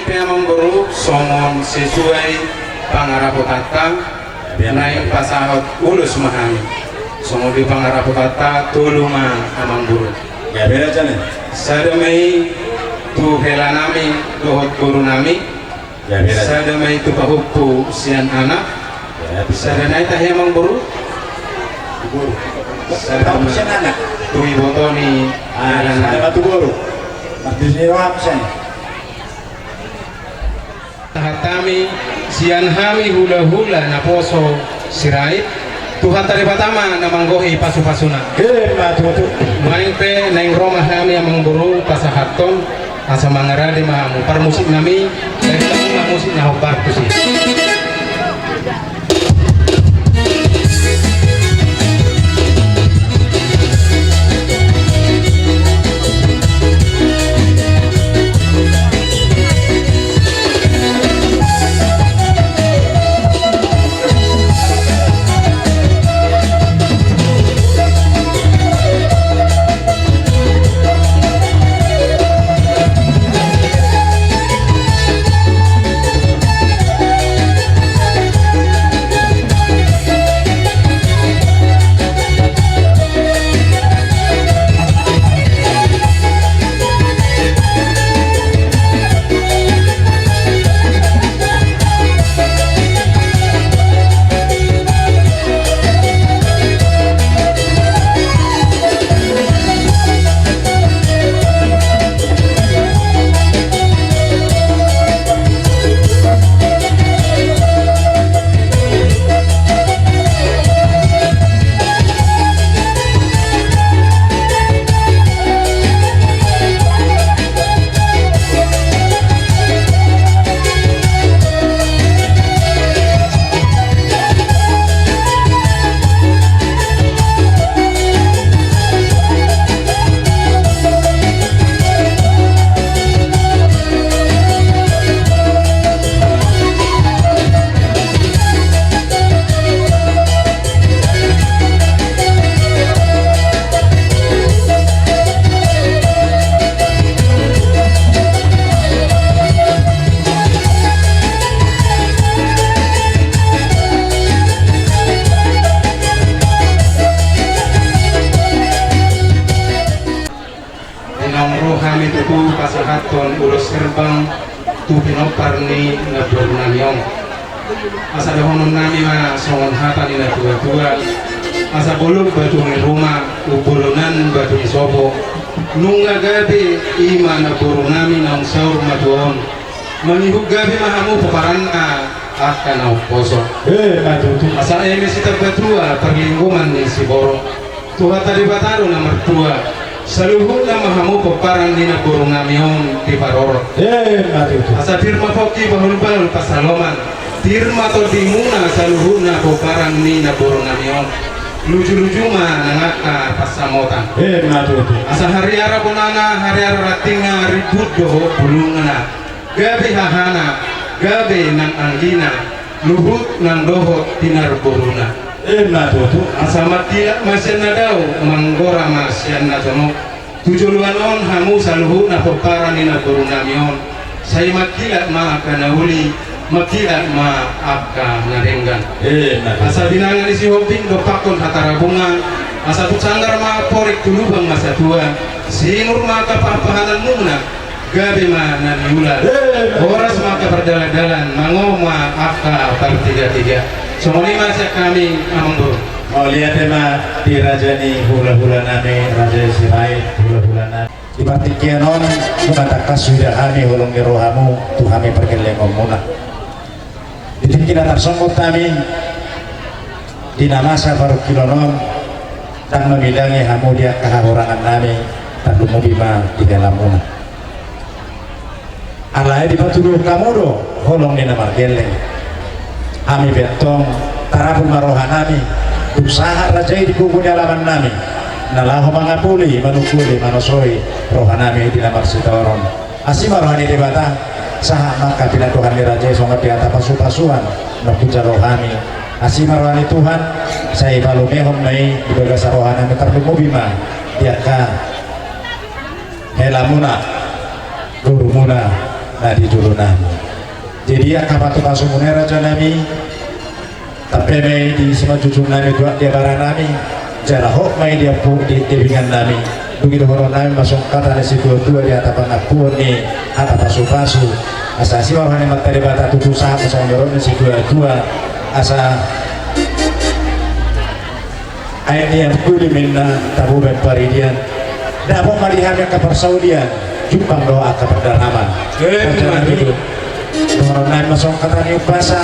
Pe amangboru, songon sesuai pangarapotanta, naeng pasahat ulos ma hami. Songon di pangarapotanta, tolu ma amangboru. Gabe raja na. Sada ma i tu helanami dohot borunami. Gabe raja. Sada ma i tu pahompu sian anak. Gabe. Sada nai tahe amangboru. Tu boru. Sada ma i tu iboto ni anak. Ah, sada ma tu boru. Martis ni roham sian. Tahan hami, sian hami hulahula naposo Sirait, Tuhanta Debata ma na manggohi pasupasuna. Emma tutu. Nuaeng pe naeng ro ma hami amangboru pasahathon, asa mangarade ma hamu parmusiknami, baen hamu ma musik na hombar tusi. Naung ro hami tutu pasahathon ulos herbang tu pinompar ni namborunami on. Asa dohononnami ma songon hata ni natuatua, asa bolon batu ni ruma, umbotonan batu ni sopo. Nunga gabe i ma namborunami naung saur matua on. Mangihut gabe ma hamu pomparanna angka na umposo. Emma tutu. Asa eme sitambatua parlinggoman ni siborok. Tuhanta Debata do na martua, saluhutna ma hamu pomparan ni namborunami on diparorot. Emma tutu. Asa pir ma pongki bahulbahul pansalongan, pir ma tondimuna saluhutna pomparan ni namborunami on. Luju-luju ma nang angka pansamotan. Emma tutu. Asa hariara bonana, hariara rantingna, ribut dohot bulungna. Gabe hahana, gabe nang anggina, luhut nang dohot tinar boruna. Emma tutu. Asa mangkilap ma sian na dao, manggora ma sian na jonok. Tu joloan on hamu saluhutna pomparan ni namborunami on, sai mangkilap ma angka na uli, mangkilap ma angka na denggan. Emma tutu. Asa binanga ni Sihombing dompakkon hata rabungan, asa tu sanggar ma amporik, tu lubang ma satua, sinur ma angka pahanpahananmuna, gabe ma na niula. Emma tutu. Horas ma angka pardalandalan, mangomo ma angka partigatiga. Songon i ma sian hami, amangboru. Mauliate ma di raja ni hulahulanami, Raja Sirait, hulahulanami. Di partingkian on, di mata kas sudah hami holong ni rohamu tu hami pargellengonmuna. Di tingki na tarsonggot hami di na masa parungkilon on, ndang mamilangi hamu di angka hahurangannami, tarlumobi ma di helamuna. Alai dipatuduhon hamu do holong ni na margelleng. Hami pe antong tarapul ma rohanami, dung sahat raja i di gogo ni alamannami, na laho mangapuli, manungkuli, manosoi rohanami di na marsitaonon. Asi ma roha ni Debata, sahat ma angka pinatuhan ni raja i songon di hata pasupasuan na hujalo hami. Asi ma roha ni Tuhan, sai palumehon ma i di bagasan rohanami, tarlumobi ma di angka helamuna, gurumuna na di jolonami. Jadi angka patupasumuna i rajanami, tampe ma i di simanjujungnami tu angka di abaranami, jala hot ma i di ampu-, di, di dengannami. Dung i dohononnami ma songon hata ni situatua di hata pangampuon ni hata pasupasu. Asa asi ma roha ni Amanta Debata tutu sahat ma songon nidok ni situatua. Asa aek ni ampuli ma inna tabo baen paridian. Dapot ma di hami angka parsaulian, jumpang do angka pardalanan. Eh, rajanami, betul. Dohononnami ma songon hata ni umpasa,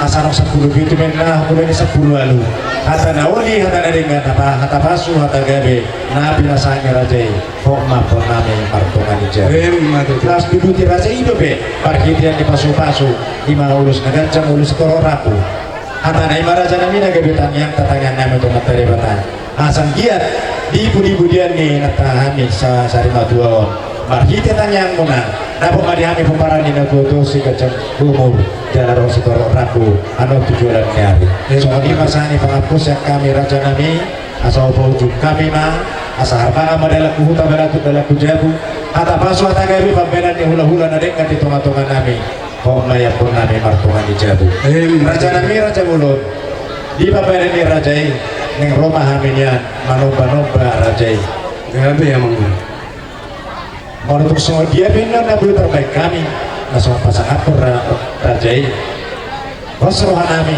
asa nang sampulu pitu ma inna, mula ni sampulu ualu. Hata na uli, hata na denggan, hata, hata pasu, hata gabe, na pinasahat ni raja i, hot ma amponnami martonga ni jabu. Eh, betul. Las duduti raja i dope, parhitean ni pasupasu, i ma ulos na ganjang, ulos sitorop rambu. Hatana i ma rajanami na gabe tangiang, tatangiangnami tu Amanta Debata. Asa anggiat di pudipudian ni inanta hami sa-, sarimatua on, marhite tangiangmuna, dapot ma di hami pomparan ni natuatua, siganjang umur, jala ro sitorop rambu, annon tu joloan ni ari. Songon i ma sahat ni pangampu sian hami rajanami, asa hupaujung hami ma, asa harbangan ma dalan tu huta, balatuk dalan tu jabu, hata pasu hata gabe, pambahenan ni hulahula na denggan di tongatonganami. Hot ma i amponnami martonga ni jabu. Em. Rajanami, raja bolon. Di pambahenan ni raja i, naeng ro ma hami nian manombanomba raja i. Gabe, amang. Molo tung songon dia pe inna na boi tarbaen hami, na songon pasangaphon ra-, raja i. Hos rohanami.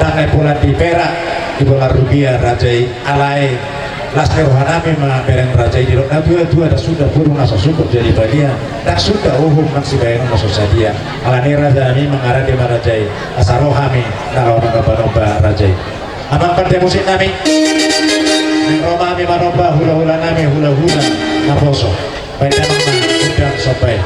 Ndang na pola di perak, di pola rubia raja i, alai las ni rohanami ma bereng raja i, didok natuatua, ndang suda burung na so sungkun jadi balian, ndang suda uhum nang sibahenon na so sadia. Alani i rajanami mangarade ma raja i, asa ro hami na laho manombanomba raja i. Amang pande musiknami, naeng ro ma hami manomba hulahulanami, hulahula naposo. Baen damang ma gondang somba i.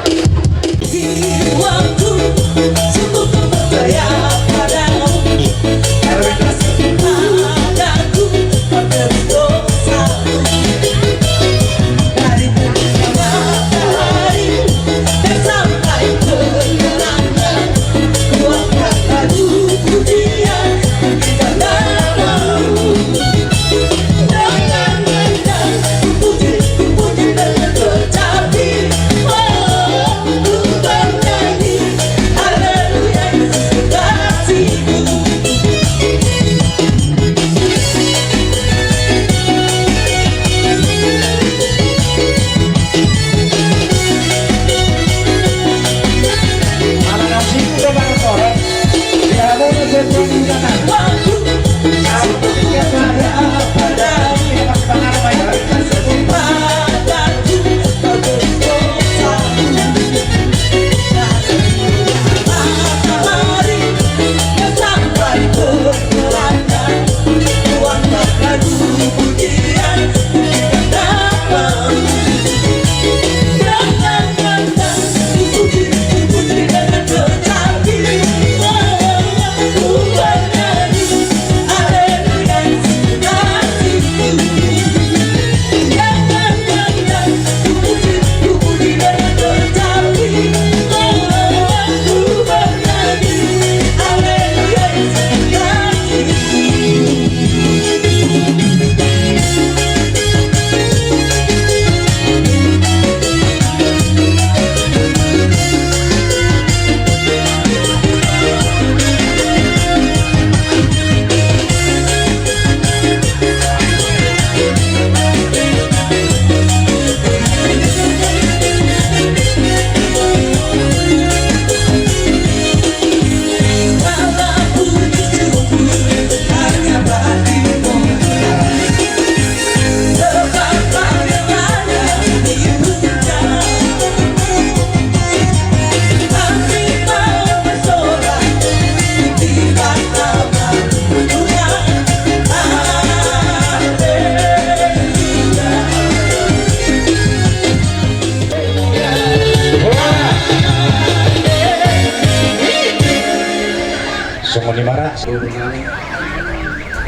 Songon i ma ra.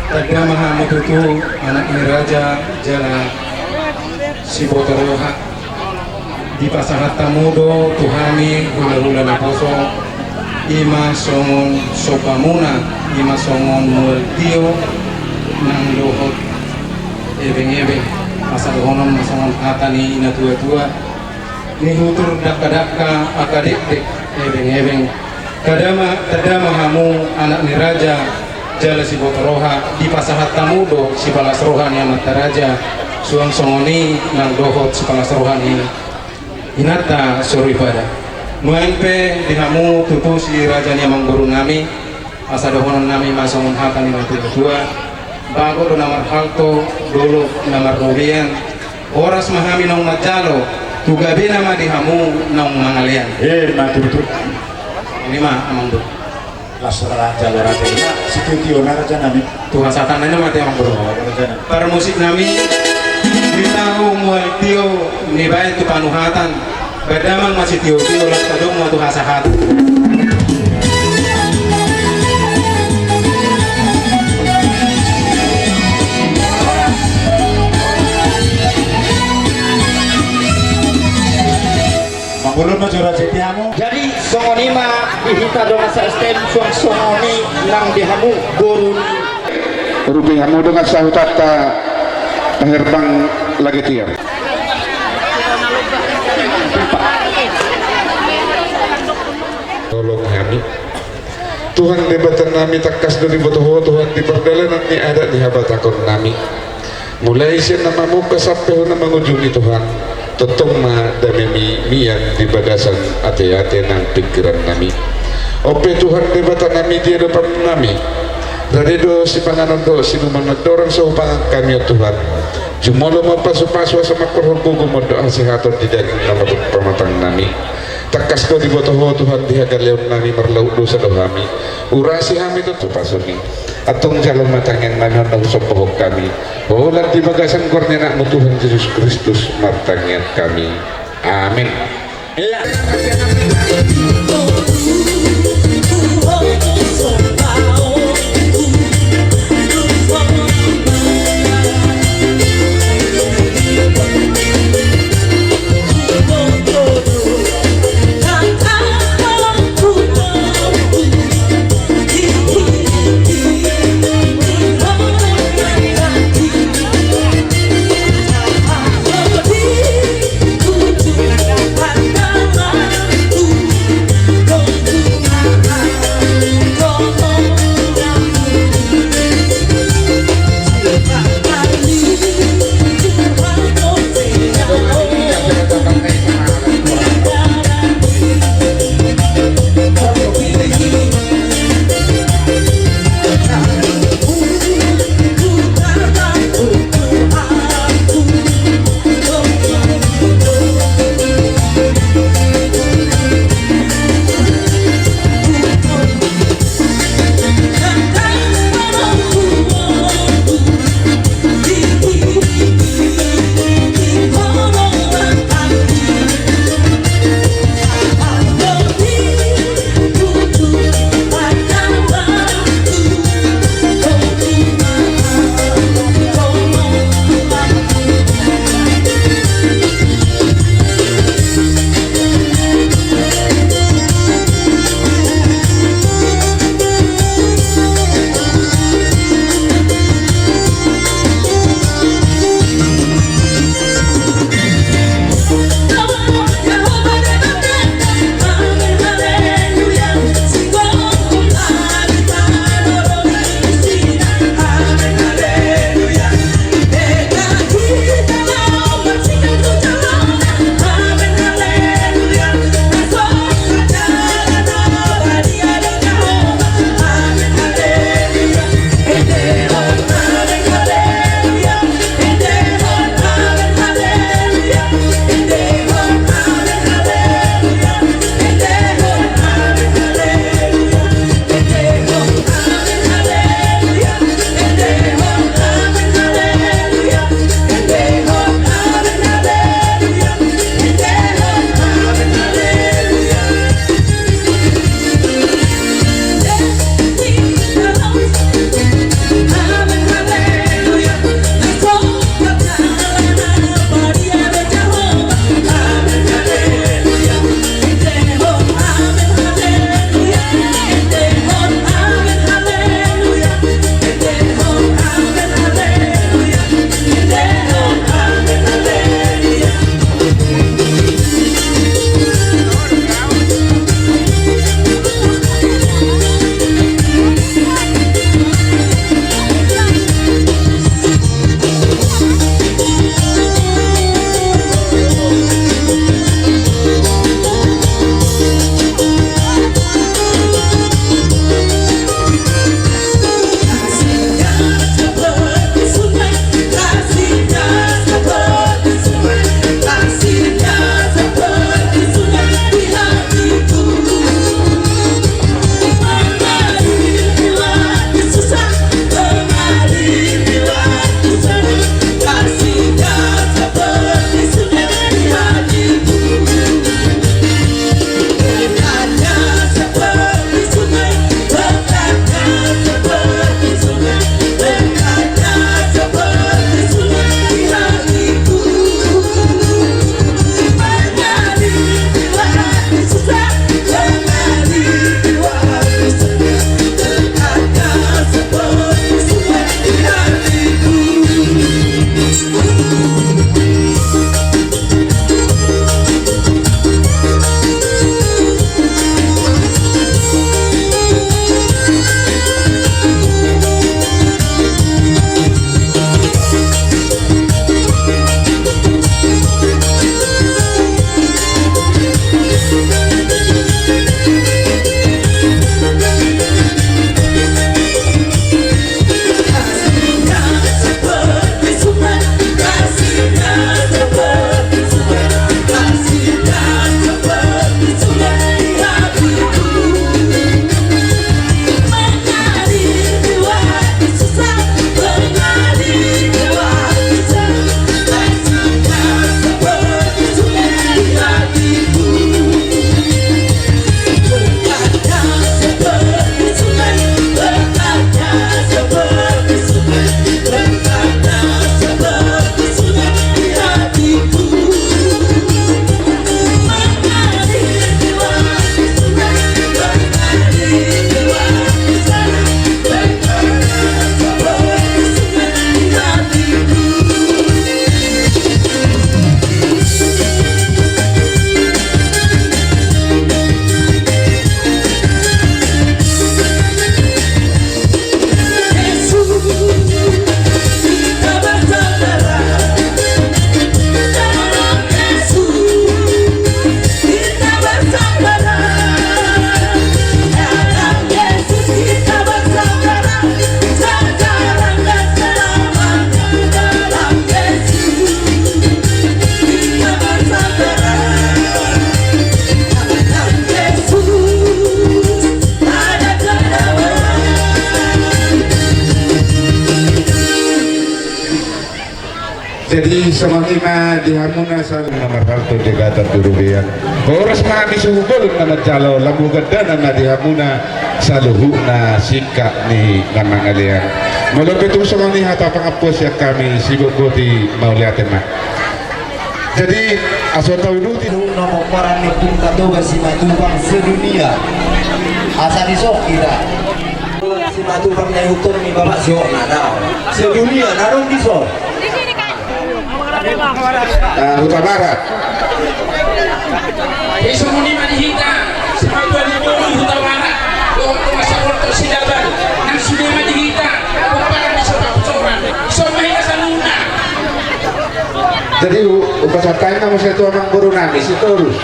Tanda ma hamu tutu anak ni raja jala siboto roha. Dipasahat hamu do tu hami hulahula naposo, i ma songon sombamuna, i ma songon mual tio nang dohot ebeng-ebeng. Asa dohonon ma songon hata ni natuatua: Nihutur dakka-dakka angka dekdek ebeng-ebeng. Tanda ma, tanda ma hamu anak ni raja jala siboto roha, dipasahat hamu do sipalas roha ni amanta raja, suang songon i nang dohot sipalas roha ni inanta soripada. Nuaeng pe di hamu tutu si raja ni amangboru nami, asa dohonon nami ma songon hata ni natuatua: Bagot do na marhalto, dolok na marrobean. Horas ma hami naung manjalo, tu gabena ma di hamu naung mangalean. Emma tutu. I ma amangboru. Las raja lo raja i ma sitio-tio na raja nami. Tu hasahatan nami ma te amangboru. Parmusik nami, di tahu mual tio nibaen tu panuhatan. Baen damang ma sitio-tio, las tadok ma tu hasahatan. Mangulon ma jora jeti hamu. Jadi songon i ma di hita dongan sa-S T M, suang songon i nang di hamu boru ni. Rupi hamu dongan sahutanta, herbang lagi tiar. Tolong hami. Tuhan Debata nami, tangkas do diboto Ho Tuhan di pardalanan ni adat ni habatahon nami. Mulai sian na mamungka sampe tu na mangujungi Tuhan, tongtong ma damemi mian di bagasan ate-ate nang pingkiran nami. On pe Tuhan Debata nami, di adopan nami, rade do sipanganon dohot sinuman na dorang so hupangan hami on Tuhan. Jumolo ma pasu-pasu asa mangkorhon gogo ma on dohot hasehaton di daging nang pamatang nami. Tangkas do diboto Ho Tuhan di hagaleon nami, marlaut dosa do hami. Urasi hami do tu pasu-pasu i. Antong jalo ma tangiang nami on na husomba hon hami. Holan di bagasan goar ni Anakmu Tuhan Jesus Kristus martangiang hami. Amin. Jadi songon i ma di hamuna saluhutna marhalto di gata tu robean. Horas ma hami suhut bolon na manjalo lambu gandana ma di hamuna saluhutna singkat ni na mangalean. Molo pe tung songon i hata pangampuan sian hami, sibotoboto mauliate ma. Jadi aso tau duti. Na pomparan ni Pungka Toba Simatupang sedunia. Asa disok kita. Simatupang na ihuthon ni bapak siok na dao. Sedunia na dong disok. Ah, Hutabarat. Jadi songon i ma di hita, Simatupang ni boru Hutabarat. Dohot tu masa porto sidaban. Nang sude ma di hita, pomparan ni Simatupang. Songon i ma hita saluhutna. Jadi u-, upasahat hami ma muse tu amangboru nami Sitorus.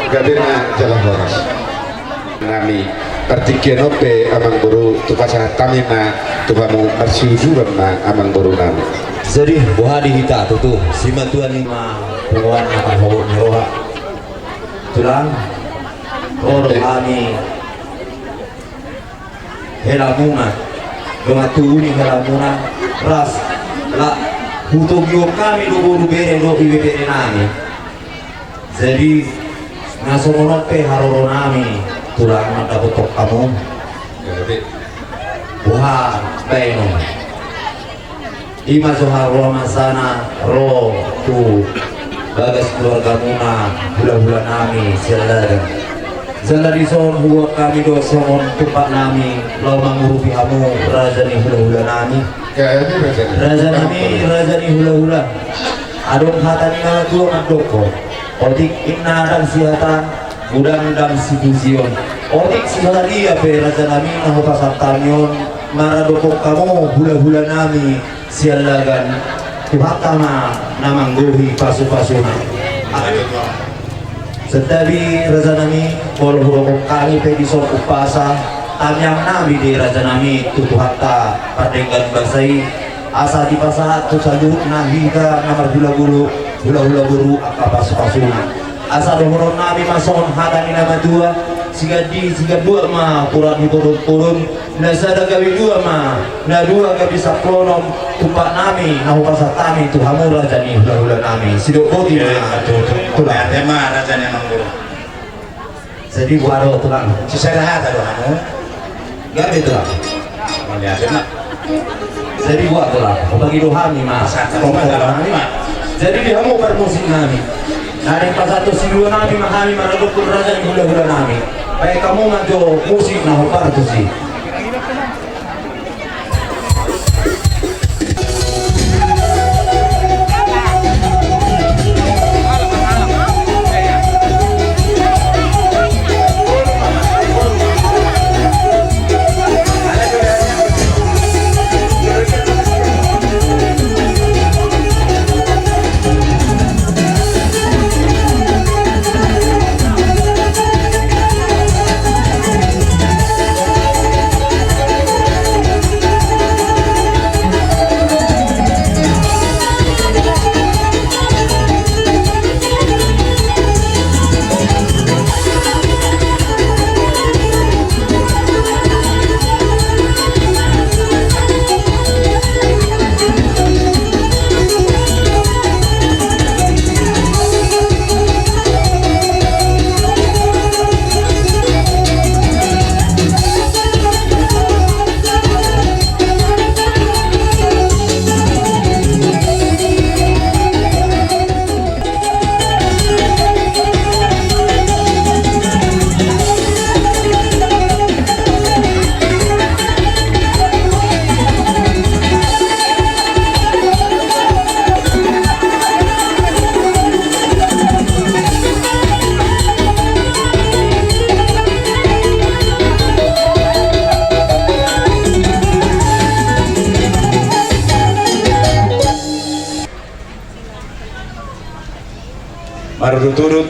Gabe ma jala horas. Nami partingkian on pe amangboru, hupasahat hami ma tu hamu marsiuduran ma amangboru nami. Jadi boha di hita tutu, simatua ni ma punguan na tarhobot ni roha. Tulang, ro do hami helamuna, dongan tubu ni helamuna, ras, la, hutogihon hami do boru bere dohot ibebere nami. Jadi na songon on pe haroro nami tulang mandapothon hamu. Boha baenon. Ima so haroro masana ro tu bagas keluargamuna hulahula nami sian Ladan. Jala dison huboan hami do songon tumpak nami laho mangurupi hamu raja ni hulahula nami. Raja nami, raja ni hulahula. Adong hata ni na matua mandokkon, otik inna ndang sihatan, godang ndang sipujion. Otik sisadia pe raja nami na hupasahat hami on maradophon hamu hulahula nami sian Ladan, Tuhanta ma na manggohi pasupasuna. Santabi raja nami, molo hudokhon hami pe dison umpasa tangiang nami di raja nami tu Tuhanta pardenggan basa i, asa dipasahat tu saluhutna hita na marhulahula, hulahula boru angka pasupasuna. Asa dohonon nami ma songon hata ni na matua, sigandi siganduan ma poran ni podompodom, na sada gabe dua ma, na dua gabe sampulu onom, tumpak nami na hupasahat hami tu hamu raja ni hulahula nami. Sidok boti ma. Tulang. Ate ma raja ni amangboru. Jadi boha do tulang. Sisada hata do hamu. Gabe tulang. Mauliate ma. Jadi boha tulang. Hupagido hami ma. Sata ma. Jadi di hamu parmusik nami. Na naeng pasahathon silua nami ma hami maradophon raja ni hulahula nami. Baen hamu ma jo musik na hombar tusi. Marudutudut,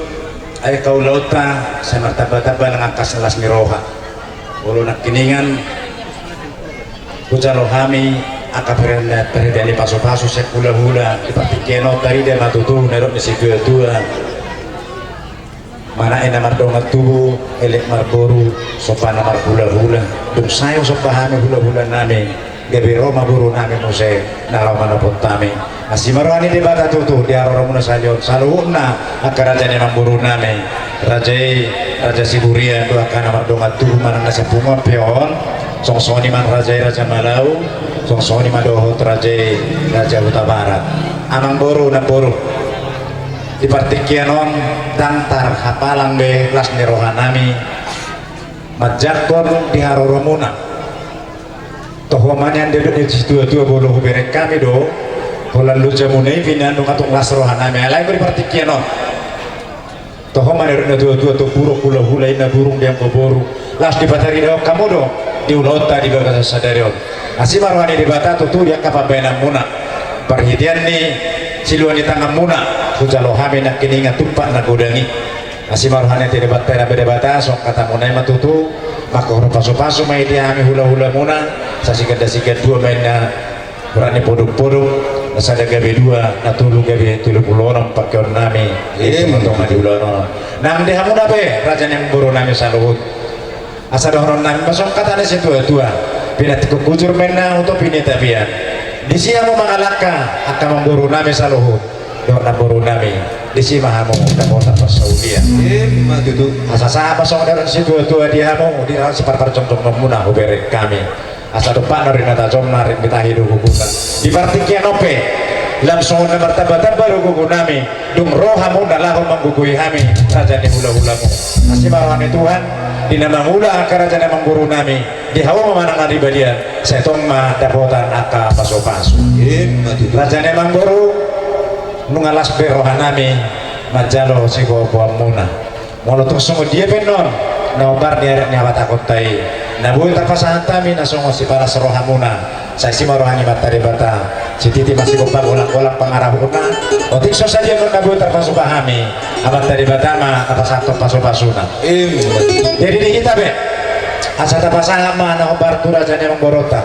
ai haulaonta, sai martambatamba nang angka las ni roha. Molo nangkiningan hujalo hami angka parida-, parida ni pasupasu sian hulahula di partingkian on, tarida ma tutu na nidok ni situatua. Manang na mardongan tubu, elek marboru, somba na marhulahula. Dung sae husomba hami hulahula nami, Gabe ro ma boru nami muse na laho manopot hami. Asi ma roha ni Debata tutu di haroromuna sahali on saluhutna angka raja ni amangboru nami. Raja i, Raja Siburian, do angka na mardongan tubu manang na sipunguan pe on. Songon songon i ma raja i Raja Malau, songon songon i ma dohot raja i Raja Hutabarat. Amangboru, namboru, di partingkian on ndang tarhapalang be las ni roha nami manjangkon di haroromuna. Toho ma nian didok ni situatua molo hubereng hami do holan lojamuna i pe nian nunga tung las roha nami, alai anggo di partingkian on toho ma nian didok ni situatua, tompuruk hulahula, inna burung di anggo boru, laos dipataridahon hamu do di ulaonta di bagasan sadari on. Asi ma roha ni Debata tutu di angka pambahenanmuna, parhitean ni siluan ni tanganmuna hujalo hami nangkiningan tumpak na godang i. Asi ma roha ni Debata, Debata, songon hatamuna i ma tutu, mangkorhon pasupasu ma i di hami hulahulamuna, sai sigandasigan dua ma inna urat ni podungpodung, na sada gabe dua, na tolu gabe tolu pulu onom pangkeon nami. Ima tutu. Tonga di ulaon on nang di hamuna pe raja ni amangboru nami saluhut. Asa dohonon nami ma songon hata ni situatua: Pinantikhon hujur ma inna hu topi ni tapian. Disi hamu mangalangka angka amangboru nami saluhut dohot namboru nami, disi ma hamu dapotan parsaulian. Ima tutu. Asa sahat ma songon didok ni situatua di hamu di na siparparjongjongmuna hubereng hami. Asa dompak na ro di na tajom na ringgit tahi do gogona. Di partingkian on pe lam songon na martambatamba do gogo nami dung ro hamu na laho manggogoi hami raja ni hulahulamu. Asi ma roha ni Tuhan di na mangula angka raja ni amangboru nami, di hauma manang na di balian, sai tong ma dapotan angka pasupasu. Ima tutu. Raja ni amangboru, nunga las be roha nami manjalo sigoargoarmuna. Molo tung songon dia pe annon na hombar ni adat ni habatahonta i na boi tarpasahat hami na songon sipalas rohamuna, sai asi ma roha ni Amanta Debata, sititi ma sigompa, golanggolang pangarahutna. Otik so sadia annon na boi tarpasupasu hami, Amanta Debata ma na pasahathon pasupasuna. Ima. Jadi di hita pe, asa tapasahat ma na hombar tu raja ni amangborunta.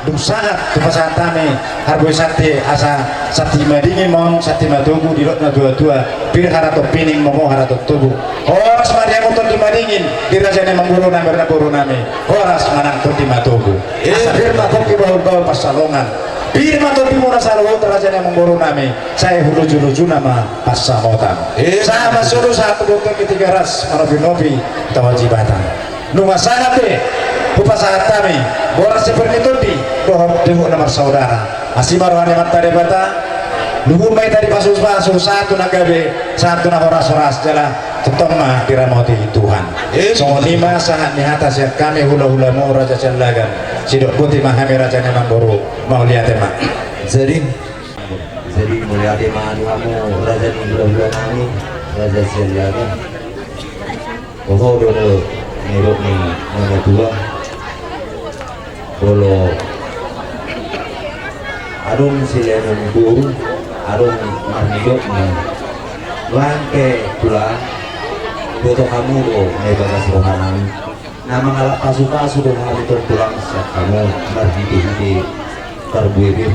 Dung sahat hupasahat hami harbue santi, asa santi madingin ma on, santi matogu, didok na tuatua: Pir haraton pining, momo haraton togu. Horas ma di hamu Tondi Madingin, di raja ni amangboru nami, namboru nami. Horas ma nang tondi matogu. Asa pir ma pongki bahulbahul pansalongan. Pir ma tondimuna saluhut raja ni amangboru nami, sai hulujulujuna ma pansamotan. Sahat ma solu sahat tu bontean ni Tigaras, manopinopi tawa Jibatan. Nunga sahat be hupasahat hami boras si pir ni tondi dohot dehut na marsaudara. Asi ma roha ni Amanta Debata, luhut ma hita dipasupasu sahat tu na gabe, sahat tu na horashoras, jala tongtong ma diramoti Tuhan. Songon i ma sahat ni hata sian hami hulahulamu Raja Siallagan. Sidok boti ma hami raja ni amangboru, mauliate ma. Jadi, jadi mauliate ma di hamu raja ni hulahula nami, Raja Siallagan. Toho do nidok ni natuatua, molo adong silean ni boru, adong marnidok ni, nuaeng pe tulang, boto hamu do na di bagas roha nami. Na mangalap pasupasu do hami tong tulang sian hamu marhitehite parbue be.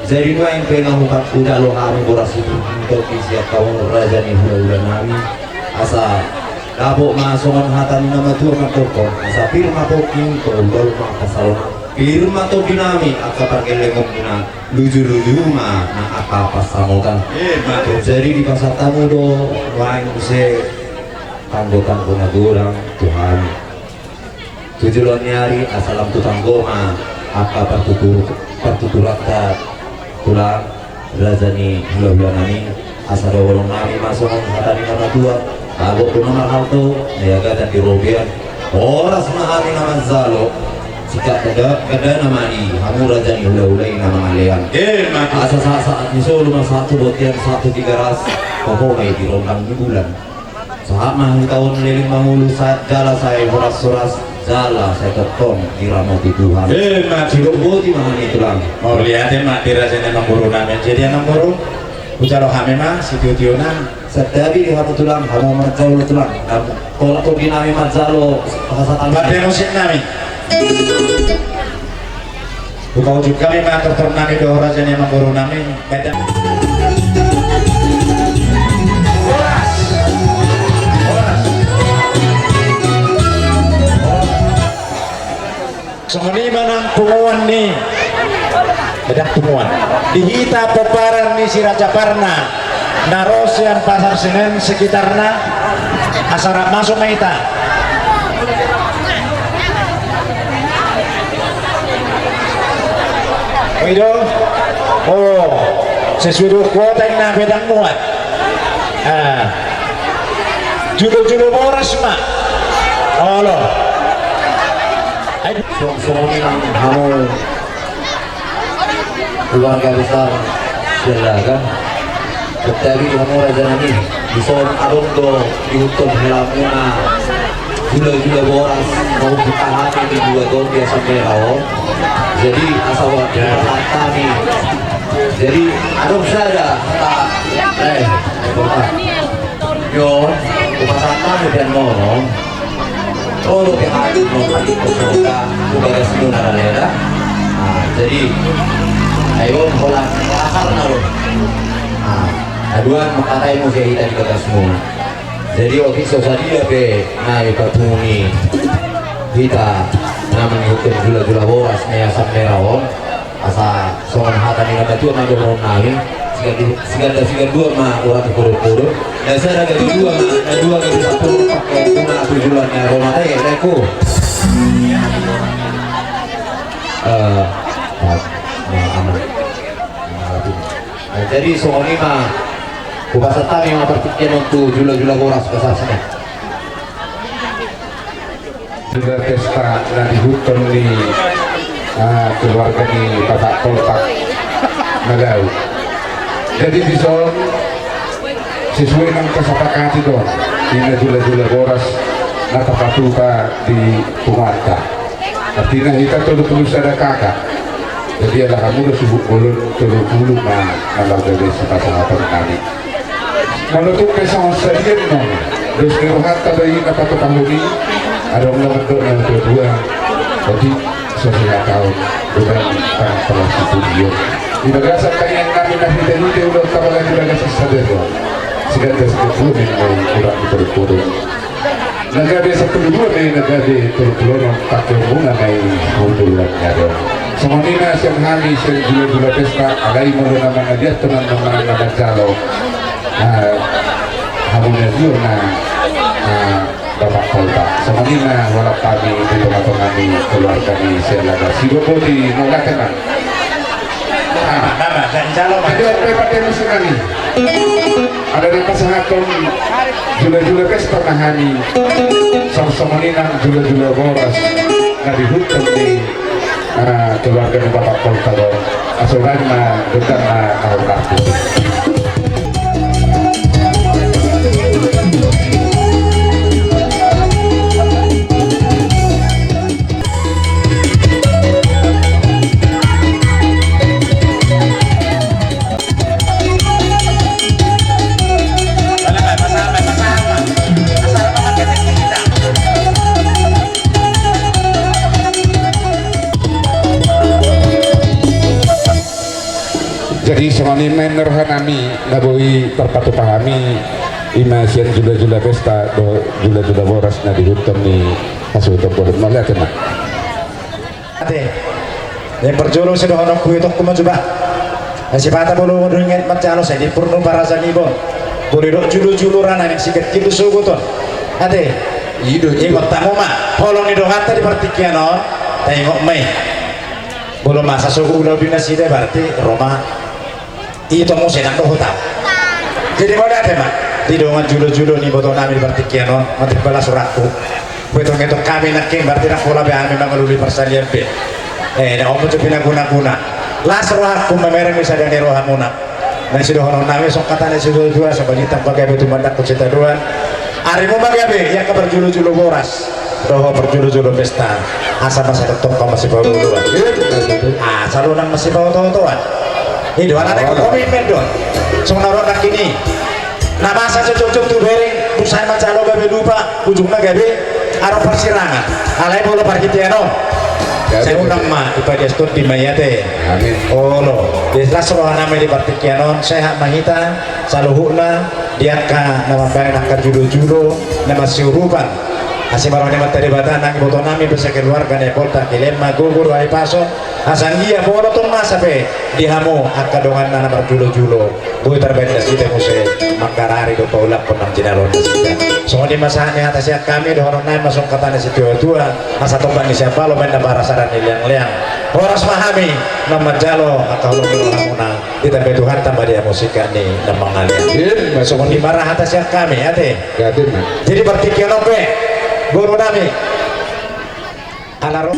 Jadi nuaeng pe na hupasahat hami boras i tu, tu sian hamu raja ni hulahula nami, asa dapot ma songon hata ni na matua mandok, asa pir ma pongki, tolu ma pansalongan, pir ma tondi nami, angka pargellengon muna, lujuluju ma na angka pansamotan. Eh, ma- Jadi dipasahat hamu do nuaeng muse tanggo-tanggo na godang tu hami. Tu joloan ni ari asa lam tu tanggo ma angka partutur, partuturanta tulang raja ni hulahula nami, asa dohonon nami ma songon hata ni na matua, dapot do na marhalto, na iagatan di robean, horas ma hami na manjalo, singkat ganda, gandana ma di hamu raja ni hulahula i na mangalean. Eh, ma- Asa sahat-sahat ni solu ma sahat tu bontean sahat tu Tigaras, toho ma i di rondang ni bulan. Sahat ma hita on leleng mangolu sa-, jala sai horas-horas, jala sai tongtong diramoti Tuhan. Eh, ma- Sidok boti ma hami tulang. Mauliate ma di raja ni amangboru nami. Jadi amangboru, hujalo hami ma sitio-tiona. Santabi di hamu tulang, hamu manjalo tulang. Hamu tolap tondi nami manjalo pasahat hami. Pande musik nami. Hupaujung hami ma tortor nami dohot raja ni amangboru nami. Badan. Horas. Horas. Songon i ma nang punguan ni, badan punguan. Di hita pomparan ni si Raja Parna. Na ro sian Pasar Senen sekitarna, asa rap masuk ma hita. Oi do. Oh, sesuai do kuota inna badan muat. Ah. Julu-julu boras ma. Olo. Ai. Songon i nang hamu keluarga besar Siallaga. Santabi di hamu raja nami. Dison adong do diihuthon helamuna jula-jula boras, mau kita hami di dua ton di Asam Merah on. Jadi asa buat hami. Jadi adong sada hata, eh, hata. Yo, hupasahat hami dan mono. Olo pe hami, no, hami, kosonta, tu bagasmuna na lela. Ah, jadi, ai on holan, asarna do. Ah, aduan mangkatai muse hita di bagasmuna. Jadi, otik so sadia pe, na i patungi hita, na mangihuthon jula-jula boras, na i Asam Merah on. Asa songon hata ni na matua ma dohonon nami, siganda, siganda, sigandua ma urat ni podo-podo. Na sada gabe dua ma, na dua gabe sampulu, pake guna tu joloan ni aromata i, leko. Eh, na, na, aman. Nah, jadi songon i ma, hupasahat hami ma partingkian on tu jula-jula boras basasna. Jula pesta na diihuthon ni, ah, keluarga ni Bapak Poltak na dao. Jadi dison sesuai nang tasapakati do on, i na jula-jula boras na tapatupa di punguanta. Artina hita tolu pulu sada K K. Jadi ala hamu do suhut bolon tolu pulu ma na laho gabe sipasahaton nami. Molo tung pe songon sadia nang dos ni rohanta do i na patupahon i, adong na mandok na dua-dua. Otik so sihataon, godang tang pala sipudion. Di bagasan tangiang nami na hita-hita ulaon tapala di bagasan sadari on. Siganda sigandua ma i urat ni podo-podo. Na gabe sampulu dua ma i, na gabe tolu pulu onom, pake muna ma i hamu duluan ni ari on. Songon i ma sian hami sian jula-jula pesta, alai molo na mangaliathon nang manang na manjalo, ah, hamu na dua na, ah, Bapak Poltak. Songon i ma hualap hami di tonga-tonga ni keluarga ni Siallaga. Sidok boti, mauliate ma. Ah. Mama, mama, dan jalo ma. Aduh, pepat ya musuh kami. Ada na pasahathon jula-jula pesta ma hami. Songon i nang jula-jula boras na diihuthon ni, ah, keluarga ni Bapak Poltak on. Asa unang ma gondang na, na hurang. Jadi songon i ma roha nami na boi tarpatupa hami, i ma sian jula-jula pesta dohot jula-jula boras na diihuthon ni hasuhuton bolon. Mauliate ma. Ate. Yang parjolo sidohononku, itongku ma jolo. Sipata molo dung inget manjalo sai di purnu paraja ni bon. Boi didok jolo-jolo ra nang siganjang do sogot on. Ate. I do, i do. Ingot hamu ma. Holong ni donganta di partingkian on. Taingot ma i. Molo masa so ulaon ni nasida berarti ro ma. I tong muse nang dohot au. Jadi mauliate ma di dongan jolo-jolo ni iboto nami di partingkian on, mantap balas rohangku. Boe tong etong hami nangkin berarti ndang pola be hami mangalului parsalian be. Eh, na omo tu pinaguna-guna. Las rohangku mamereng di sada ni rohamuna. Na sidohonon nami songon hata ni situa-tua, sabalintang pagabe tumandangkon sitadoan. Arimu ma gabe, i angka parjolo-jolo boras. Dohot parjolo-jolo pesta. Asa masa tongtong masipaolo-oloan. Ah, salo nang masipaoto-otoan. I do, alana komitmen do. Songon na ro nangkin i. Na masa so jotjot tu bereng, busan manjalo gabe lupa, ujungna gabe adong parsirangan. Alai molo parhitean on. Sai unang ma, ipadias tondi ma i ate. Amin. Olo. Di las roha nami di partingkian on, sehat ma hita, saluhutna, di angka na mambahen angka jolo-jolo, na masiurupan. Asi ma roha ni Amanta Debata nang iboto nami pe sakeluarga na i bolta kilema gogo do ai pason. Asa anggiat molo tong masa pe di hamu angka donganna na marjolo-jolo. Boi tarbaen nasida muse manggarari do paulakhon nang jinaloan nasida. Songon i ma sahat ni hata sian hami dohonon nami ma songon hata ni situa-tua. Asa tomban ni siapalo ma inna parasaran ni leang-leang. Horas ma hami na manjalo angka holong ni rohamuna. Ditambai Tuhanta ma di hamu sian hami na mangalean. Songon i ma ra hata sian hami ate. Jadi partingkian on pe boru nami. Ala ro.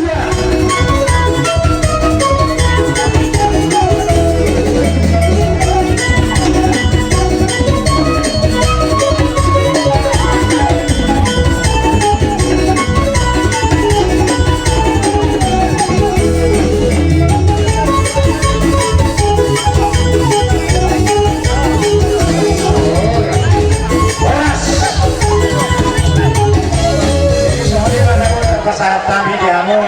Pasahat hami di hamu.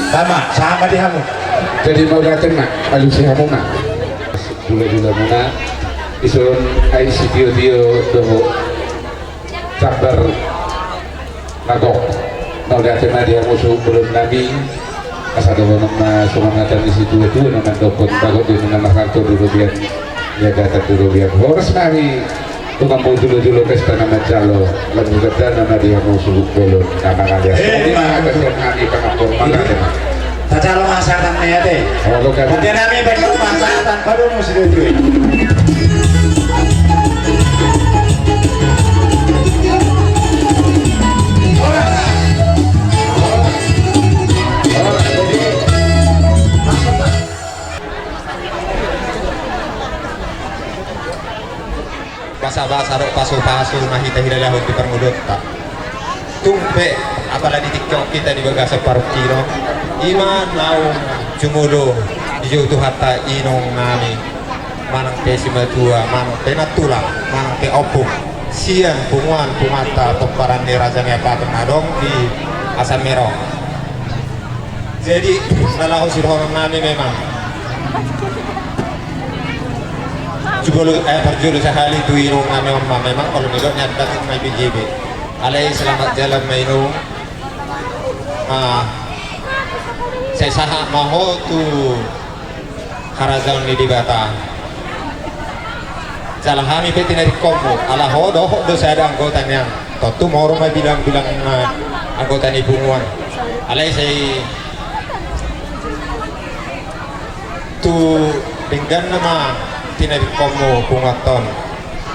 Tama, sama di hamu. Jadi mauliate ma, alusi hamu ma. Jula-jula muna, dison ai sitio-tio dohot jambar na gok. Mauliate ma di hamu suhut bolon nami. Asa dohonon ma songon hata ni situa-tua na mandokhon, bagot do ninna marhalto di robean, ia gata di robean. Horas ma hami tu hamu jolo-jolo pesta na manjalo. Lagu gandana ma di hamu suhut bolon na mangalean. Eh, songon i ma hata sian hami pangampor, mauliate ma. Tajalo ma sahatan ni ate. Olo, gabe. Ate nami, baen ma sahatan, padomu sidotue. Basa-basa dohot pasu-pasu ma hita hidalahon di parngoluonta. Tung pe, apala di tingki on hita di bagasan parungkilon, i ma naung jumolo dijou Tuhanta inong nami, manang pe simatua, manang pe nantulang, manang pe ompung, sian punguan-punguanta pomparan ni Raja Naipatar na adong di Asamer on. Jadi, na laho sidohonon nami memang. Jumolo, eh, parjolo sahali tu inong nami on ma memang, olo nidok ni adat ma i be jebe. Alai selamat jalan ma inong. Ah, sai sahat ma ho tu harajaon ni Debata. Jala hami pe tinadingkonmu, ala ho dohot do sada anggota nian. Tontu molo ma bilang-bilang, eh, anggota ni punguan. Alai sai tu dengganna ma tinadingkonmu punguanta on.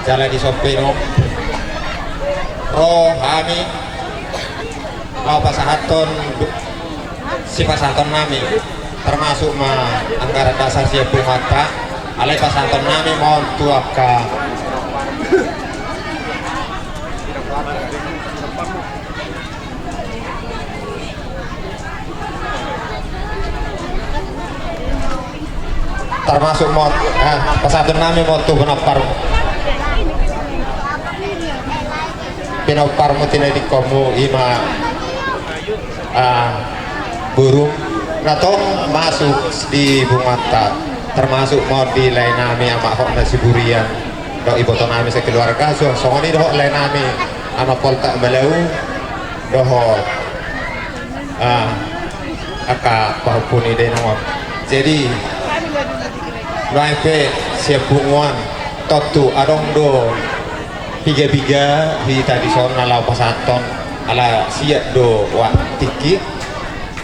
Jala dison pe inong ro hami laho pasahathon sipasahaton nami, termasuk ma anggaran dasar sian punguanta, alai pasahaton nami ma on tu angka termasuk ma on, eh, pasahaton nami ma on tu pinompar. Pinomparmu, tinadingkonmu, ima, ah, burung na tong masuk di punguanta, termasuk ma on di lae nami, amak hotna Siburian, dohot iboto nami sekeluarga, so, songon i dohot lae nami, amak Poltak Malau, dohot, ah, angka pahompu ni dainang on. Jadi, nuaeng pe sian punguan, tontu adong do piga-piga hita dison na laho pasahathon, ala siat do tingki,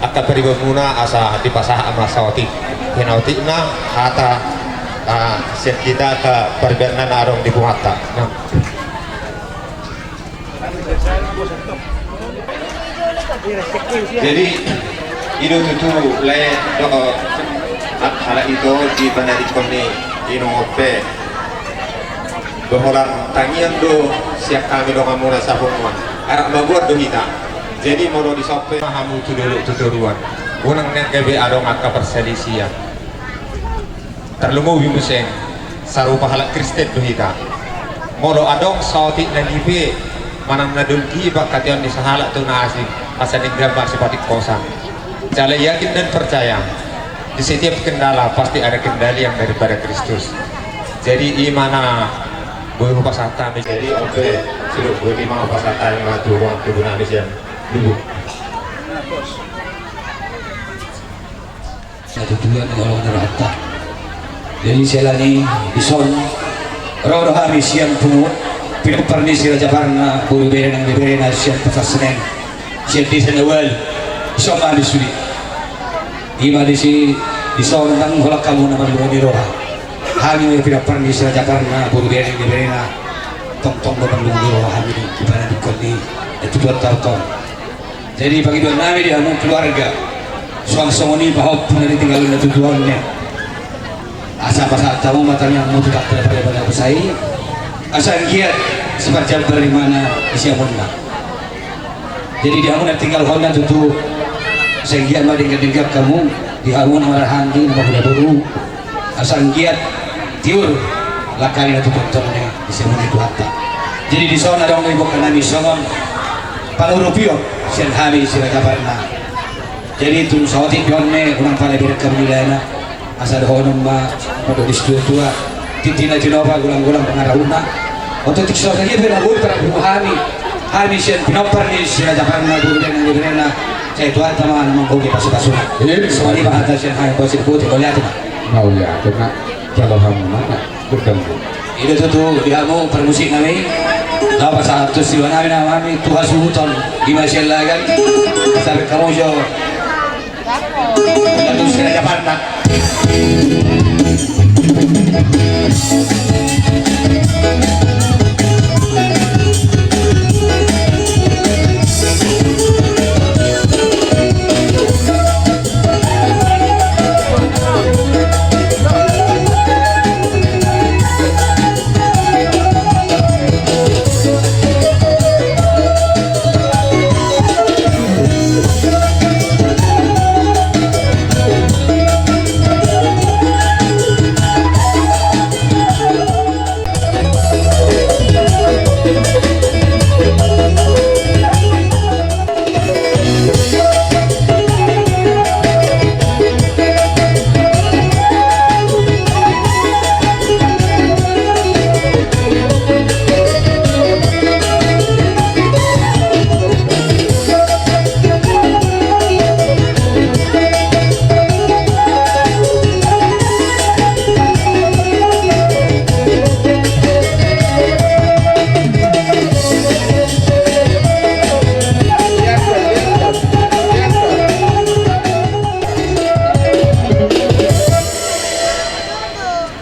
angka paribanmuna asa dipasahat ma saotik, hinaotikna hata, ah, sian hita angka paribanna na adong di punguanta. Nah. Jadi, i do tutu lae, dohot, ha-, halak ito di panarikon ni inong on pe. Doholan tangiang do sian hami donganmuna sapunguan. Arak mabuat do hita. Jadi, molo dison pe hamu tu dolok tu toruan, unang nian gabe adong angka parsalisian. Tarlumobi muse, sarupa halak Kristen do hita. Molo adong saotik na nipe manang na dolok i pangkataion ni sahalak tu na asing, asa denggan ma sipatikkosan. Jala yakin dan percaya, di setiap kendala pasti ada kendali yang daripada Kristus. Jadi, i ma na boi hupasahat hami. Jadi, on pe, sidok boi ma hupasahat hami ma tu ruang tubu nami sian Lubuk. Satu tujuan ni orang neraka. Jadi, siala ni i, dison ro do hami sian punguan, pinompar ni Si Raja Parna, boru bere nang bere na sian Pasar Senen, sian desa na ualu. Dison ma hami sude. Ima disi, dison ndang holan hamu na marlungun ni roha. Hami ma pinompar ni Si Raja Parna, boru bere nang bere na, tongtong do marlungun ni roha hami di panarikon ni, eh, tujuan ta on. Jadi, pangidoan nami di hamu keluarga, suang songon i pahompu na ditinggalhon na tutu on, ya. Asa pasahat hamu ma tangiangmu tu Debata Debata na parbasa i, asa anggiat siparjambar imana di siamunna. Jadi, di hamu na tinggalhon na tutu, asa anggiat ma denggan-denggan hamu, di hamu na marhahaanggi, na marhula boru. Asa anggiat tiur langkani na tutu on, tongtong di siamun ni Tuhanta. Jadi, dison adong do iboan nami songon pangurupion sian hami Si Raja Parna. Jadi, tung saotik do on, unang pala berek hamu di lae na. Asa dohonon ma, molo di situatua, tintin na tinopa, golang-golang pangarahutna. Oto tikso saja pe na boi parhobas hami. Hami sian pinompar ni Si Raja Parna, boru bere nang bere na. Sai Tuhanta ma na manggohi pasu-pasuna. Songon i ma hata sian hami, bosi bote, mauliate ma. Mauliate ma. Jalo hamu ma, na, bertemu. I do tutu di hamu parmusik nami. Laho pasahat tu siwa nami na hami tu hasuhuton, ima sian lagan. Sampe hamu jo. Lagu Si Raja Parna.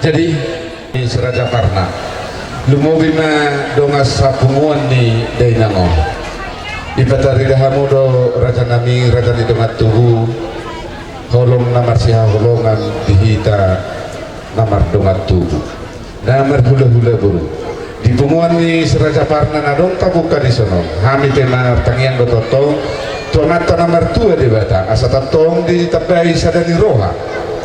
Jadi, Si Raja Parna, lumobi ma dongan sapunguan ni dainang on. Dipatarida hamu do raja nami, raja ni dongan tubu, holong na marsihaholongan di hita na mardongan tubu, na marhulahula boru. Di punguan ni Si Raja Parna na adong tabuka dison on, hami pe martangiang do tongtong tu Amanta na martua Debata, asa tongtong ditambai sada ni roha.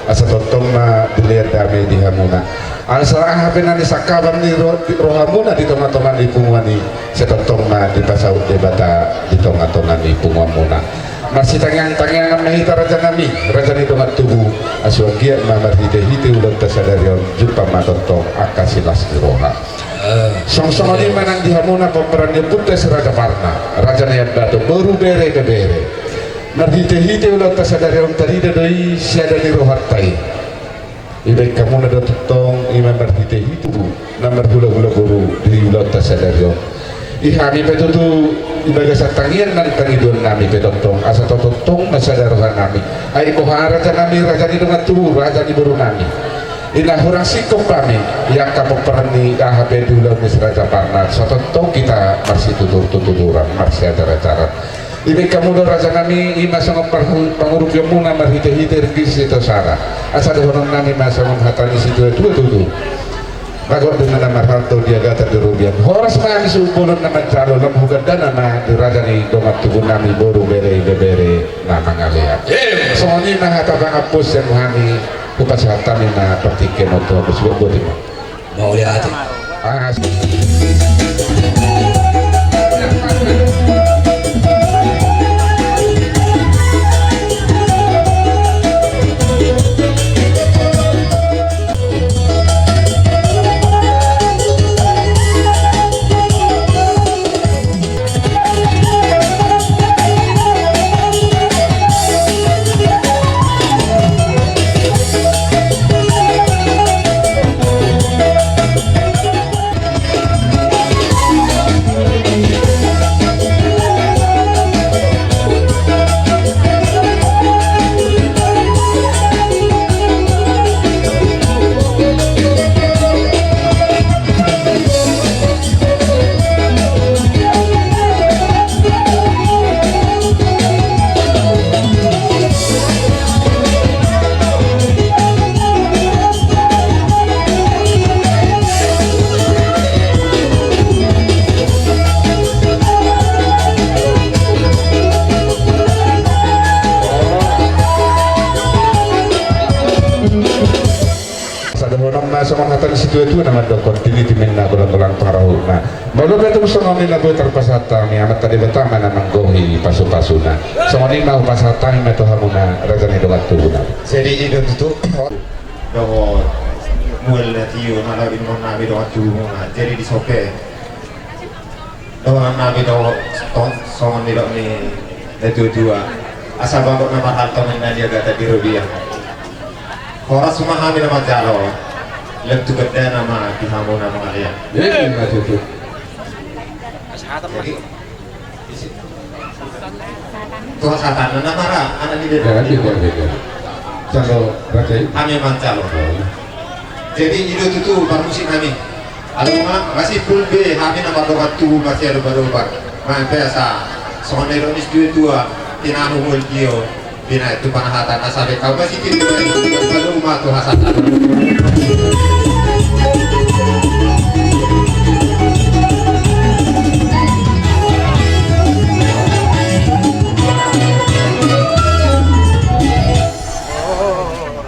Asa tongtong ma dilehon dame di hamuna. Asa aha pe na nisangkapan ni ro-, di rohamuna di tongatonga ni punguan i, sai tongtong ma dipasaut Debata di tongatonga ni punguanmuna. Marsitangiangtangiangan ma hita rajanami, raja ni dongan tubu, asa anggiat ma marhitehite ulaonta sadari on jumpang ma tongtong angka silas ni roha. Songsongon i ma nang di hamuna pomparan ni ompunta Si Raja Parna, raja ni Ambaton, boru, bere, ibebere. Marhitehite ulaonta sadari on tarida do i siada ni rohanta i. Dibahen hamuna do tongtong i ma marhitehite tubu na marhulahula boru di ulaonta sadari on. I hami pe tutu di bagasan tangiang nang tangidoannami pe tongtong, asa tongtong ma sada rohanami. Ai boha rajanami, raja ni dongan tubu, raja ni borunami, i na hurang singkop hami i angka pomparan ni aha pe di ulaon ni Si Raja Parna, asa tongtong hita marsituturtuturan, marsiajarajaran. Dibahen hamu do rajanami, i ma songon parhu-, pangurupionmuna marhitehite ringgit sitosara. Asa dohononnami ma songon hata ni situatua tutu: Bagot do inna na marhalto, diagatan do robean. Horas ma hami suhut bolon na manjalo, lam hugandana ma di raja ni dongan tubunami, boru, bere, ibebere na mangalean. Songon i ma hata pangampu sian hami, hupasahat hami ma partingkian on tu hamu. Suhut boti ma. Mauliate. Asa dohonon ma songon hata ni situatua na mandokkon: Tiniti ma inna, golanggolang pangarahutna. Molo pe tung songon i na boi tarpasahat hami, Amanta Debata ma na manggohi pasupasuna. Songon i ma hupasahat hami ma tu hamuna raja ni dongan tubunami. Jadi i do tutu. Dohot mual na tio na laho inumonnami dongan tubumuna. Jadi dison pe dohononnami do tong songon nidok ni natuatua: Asa bagot na marhalto ma inna, diagatan do robean. Horas ma hami na manjalo, lam hugandana ma di hamu na mangalean. Jadi, tu hasahatanna na mara anak ni Debata. Jadi, hami manjalo. Jadi i do tutu parmusiknami. Alai nga masimpul be hami na mardongan tubu marsiadopadopan. Nga pe asa songon nidok ni situatua: Tinahu mual tio, binahen tu panahatan. Asa be hau masimpul be, baru ma tu hasahatan.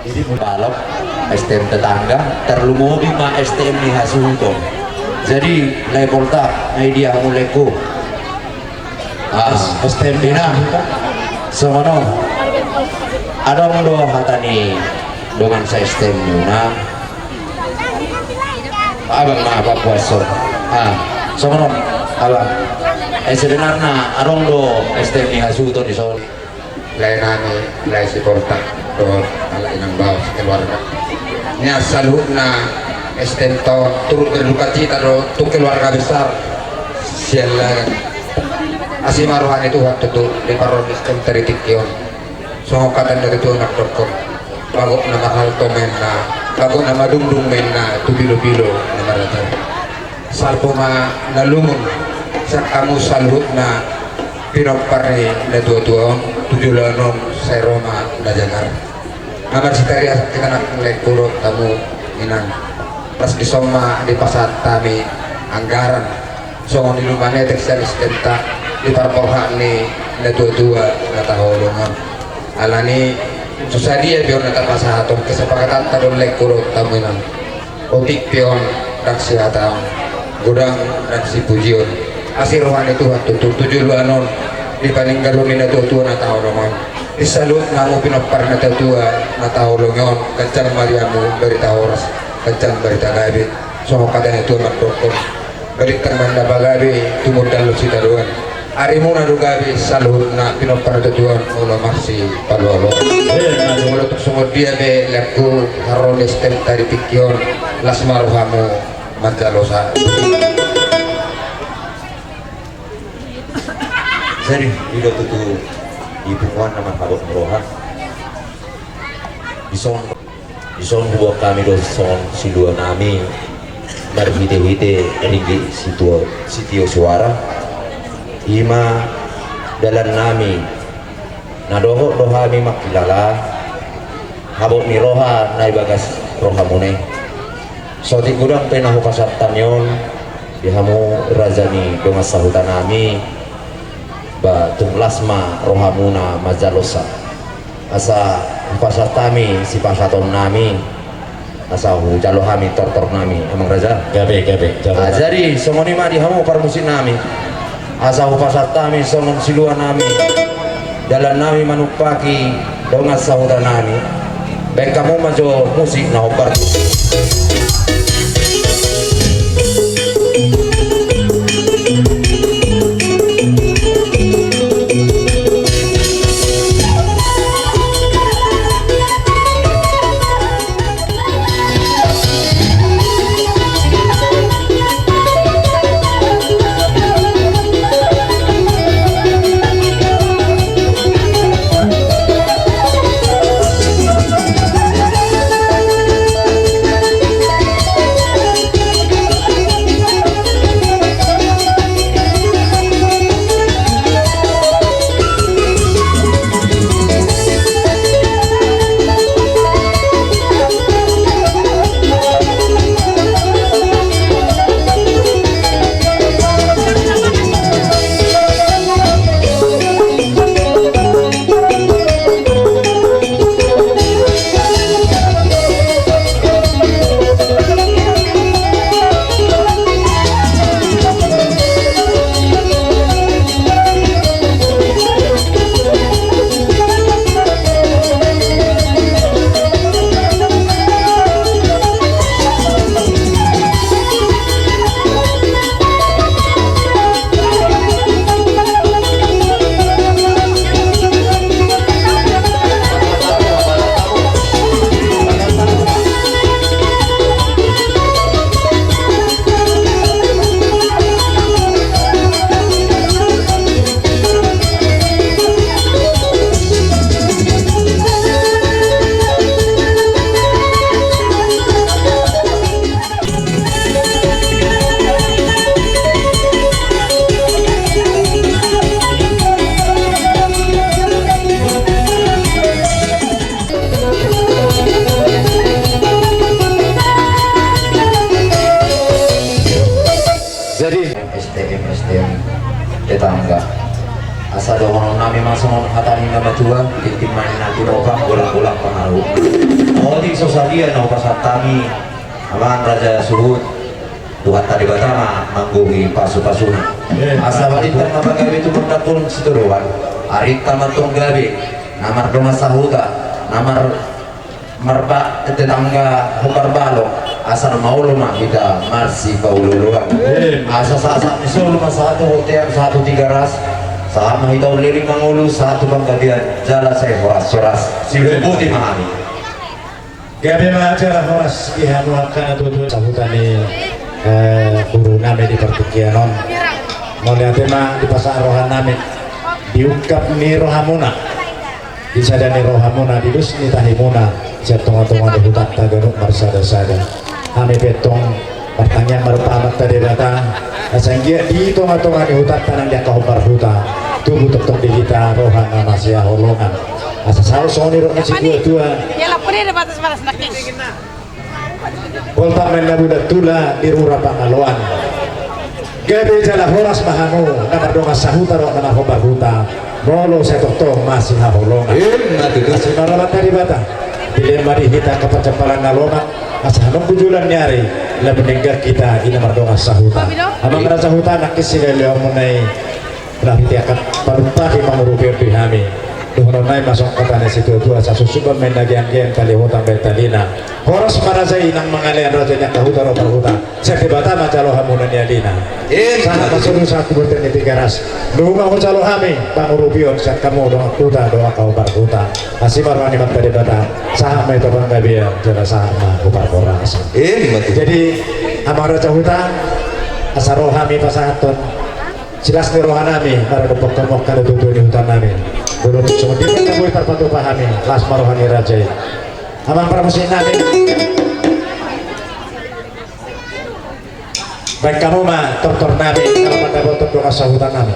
Jadi, balok, S T M tetangga, tarlumobi ma S T M ni hasuhuton. Jadi, lae Poltak, na idia hamu, laengku? Ah, S T M ni na. Songon on. Adong do hata ni dongan sa-S T M muna. Abang ma papuaso. Ah, songon on, abang. Eh, sebenarna adong do S T M ni hasuhuton di son. Lae nami, lae si Poltak dohot halak inang bao sakeluarga. Nian saluhutna S T M ta on turut berdukacita do tu keluarga besar Siallagan. Asi ma roha ni Tuhan tutu diparrohahon S T M ta di tingki on. Songon hata ni natuatua mandokkon: Bagot na marhalto ma inna, bagot na madungdung ma inna tu pilopilo na marajal. Salpu ma na lungun sian hamu saluhutna pinompar ni natuatua on tu joloan on, sai ro ma na jagar. Nga marsitariasan hita nang laengku dohot hamu inang. Pas dison ma dipasahat hami anggaran songon ilumanetek sian S T M ta di parborhat ni natuatua na taholongan. Alani So sadia pe on na tapasahathon, kesepakatanta do on, laengku dohot hamu inang. Otik pe on ndang sihataon, godang ndang sipujion. Asi roha ni Tuhan tutu tu joloan on, di paninggalhon ni natuatua na taholongi on. Di saluhutna hamu pinompar ni natuatua na taholongi on, ganjang ma di hamu barita horas, ganjang barita gabe. Songon hata ni natuatua mandokkon: Balintang ma na pagabe, tumundalhon sitadoan. Arimuna do gabe saluhutna, pinompar ni natuatua on molo marsipaolooloan. Molo tung songon dia pe laengku, haroro ni estenta di tingki on, las ma rohamu manjalosa. Jadi, i do tutu di punguan na marhabot ni roha. Dison Dison huboan hami do songon siluanami marhitehite ringgit sitio, sitio suara. I ma dalannami, na dohot do hami mangkilala habot ni roha na di bagas rohamuna i. Saotik godang pe na hupasahat hami on di hamu raja ni dongan sahutanami, ba tung las ma rohamuna manjalosa. Asa hupasahat hami sipasahatonnami, asa hujalo hami tortornami, amang raja. Gabe, gabe, jalo. Ah, jadi songon i ma di hamu parmusiknami, asa hupasahat hami songon siluanami, dalannami manumpahi dongan sahutanami. Baen hamu ma jo musik na hombar. Jadi S T M, S T M tetangga. Asa dohononnami ma songon hata ni na matua: Tintin ma ninna tilopa, bolang-bolang pangarahutna. Otik so sadia na hupasahat hami, amang raja suhut, Tuhanta Debata ma manggohi pasu-pasuna. Asa balintang ma pagabe, tumundalhon sitadoan. Arinta ma antong gabe, na mardongan sahuta, na mar marba-, tetangga hombar balong, asa na maolo ma hita marsipaolooloan. Asa sahat-sahat ni solu ma sahat tu bontean, sahat tu Tigaras, sahat ma hita umleleng mangolu, sahat tu panggabean jala sai horas-horas. Siboti ma hami. Gabe ma jala horas di hamu angka na tutu sahuta ni, eh, gurunami di partingkian on. Mauliate ma dipasahat rohanami, diungkap ni rohamuna. Di sada ni rohamuna, di dos ni tahimuna, sian tonga-tonga ni hutanta ganup marsada-sada. Hami pe antong martangiang ma rupama tu Debata, asa anggiat di tonga-tonga ni hutanta nang di angka hombar huta, tubu tongtong di hita roha na masihaholongan. Asa saut songon nidok ni situa-tua. Boltak ma ninna bulan tula di rura pangaloan. Gabe jala horas ma hamu na mardongan sahuta dohot na marhombar huta. Molo sai tongtong masihaholongan. Ima tutu. Asi ma roha ni Debata. Dilehon ma di hita angka parjampalan na lomak, asa hamu tu joloan ni ari, laho manenggak hita i na mardongan sahuta. Amang raja huta, nangkin silehonmuna i, laho hita angka panumpahi mangurupi on di hami. Dohononnami ma songon hata ni situatua, asa susuban ma inna geanggeang, tali hutang bahen talina. Horas ma raja i nang mangalean, raja ni angka huta dohot parhuta. Sai Debata ma jalo hamuna nialina. Sahat ma solu sahat tu bontean ni Tigaras. Nunga hujalo hami pangurupion sian hamu dongan huta dohot angka parhuta. Asi ma roha ni Amanta Debata. Sahat ma i tu panggabean jala sahat ma tu parhorasan. Ima tutu. Jadi, amang raja huta, asa ro hami pasahathon silas ni rohanami maradophon hamu angka natuatua ni hutanami. Molo tung songon i pe na boi tarpatupa hami, las ma roha ni raja i. Amang parmusiknami, bahen hamu ma tortornami, ala mandapothon dongan sahutannami.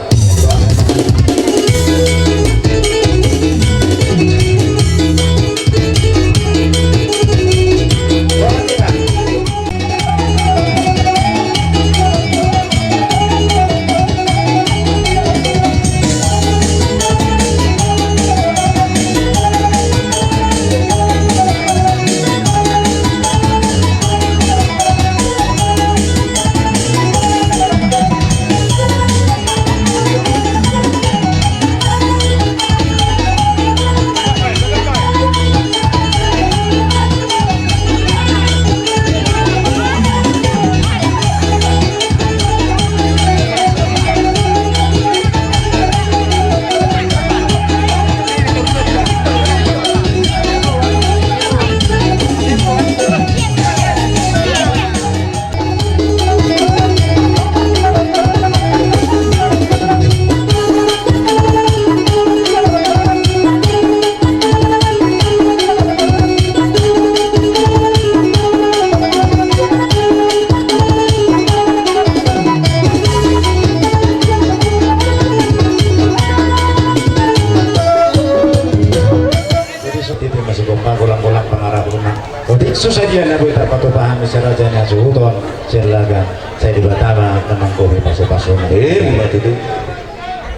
Jadi, so, itu masih kompak, golang-golang pangarahutna. Otik, so sadia na boi tarpatupa hami sian raja ni hasuhuton, sian lagan, sai Debata ma na manggohi pasupasuna. Ima tutu.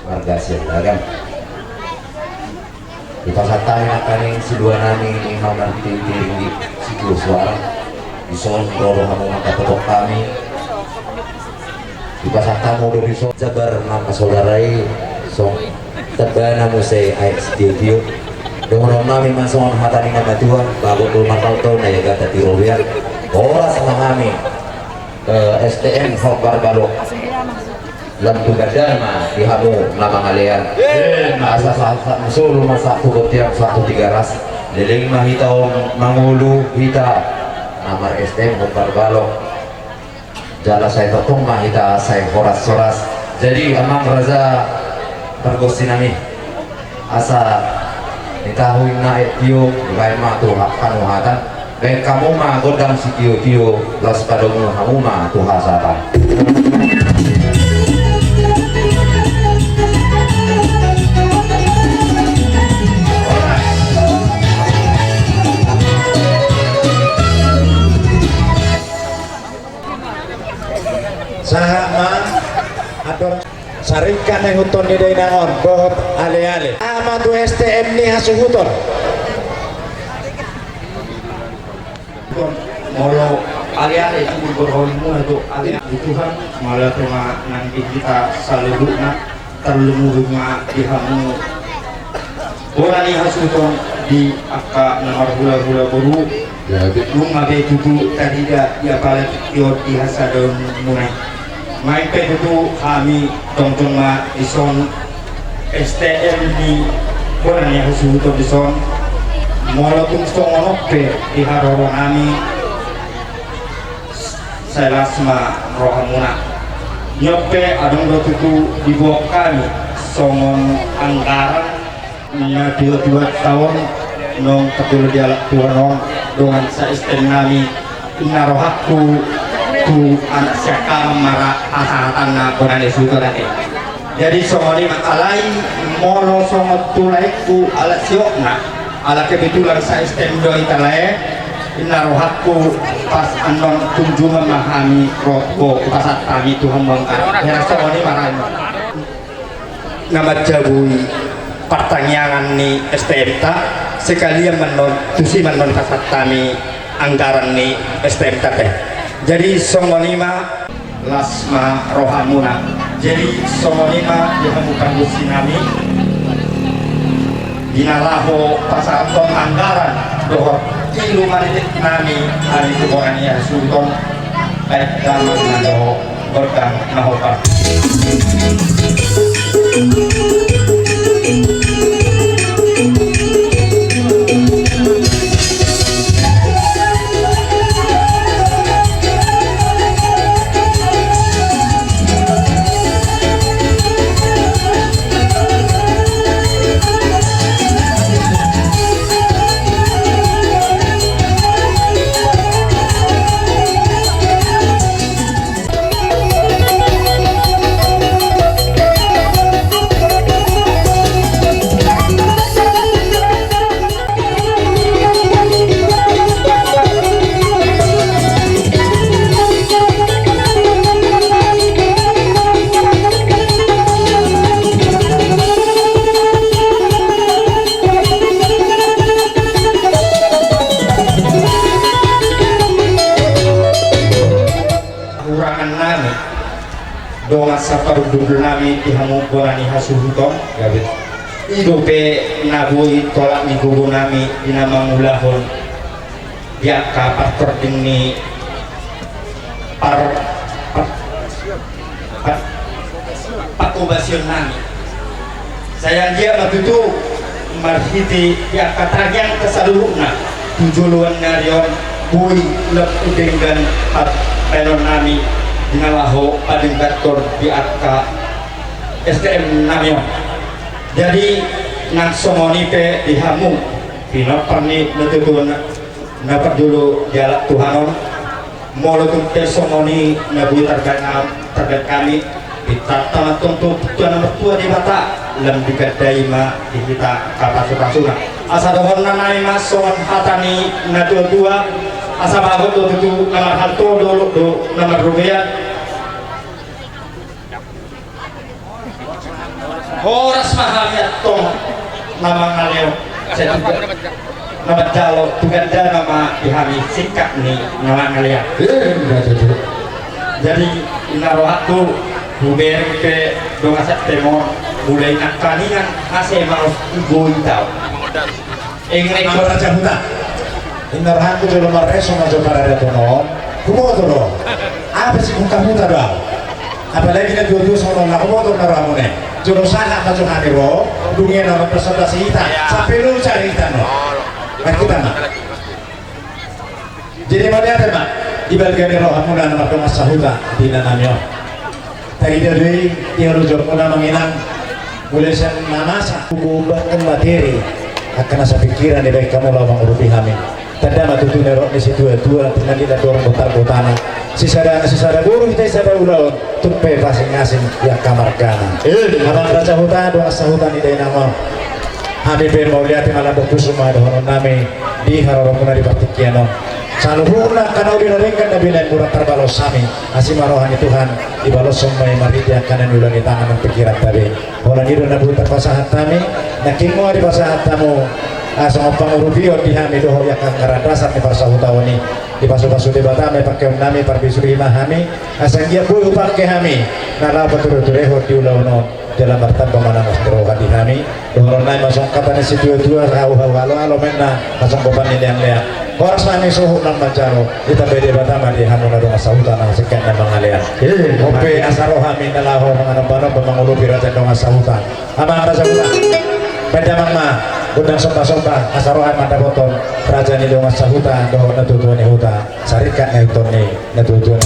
Marga sian lagan. Dipasahat hami nangkaning siluanami, ima marhite-hite ringgit sitio suara. Dison ro do hamu mangkatopot hami. Dipasahat hamu do dison jambar na marsaudara i, songon tamba na muse aek sitio-tio. Dohononnami ma songon hata ni na matua, bagot do martaon-taon, na ia gata di robean. Horas ma hami, eh, S T M Hombar Balok. Lam tu gandana ma di hamu na mangalean. Asa sahat-sahat ni solu ma sahat tu bontean sahat tu Tigaras. Leleng ma hita on mangolu hita na mar-S T M Hombar Balok. Jala sai tongtong ma hita sai horas-horas. Jadi amang raja pargonsinami, asa ni tahu inna aek tio, dibaen ma tu ha-, hanuhatan. Baen hamu ma gondang sitio-tio, laos padomu hamu ma tu hasahatan. Sahat ma, atur. Saringkak na ihuthon ni dainang on dohot ale-ale. Ama tu S T M ni hasuhuton. Molo ale-ale, cukup berholi muna tu ale-ale. Tuhan, molo tonga nang di hita saluhutna, tarlumobi ma di hamu bona ni hasuhuton, di angka na marhula-hula boru. Jadi nunga be tutu tarida di apala tingki on di hasadaon muna i. Main pe tutu hami tongtong ma dison S T M ni bona ni hasuhuton dison. Molo tung songon on pe di haroro nami, sai las ma roha muna. Nion pe adong do tutu diboan hami songon anggaran. Na tua-tua taon nong tapulu di alat Tuhan on, dongan sa-S T M nami, inna rohangku tu anak siangkangan ma ra hasahatan na bona ni suhut on ate. Jadi songon i ma alai, molo songon tu laengku ala siokna, ala kebetulan sa-S T M do hita lae, Na rohangku, pas annon kunjungan ma hami ro, hupasahat hami tu hamu angka. Hera songon i ma rohangku. Na manjabui partangiangan ni S T M ta, sekalian ma annon, tusi ma annon hupasahat hami anggaran ni S T M ta pe. Jadi songon i ma. Las ma rohamuna. Jadi songon i ma di hamu pargonsi nami, di na laho pasahathon anggaran dohot ilumanetek nami, hami tu bona ni hasuhuton, baen damang ma dohot gondang na hombar. Hurangan nami, dongan saparhundul nami di hamu bona ni hasuhuton, gabe. I dope na boi tolap ni gogo nami di na mangulahon di angka partording ni par, par, par, parhobasion nami. Sai anggiat ma tutu marhite di angka tangiangta saluhutna tu joloan ni ari on boi lam denggan parbaenon nami di na laho padengganhon di angka S T M nami on. Jadi nang songon i pe di hamu pinompar ni natuatua na parjolo di halak Tuhan on. Molo tung pe songon i na boi tarbaen, tarbaen hami, pinta ma antong tu Tuhan na martua Debata, lam digandai ma di hita angka pasupasuna. Asa dohonon nami ma songon hata ni natuatua, asa bagot do tutu na marhalto, dolok do na marrobean. Horas ma hami antong na mangalean, sai tu gandana ma, tu gandana ma di hami singkat ni na mangalean. Eh, betul. Jadi inna rohangku, hubereng pe dongan satemon, mulai nangkaningan asa maos i boi tau. Inna rohangku, raja huta. Inna rohangku, jolo marreso ma jo paradaton on. Huboto do. Apa si buka huta do au. Apalagi natuatua songon on, huboto na rohamuna. Jolo sahat ma jo hami ro, dung i na mampersontas hita. Sampe lo carita no. Marhite ma. Jadi mauliate ma di balga ni rohamuna na mardongan sahuta di inanami on. Tarida do i di halojonmuna amang inang, mulai sian na masa. Hubahen materi angka na sapingkiran dibahen hamu laho mangurupi hami. Tanda ma tutu na nidok ni situatua, tinggal di na dorong botar-botana. Sisada, sisada boru hita, sisada ulaon, tung pe pasingasing di angka margana. Amang raja huta, dongan sahuta ni dainang on. Hami pe mauliate ma, lam bohusum ma dohonon nami di haroromuna di partingkian on. Saluhutna angka na uli na denggan na binahenmuna tarbalos hami, asi ma roha ni Tuhan, dibaloshon ma i marhite angka na niula ni tangan nang pingkiranta be. Holan i do na boi tarpasahat hami, nangkin ma dipasahat hamu, ah, songon pangurupion di hami dohot di angka anggaran dasar ni parsahutaon i. Dipasupasu Debata ma i pangkeon nami, parbisuhi ma hami, asa anggiat boi hupangke hami na laho patureturehon di ulaon on. Jala martamba ma na masa ni roha di hami. Dohonon nami ma songon hata ni situatua, hau-hau haloalo ma inna, na songgopan ni leanlean. Horas ma hami suhut nang manjalo, ditambai Debata ma di hamu na dongan sahuta nang singkat na mangalean. On pe asa ro hami na laho manganombanomba mangurupi raja ni dongan sahuta. Amang raja huta, baen damang ma gondang sombasomba, asa ro hami mandapothon raja ni dongan sahuta dohot natuatua ni huta. Sarikat na ihuthon ni natuatua.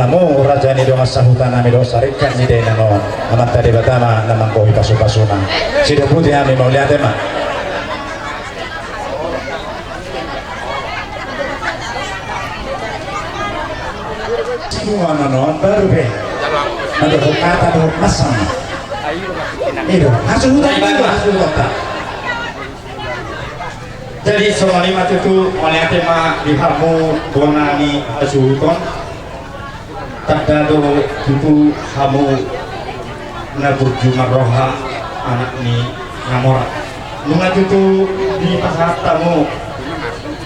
Hamu raja ni dongan sahuta nami dohot sarikat ni dainang on, Amanta Debata ma na manggohi pasupasuna. Sidung puti hami, mauliate ma. Sidung on, on baru be. Ada kata dohot masam. Ido, hasuhuton, ido, hasuhuton ta. Jadi songon i ma tutu, mauliate ma di hamu bona ni hasuhuton. Tanda do tutu hamu na burju marroha, anak ni na mora. Nunga tutu dipasahat hamu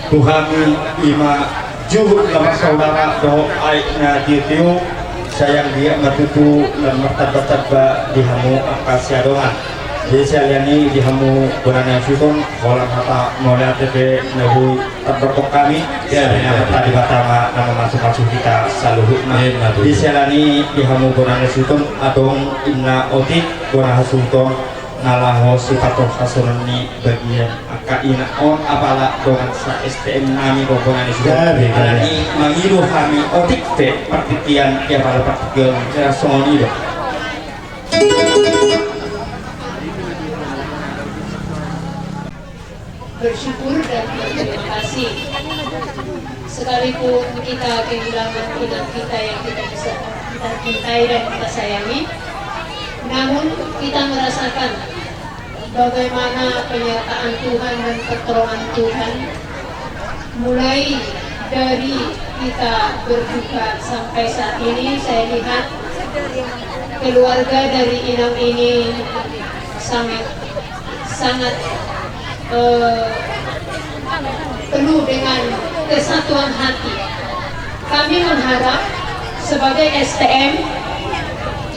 tu hami, i ma juhut na marsaudara dohot aek na tiotio, sai anggiat ma tutu na martambatamba di hamu angka siadongan. Jadi siala ni i di hamu bona ni hasuhuton, holan hata mauliate pe na boi tardok hami. Ya, ya. Amanta Debata ma na mamasumasu hita saluhutna. Ima tutu. Di siala ni i di hamu bona ni hasuhuton, adong inna otik bona hasuhuton na laho sipatorhasonon ni bagian angka ina on, apala dongan sa-S T M nami do bona ni hasuhuton. Ya, ya, ya. Alani mangido hami otik pe partingkian, ya, apala partingkian, ya, songon i do. Bersyukur dan berterima kasih. Sekalipun kita kehilangan inang kita yang kita bisa, kita cintai dan kita sayangi, namun kita merasakan bagaimana penyertaan Tuhan dan pertolongan Tuhan. Mulai dari kita berduka sampai saat ini, saya lihat keluarga dari inang ini sangat, sangat, eh, penuh dengan kesatuan hati. Kami mengharap sebagai S T M,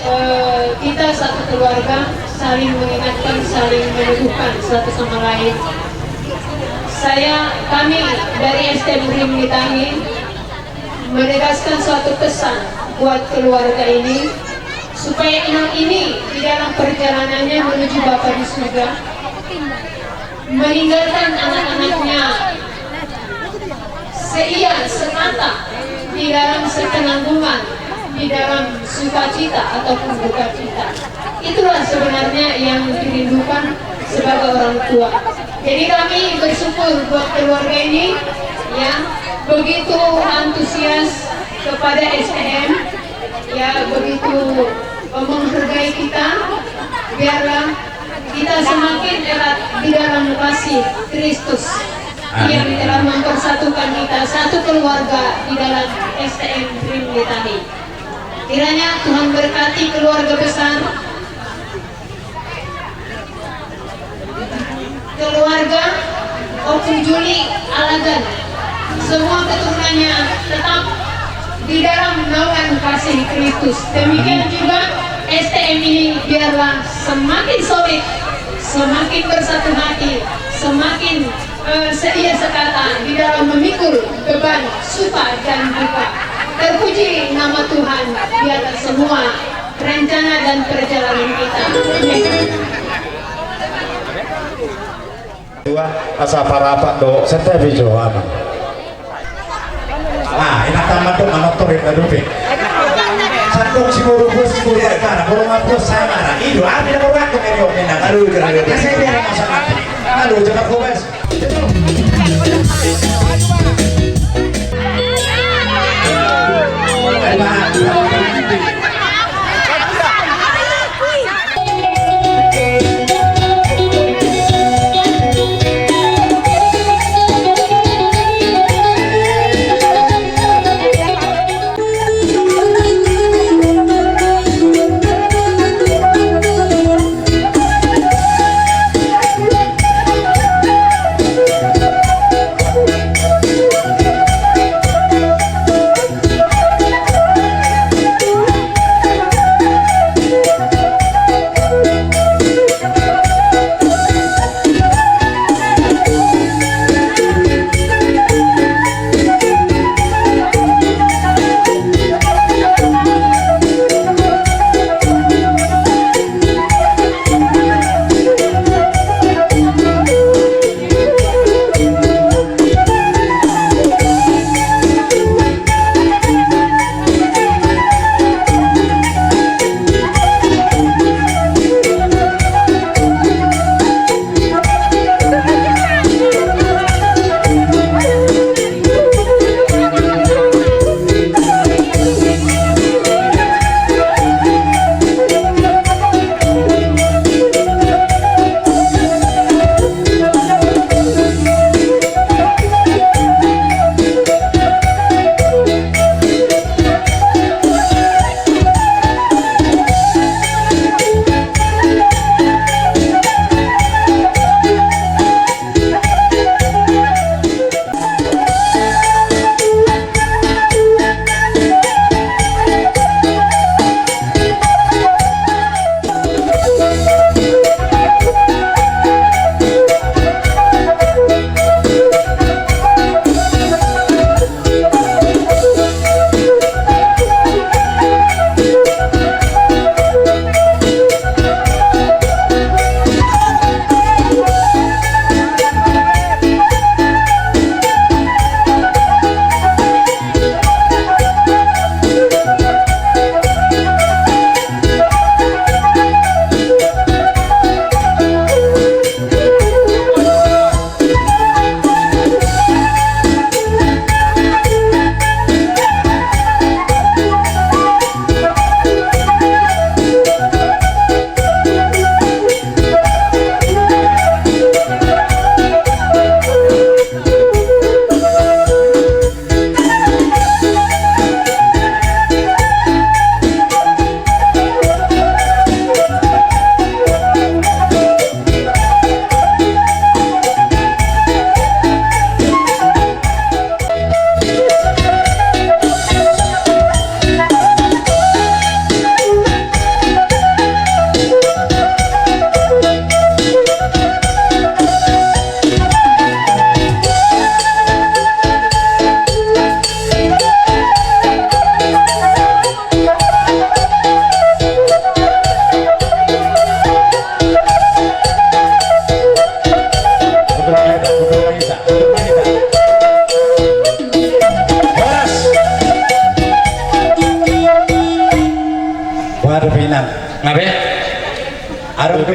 eh, kita satu keluarga saling mengingatkan, saling meneguhkan satu sama lain. Saya, kami dari S T M Rim Nitahi menegaskan suatu pesan buat keluarga ini, supaya inang ini di dalam perjalanannya menuju Bapa di surga, meninggalkan anak-anaknya seia sekata di dalam sepenanggungan, di dalam sukacita ataupun dukacita. Itulah sebenarnya yang dirindukan sebagai orang tua. Jadi kami bersyukur buat keluarga ini yang begitu antusias kepada S T M, ya, begitu menghargai kita. Biarlah kita semakin erat di dalam kasih Kristus yang telah mempersatukan kita satu keluarga di dalam S T M Rim Nitahi. Kiranya Tuhan berkati keluarga besar, keluarga Ompu Juli Alagan, semua keturunannya tetap di dalam naungan kasih Kristus. Demikian juga S T M ini biarlah semakin solid, semakin bersatu hati, semakin, eh, seia sekata di dalam memikul beban suka dan duka. Terpuji nama Tuhan di atas semua rencana dan perjalanan kita. Amin. Dua, asa parapat do, setapi jo ama. Ah, ina tamat do, mamotor ina dope. Sandok si boru bos, si boru bakara, boru mabos sama. Ido, ami na boru aku, ini, ini, ini. Aduh, jangan, jangan. Saya biar masalah. Aduh, jangan kobas.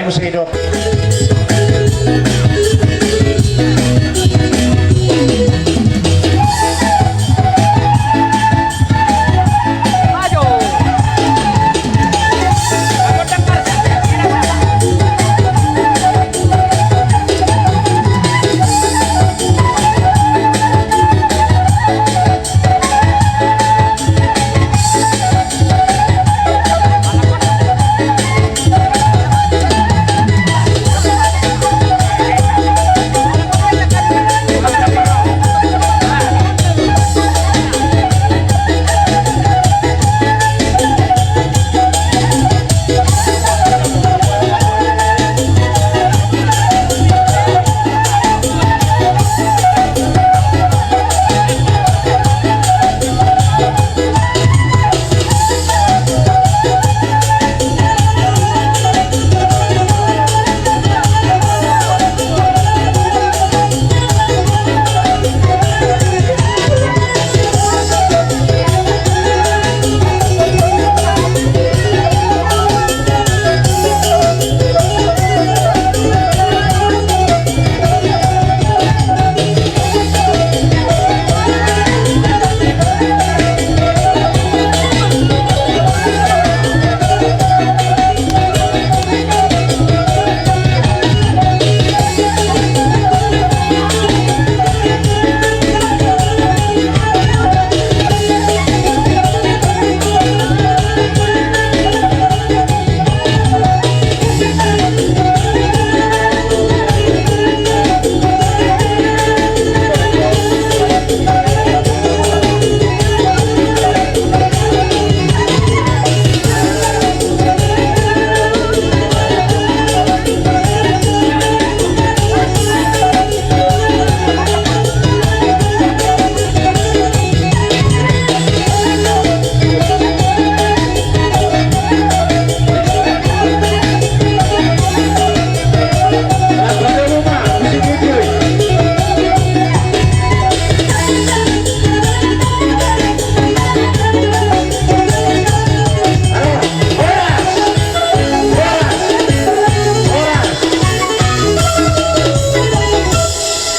Muse didok.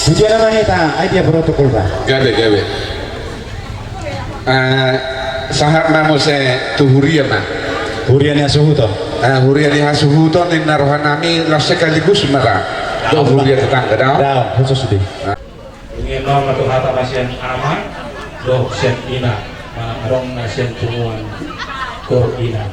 Hujaha ma hita, ai dia protokol ba. Gabe, gabe. Eh, sahat ma muse tu huria ma. Huria ni hasuhuton. Eh, huria ni hasuhuton, ninna rohanami, laos sekaligus ma ra. Dohot huria tetangga, daong. Daong, khusus di. Dung i ma patuhata ma sian ama dohot sian ina, ma adong na sian punguan Koor Ina.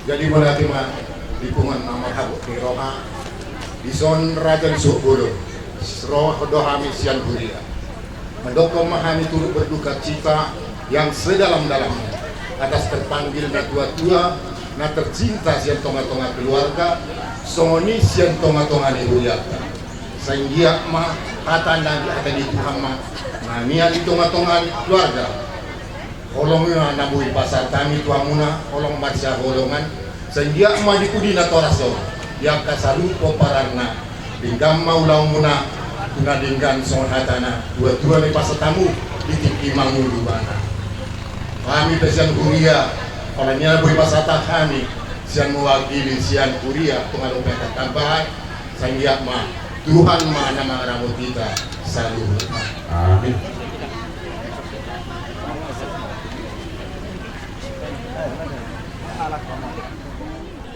Jadi mauliate ma di punguan na marhabot ni roha, dison raja ni suhut bolon, ro do hami sian huria. Mandok ma hami turut berduka cita yang sedalam-dalamnya atas terpanggilnya tua-tua na tercinta sian tonga-tonga keluarga, songon i sian tonga-tonga ni hurianta. Sai anggiat ma hata na di, hata ni Tuhan ma na nian di tonga-tonga ni keluarga. Holong na boi pasahat hami tu hamuna, holong marsihaholongan, sai anggiat ma di pudi na toras on, di angka saluhut pomparanna, denggan ma ulaonmuna, tu na denggan songon hata na tua-tua na pasahat hamu di tingki mangolu ibana. Hami pe sian huria, holan i na boi pasahat hami, sian mewakili sian huria, tung adong pe angka tambahan, sai anggiat ma Tuhan ma na mangaramoti hita saluhutna. Amin.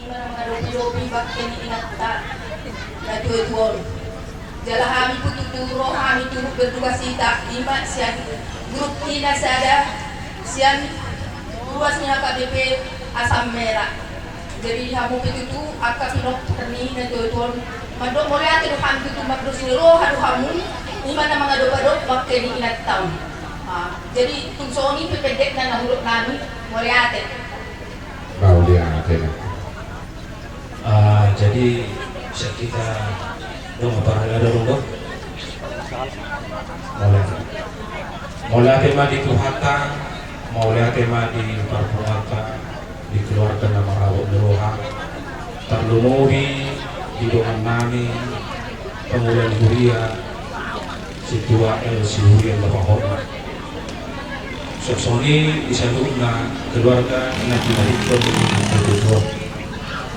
Ima na mangadopi-dopi bangke ni inanta na tua-tua on. Jala hami pe tutu ro hami turut berduka cita, ima sian grup i na sada sian ruas ni H K B P Asam Merah. Jadi hamu pe tutu angka pinompar ni na tua-tua on, mandok mauliate do hami tutu, mardos ni roha do hamu, ima na mangadop-adop bangke ni inanta on. Ah, jadi tung songon i pe pendekna na hudok nami, mauliate. Mauliate. Ah, jadi sian hita do ma parhalado do. Mauliate. Mauliate ma di Tuhanta, mauliate ma di parpunguanta, di keluarga na marhabot ni roha, tarlumobi di dongan nami, pangula ni huria, Situa L Sihurian Lapahotna. Songon i di saluhutna keluarga na tinadingkon di tutu.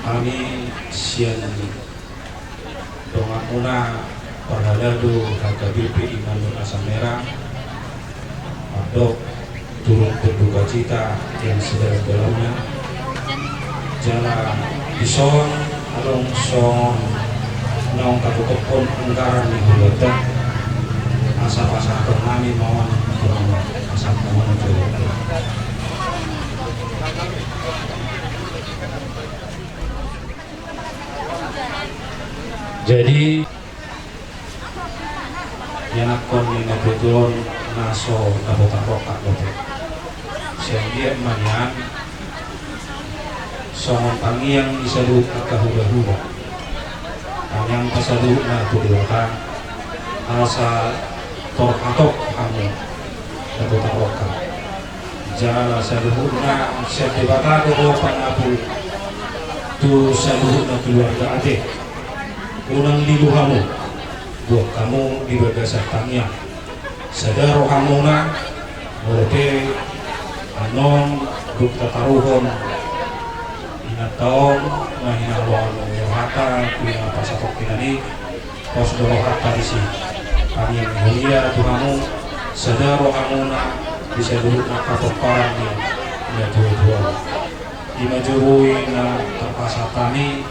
Hami sian donganmuna parhalado H K B P Immanuel Asam Merah, mandok turut berduka cita yang sedalam-dalamnya. Jala dison adong songon naung tatotophon anggaran ni hulahulam, asa pasahaton nami ma on tu hamu, asa pasahaton nami tu hamu. Jadi ianakhon ni na tua-tua on na so dapotan rongkap dope. Sai anggiat ma nian songon tangiang ni saluhut angka hula-hula, tangiangta saluhutna tu Debata, asa tor hatop hamu dapotan rongkap. Jala saluhutna sian Debata do ho pangapu tu saluhutna keluarga ate. Unang lilu hamu, buat hamu di bagasan tangiang. Sada rohamuna, molo pe annon dung tataruhon inanta on, na hinaholongan ni rohanta, tu na pasahat hita i, pos do rohanta disi. Tangiang ni huria tu hamu, sada rohamuna di saluhut angka pomparan ni na tua-tua on. Ima jo boi na tarpasahat hami,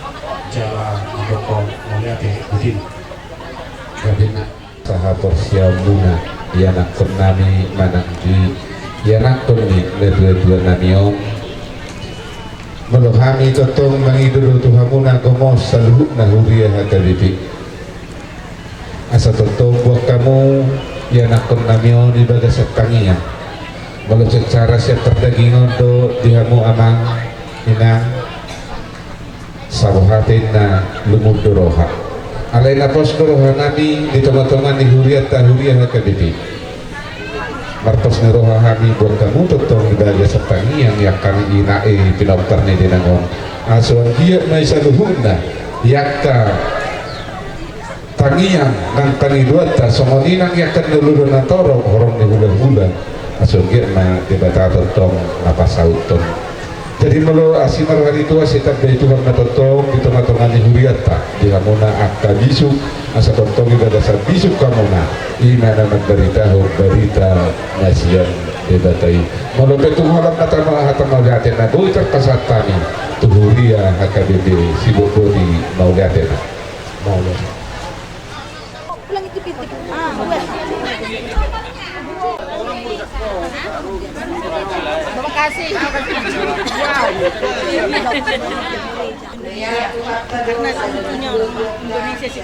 jala mandokhon mauliate. Gabe na sahaporseaonmuna ianakhon nami manang di ianakhon ni na tua-tua nami on. Molo hami tongtong mangido do tu hamuna gomos saluhutna huria H K B P, asa tongtong buat hamu ianakhon nami on di bagasan tangiang. Molo secara sian pardagingon do di hamu amang inang, sabohaten na lumut do roha. Alai na pos do roha nami di tonga-tonga ni hurianta huria H K B P. Marpos ni roha hami buat hamu tongtong di bagasan tangiang, angka ina, eh, pinompar ni inang on. Asa anggiat ma i saluhutna, angka tangiang nang pangidoanta, songon i nang angka na lolo na torop horong ni hula-hula. Asa anggiat ma Debata tongtong na pasauthon. Jadi molo asi marhali tua, sai tambai Tuhan ma tongtong di tonga-tonga ni hurianta, di hamuna angka bisuk, asa tongtong di bagasan bisuk hamuna, ima na mambaritahon barita na sian Debata i. Molo pe tung holan ma tama hata mauliate na boi tarpasahat hami tu huria H K B P Sibotboti, mauliate ma. Mauliate. Ulang itu pintu. Ah, ulang. Terima kasih. Wow. Karena itu punya Indonesia sih.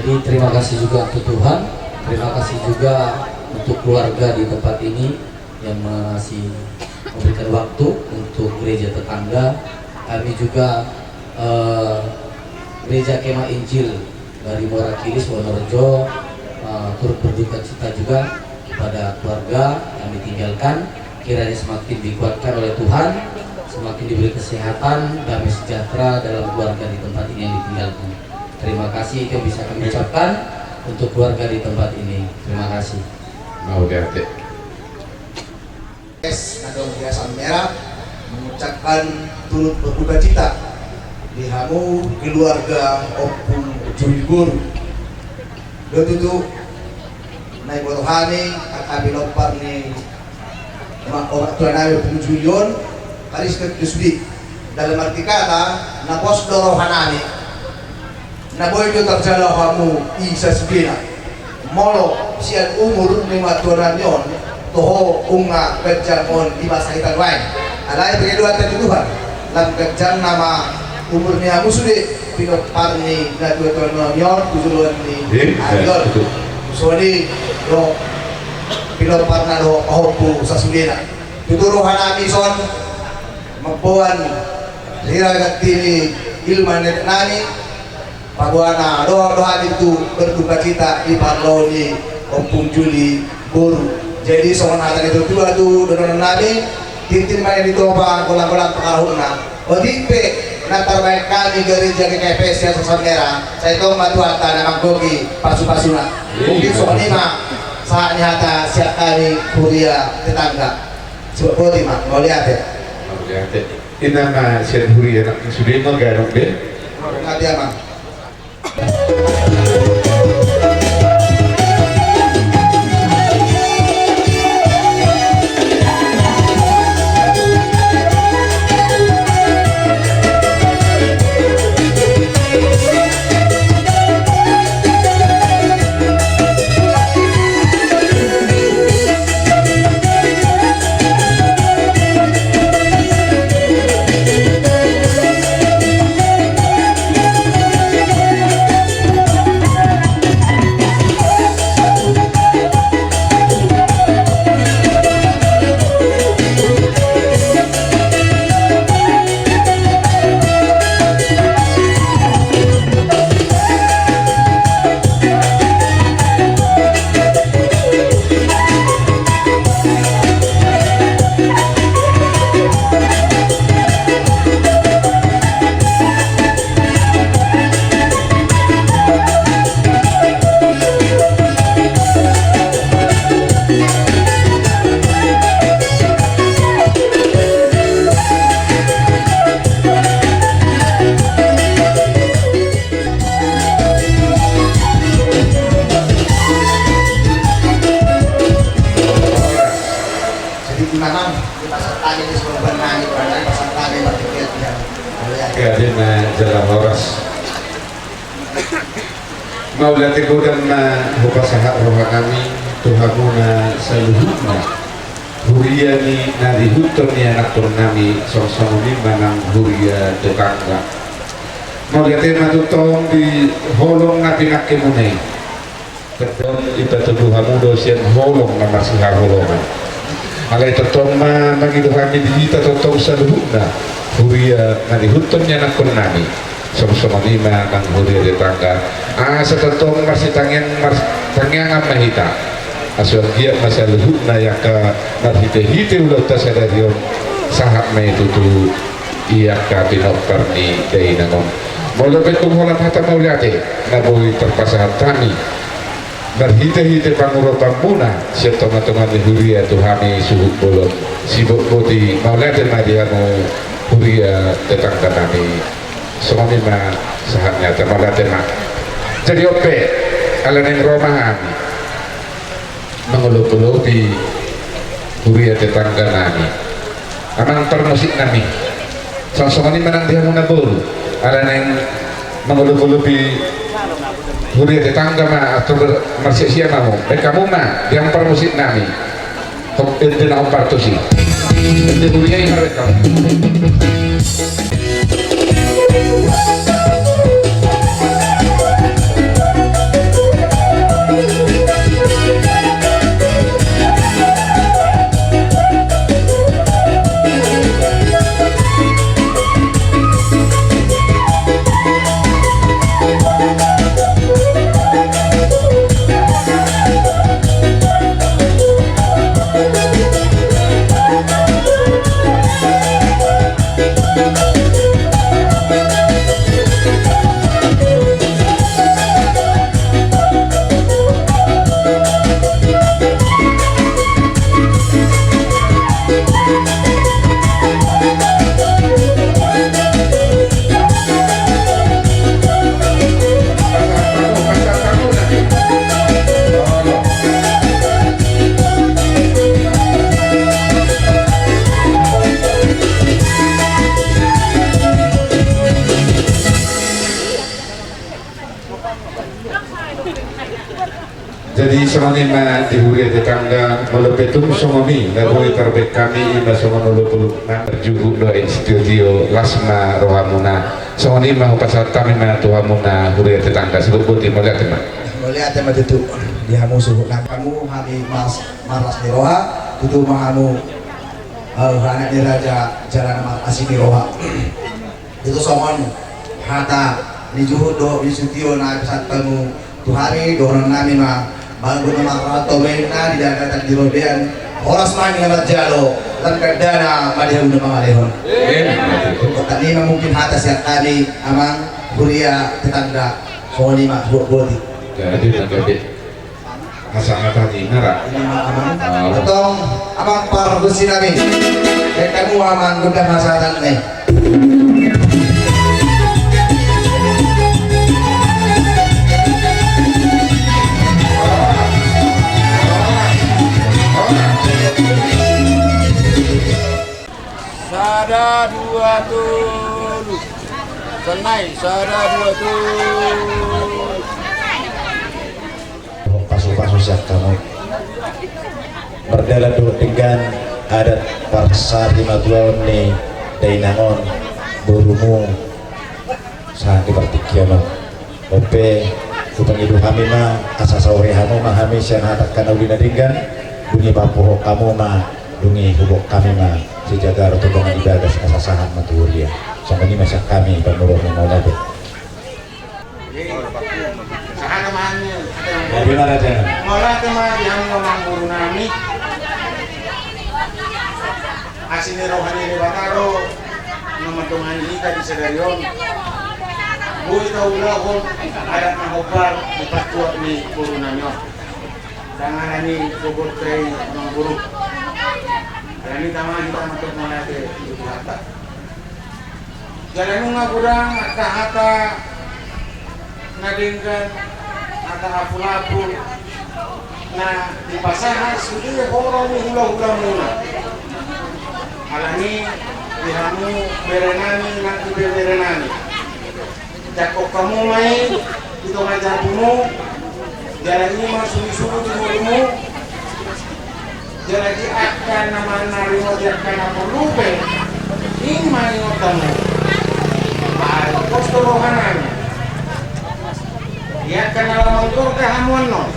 Jadi, terima kasih juga untuk Tuhan, terima kasih juga untuk keluarga di tempat ini yang masih memberikan waktu untuk gereja tetangga. Kami juga, eh, Gereja Kemah Injil dari Muara Kilis, Wonorejo, eh, turut berduka cita juga kepada keluarga yang ditinggalkan. Kiranya semakin dikuatkan oleh Tuhan, semakin diberi kesehatan, damai sejahtera dalam keluarga di tempat ini yang ditinggalkan. Terima kasih itu yang bisa kami ucapkan untuk keluarga di tempat ini. Terima kasih. Mauliate. Es, na dong di Asam Merah, mengucapkan turut berduka cita di hamu keluarga Ompung Juli boru. Do tutu, na diboto hami, angka pinompar ni ma-, omak tua nami Ompung Juli on, Karistek Dusbi. Dalam arti kata, na pos do roha nami. Na boi do tarjalo hamu i sasudena. Molo sian umur ni omak tua nami on, toho nunga ganjang on di masa hita nuaeng. Alai pengedohanta di Tuhan, lam ganjang nama umur ni hamu sude pinompar ni na tua-tua nami on tu joloan ni ari on. Songon i do pinomparna dohot pahompu sasudena. Tutu roha nami son mamboan hira ganti ni ilma ni nenek nami. Paboa na dohot do hami tu berduka cita di parlao ni Ompung Juli boru. Jadi songon hata ni natuatua tu dohonon nami, tintin ma na ditopa, golang-golang pangarahutna. Otik pe na tarbahen hami gareja G K P S Asam Merah, sai tong ma Tuhanta na manggohi pasupasuna. Mungkin songon i ma sahat ni hata sian hami huria tetangga. Sudah boti ma, mauliate. Mauliate. Inna ma sian huria na sude ma ganup be. Mauliate, Amang. Jadi, Imam, di pasar tani di sebuah benang, di pasar tani, berpikir dia. Oke, adina jala horas. Mauliate godang ma hupasahat roha nami tu hamuna saluhutna, huria ni na diihuthon ni anakhon nami, songon i ma nang huria tetangga. Mauliate ma tu tong di holong na pinangkemuna i. Tong dipatudu hamu do sian holong na marsihaholongan. Alai tongtong ma mangido hami di hita tongtong saluhutna, huria na diihuthon ni anakhon nami, songon i ma nang huria tetangga. Asa tongtong marsitangiang, marsitangiangan ma hita. Asa anggiat ma saluhutna i angka marhitehite ulaonta sadari on, sahat ma i tutu i angka pinompar ni dainang on. Molo pe tung holan hata mauliate na boi tarpasahat hami marhitehite pangurupanmuna sian tongatonga ni huria tu hami suhut bolon, sibotboti, mauliate ma di hamu huria tetangga nami. Songon i ma sahat ni hata, mauliate ma. Jadi on pe, ala naeng ro ma hami mangolopolopi huria tetangga nami, amang parmusik nami. Songon i ma nang di hamuna boru, ala naeng mangolopolopi huria tetangga ma, atau ber-, marsiasiat ma hamu. Baen hamu ma di amang parmusik nami. Hop, ende na hombar tusi. Ende huria i ma, baen hamu. Jadi songon i ma di huria tetangga, molo pe tung songon i na boi tarbaen hami, ima songon olopolop na marjuhut do, institio las ma rohamuna. Songon i ma hupasahat hami ma tu hamuna huria tetangga, sibuk boti, mauliate ma. Mauliate ma tutu di hamu suhut nami. Hamu hami mas marlas ni roha, tutu ma hamu, eh, anak ni raja jala na marasi ni roha. Itu songon hata ni juhut dohot ni sutio na pasahat hamu tu hami, dohonon nami ma, manggo na marhalto baenna di dagatan di robean, horas ma hami na manjalo, lam dangdana ma di hamu na mangalehon. Amin. Hata ni ma mungkin hata sian hami, amang, huria tetangga, songon i ma, boti. Jadi tetangga. Asa hata ni nara. Ima amang. Oh. Antong amang pargonsi nami. Baen hamu amang gondang hasahatan i. Sada, dua, tolu. Sannai, sada, dua, tolu. Pasu-pasu sian hamu. Mardalan dohot denggan adat parsarimatuaon ni dainang on, borumu, sahat di partingkian on. On pe, hupangido hami ma, asa saore hamu ma hami sian hata angka na uli na denggan, dung i papuhot hamu ma, dung i huboan hami ma, sijagar tu dongan di bagas asa sahat ma tu huria. Songon i ma sian hami, pamoruonmu, mauliate. Sahat ma hami. Jadi ma raja. Mauliate ma di hamu amang boru nami. Asi ni roha ni Debata do na mandongani hita di sadari on. Boi taulahon adat na hombar di partuat ni boru nami on. Dangana ni gogot i amang boru. Alani i tama hita mandok mauliate tu Tuhanta. Jala nunga godang angka hata na denggan, hata apul-apul na dipasahat sude horong ni hula-hulamuna. Alani i di hamu bere nami nang ibebere nami. Jangkon hamu ma i di tonga jambumu, jala i ma suli-suli di ngolumu, jala di angka na manarimo di angka na porlu pe, i ma ingot hamu. Ai pos do roha nami. Di angka na laho manggorga hamu annon,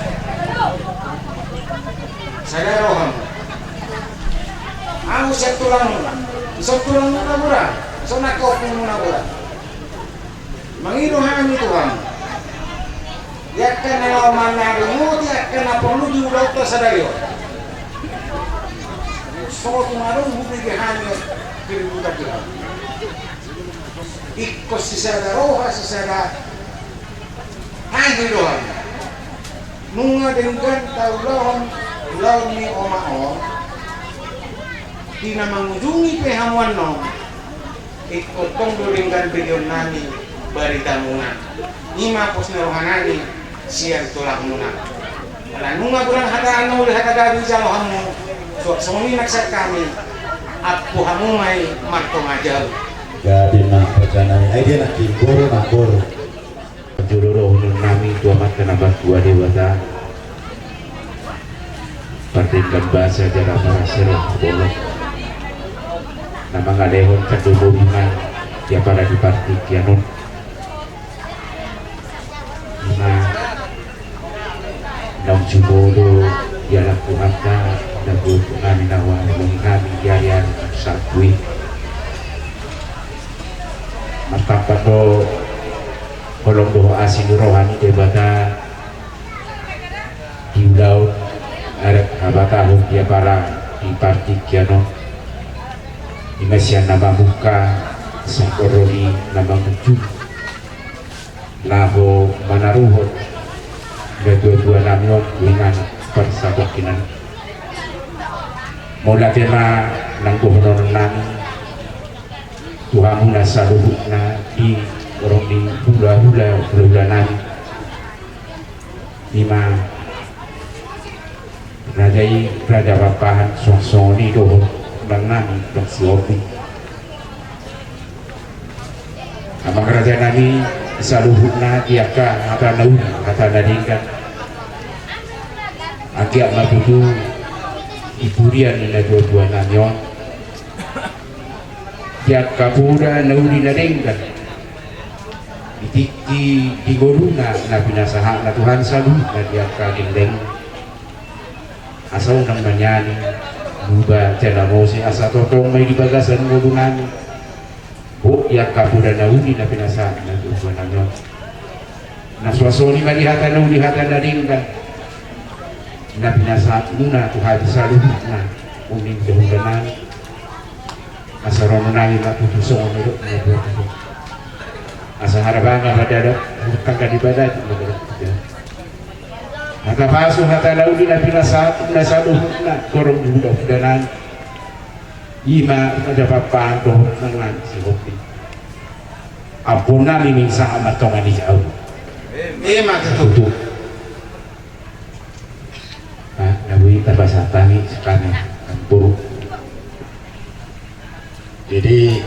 sada rohamu. Ahu sian tulangmuna, sian tulangmuna godang, sian angka ompungmuna godang. Mangido hami tu hamu. Di angka na laho manarimo di angka na porlu di ulaonta sadari on. So tung adong hubege hami keributan di hamu. Ingkon sisada roha, sisada ate do hami. Nunga denggan taulahon ulaon ni omak on, di na mangujungi pe hamu annon. Ingkon tong do denggan begeon nami baritamuna. I ma pos ni roha nami sian tulangmuna. Ala nunga godang hata na uli hata gabe dijalo hamu, suang songon i nang sian hami, ampu hamu ma i martonga jabu. Gabe ma raja nami. Ai dia nangkin boru ma boru. Jolo dohonon nami tu Amanta na martua Debata, pardenggan basa jala parasero bolon, na mangalehon sandok bobi ma di apala di partingkian on. Ima naung jumolo dialap Tuhanta, na boto nami na huargoi nami di ari-ari na salpu i. Martampak do holong dohot asi ni roha ni Debata di ulaon adat habatahon di apala di partingkian on. Ima sian na mamungka sahat ro di na mangujung laho manaruhon natua-tua nami on tu inganan parsabangkinan. Mauliate ma nang dohonon nami tu hamuna saluhutna di horong ni hula-hula, hula-hula nami. Ima raja i, raja Pakpahan, suang songon i dohot nang nami, nang si Opi. Amang raja nami saluhutna, di angka hata na uli, hata na denggan, Anggiat ma tutu di pudi ni natuatua nami on, di angka poda na uli na denggan, di tingki di ngoluna na pinasahatna Tuhan saluhutna di angka gendeng. Asa unang ma nian lupa jala mose, asa tongtong ma i di bagasan ngolunami. Hot di angka poda na uli na pinasahatna Tuhan nami on. Na suasoni ma di hata na uli, hata na denggan na pinasahatmuna tu hami saluhutna, uning di hulanami. Asa ro nami ma tutu songon na didok ni natuatua. Asa harabanga ma dada, hutangka di badati ma dada. Hata pasu, hata na uli na pinasahatmuna saluhutna, gorong di huda-hudanami. Ima ada papa dohot nang nang si hopi. Ampun nami mingsa amat tongan di jauh. Ima tutu. Nah, nawi tabasa tani sekali. Ampun. Jadi,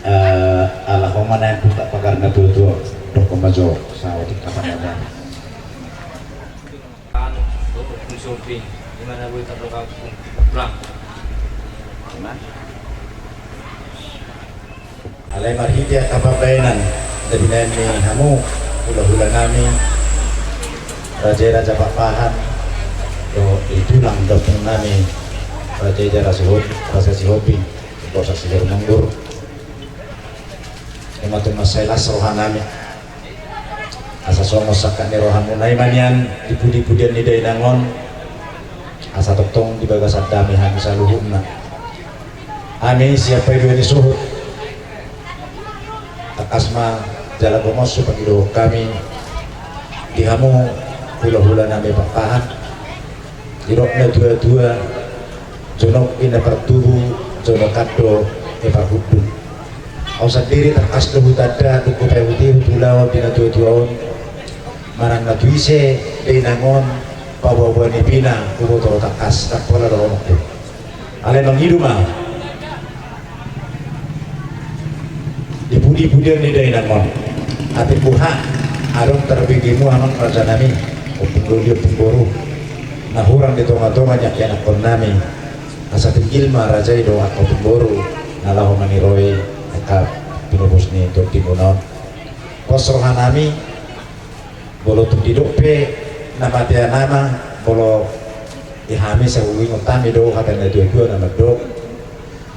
eh, ala homa na yang buka pagar na tutu. Dok homa jo, sawo di kapan ada. Anu, dohot Ompung Somping, di mana boi tardok Ompung Blang. Alai marhite angka pambahenan na binahen ni hamu hula-hula nami, raja i Raja Pakpahan, dohot di tulang ni ompung nami, raja i Raja Sihop-, Raja Sihombing, dohot Raja Sihormanggur. Ima tutu mansai las roha nami. Asa songon sangkap ni rohamuna i ma nian di pudi-pudian ni dainang on, asa tongtong di bagasan dame hami saluhutna. Hami sian paidua ni suhut, tangkas ma jala gomos hupangidohon hami di hamu hula-hula nami Pakpahan. Didok natuatua, jonok i na partubu, jonok an do i parhundul. Au sandiri tangkas do hutanda, dung hupaihut-ihut ulaon di natuatua on, manang na tu ise dainang on, paboa-boa nipina huboto ro tangkas, ndang pola dohononku. Alai mangido ma di pudi-pudian ni dainang on. Atik buha adong tarbege mu amang raja nami, ompung doli, ompung boru, na hurang di tonga-tonga ni angka ianakkon nami. Asa tinggil ma raja i dohot angka ompung boru na laho maniroi angka pinobos ni tondimuna on. Pos roha nami, molo tung didok pe na matean ama, molo di hami sai huingot hami do hata ni natuatua na mandok,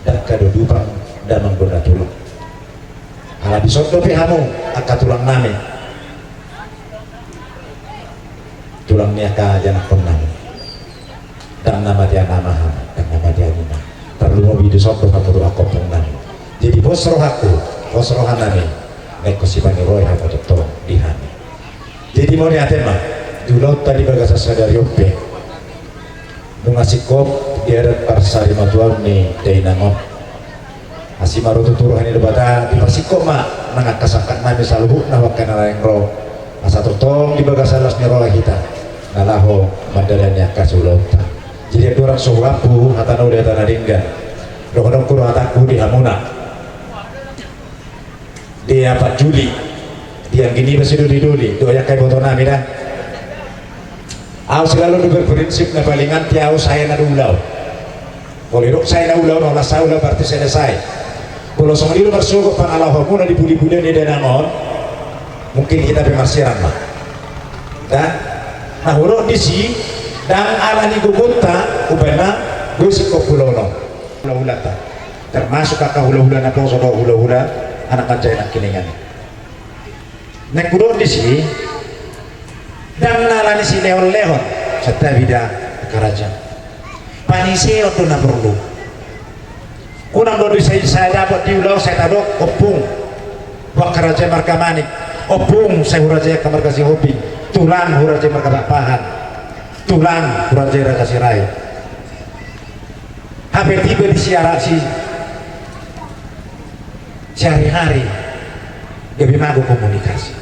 ndang hado dupang damang do na tulang. Ala dison dope hamu angka tulang nami, tulang ni angka ianakkon nami. Ndang na matean ama hamu, ndang na matean ina. Tarlumobi dison do hamu do angka ompung nami. Jadi pos rohangku, pos roha nami, na ingkon sipaniroi hamu tongtong di hami. Jadi mauliate ma di ulaonta di bagasan sadari on pe. Nunga singkop di adat parsarimatuaon ni dainang on. Asi ma ro tutu roha ni Debata, diparsingkop ma nang angka sangkap nami saluhutna tu angka na naeng ro. Asa tongtong di bagasan las ni roha hita na laho mandalani angka siulaonta. Jadi andorang so huampu hata na uli, hata na denggan, dohononku do hatangku di hamuna. Dia Pak Juli, dia gini masih doli-doli, dohot angka iboto nami da. Au selalu do berprinsip na palingan di au sae na do ulaon. Molo didok sae na ulaon, holan sae ulaon berarti selesai. Molo songon i do marsogot pangalaho muna di pudi-pudian ni dainang on, mungkin hita pe marsirang ma. Dan na hudok disi, ndang ala ni gogonta umbahen na boi singkop ulaon on. Hula-hulanta, termasuk angka hula-hula naposo dohot hula-hula anak manjae nangkiningan. Naeng hudok disi, ndang na ala ni silehon-lehon, santabi da angka raja. Paniseon do na porlu. Unang do disi sai dapot di ulaon sai tadok ompung, hu angka raja i marga Manik, ompung sai hu raja i angka marga Sihombing, tulang hu raja i marga Pakpahan, tulang hu raja i Raja Sirait. Hape tiba di siara si sehari-hari gabe mago komunikasi.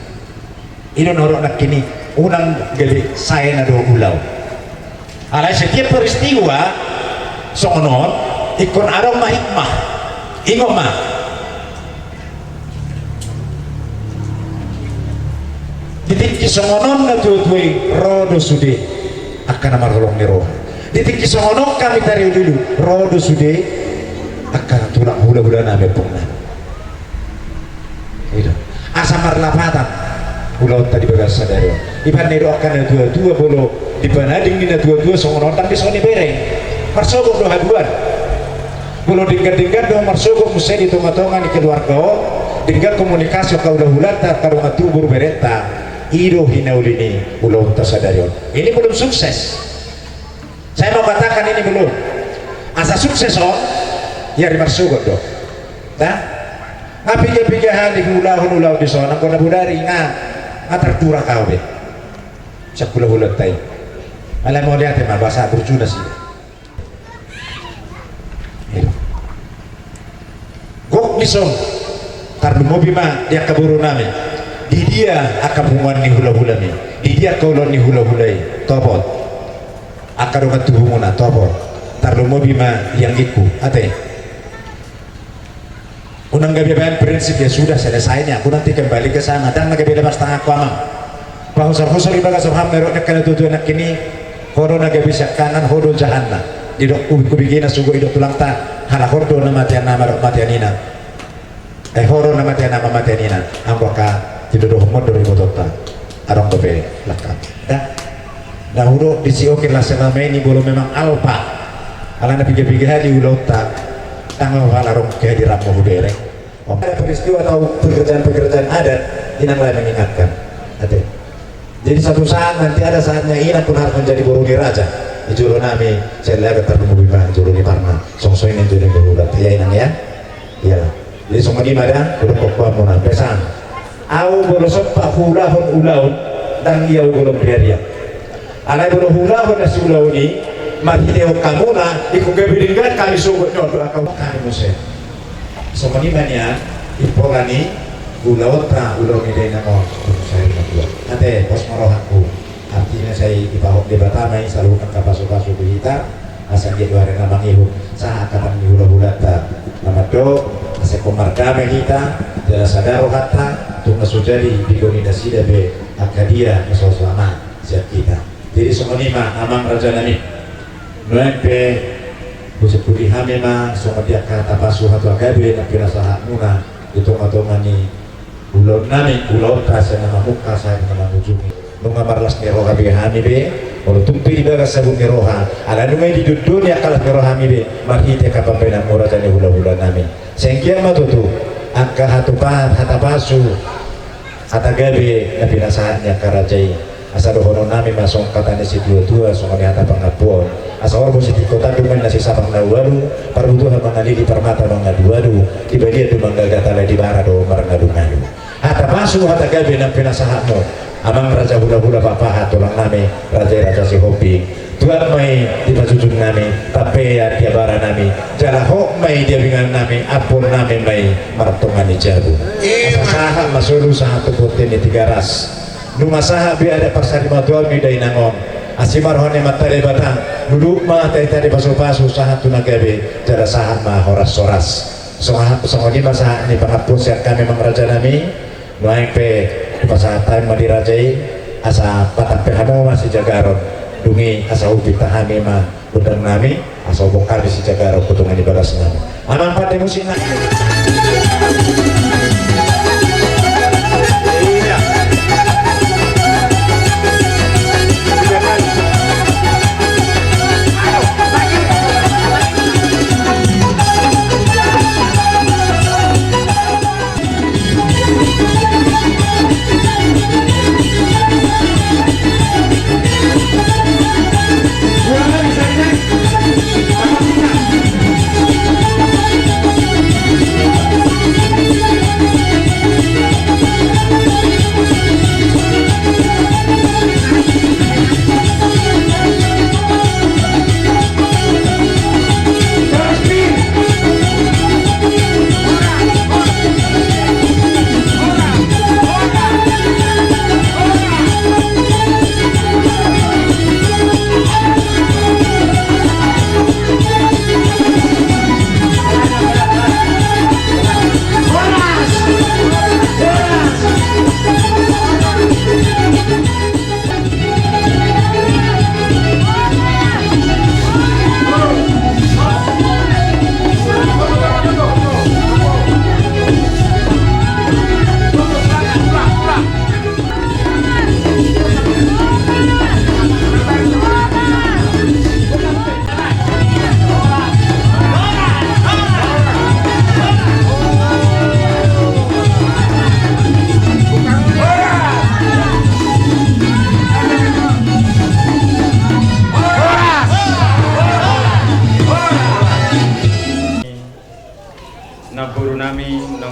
I do na hudok nangkin i, unang gabe sae na do ulaon. Alai setiap peristiwa songon on ingkon adong ma hikmah. Ingot ma, di tingki songon on natuatua i ro do sude Angka na marholong ni roha. Di tingki songon on hami tarilu-ilu, ro do sude angka tulang hula-hula nami, ompung nami. I do. Asa marlapatan ulaonta di bagasan sadari on. Ibana i do angka na tua-tua, molo dipanading ni na tua-tua songon on, ndang bisa dibereng. Marsogot do haduan. Molo denggan-denggan do marsogot muse di tonga-tonga ni keluarga on, denggan komunikasi angka hula-hulanta, angka dongan tubu, berenta. I do hinauli ni ulaonta sadari on. Ini belum sukses. Saya mau katakan ini belum. Asa sukses on, ia di marsogot do. Nah, nga piga-piga hali huulahon ulaon dison, anggo na bodari nga, nga tarturak au be. Sian hula-hulanta i. Alai mauliate ma, bahasa burjuna sih. Gok dison, tarlumobi ma di angka boru nami. Di dia angka punguan ni hula-hula i? Di dia angka ulaon ni hula-hula i? Topot. Angka dongan tubumuna, topot. Tarlumobi ma di anggingku, ate. Unang gabe baen prinsip, ya sudah, selesai ni, aku nanti kembali ke sana. Ndang na gabe lepas tanganku, amang. Pahusor-husor i bagas roham, merok ni angka na tua-tua nangkin i. Ho do na gabe siangkangan, ho do jahanna. Didok ubik-ubik i na sugo idok tulangta, halak on do na matean ama dohot matean ina. Eh, ho do na matean ama matean ina. Anggo angka didodohonmon do ribotonta. Adong dope langkam. Dah. Na hudok disi, oke lah, selama ini belum memang alpa. Alana piga-piga hali ulaonta. Ndang apa-apa, adong kehadiranmu hubereng. Ada peristiwa atau pekerjaan-pekerjaan adat, inang lae mengingatkan. Ate. Jadi satu saat nanti ada saatnya inang pun harus menjadi boru ni raja. Di jolo nami, saya lihat tarlumobi ma jolo ni parna. Songon i na jolo ni boru raja. Ya, inang, ya? Iya. Jadi songon i ma da, hudok pamoruonmuna. Pesan. Au molo somba huulahon ulaon, ndang ia hugolom riaria. Alai molo huulahon na siulaon i, marhitehon hamuna, ingkon gabe denggan hami sogot ni on dohot angka hami muse. Songon i ma nian, impola ni ulaonta, ulaon ni dainang on, ulaon ni dainang on. Ate, pos ma rohangku. Artina sai dipahot Debata ma i saluhut angka pasu-pasu tu hita, asa anggiat do ari na mangihut sahat angka tang ni hula-hulanta na mandok, asa ingkon mardame hita, jala sada rohanta, tung na so jadi digohi nasida be angka dia na so selamat sian hita. Jadi songon i ma, amang raja nami. Nuaeng pe, husipuli hami ma songon dia angka hata pasu, hata gabe na pinasahatmuna di tonga-tonga ni ulaon nami, ulaonta sian na mamungka sahat tu na mangujungi. Nunga marlas ni roha be hami be, molo tung pe di bagas sabun ni roha, ala nunga i didondoni angka las ni rohami be, marhite angka pambahenanmu raja ni hula-hula nami. Sai anggiat ma tutu angka hatupa-, hata pasu, hata gabe na pinasahat ni angka raja i. Asa dohonon nami ma songon hata ni situa-tua, songon i hata pangampuon. Asa horbo sitingko tandu, main na sisapang na ualu, parbutuhan mangalili, parmata mangalualu, di balian do manggagat, alai di bara do marngalu-ngalu. Hata pasu, hata gabe na pinasahatmu, amang raja hula-hula, papaha tulang nami, raja i Raja Sihombing. Tuat ma i di pajujung nami, tampean di abara nami, jala hot ma i di abingan nami, ampon nami ma i martonga ni jabu. Asa sahat ma solu sahat tu bontean ni Tigaras. Nunga sahat be adat parsarimatuaon ni dainang on. Asi ma roha ni Amanta Debata, duduk ma tadi-tadi pasu-pasu sahat tu na gabe, jala sahat ma horas-horas. Songon, songon i ma sahat ni pangampuon sian hami, amang raja nami. Nuaeng pe hupasahat hami ma di raja i, asa patampe hamu ma sijagaron. Dung i asa hupinta hami ma gondang nami, asa huboan hami sijagaron tu tonga ni bagas nami. Amang pande musik nami.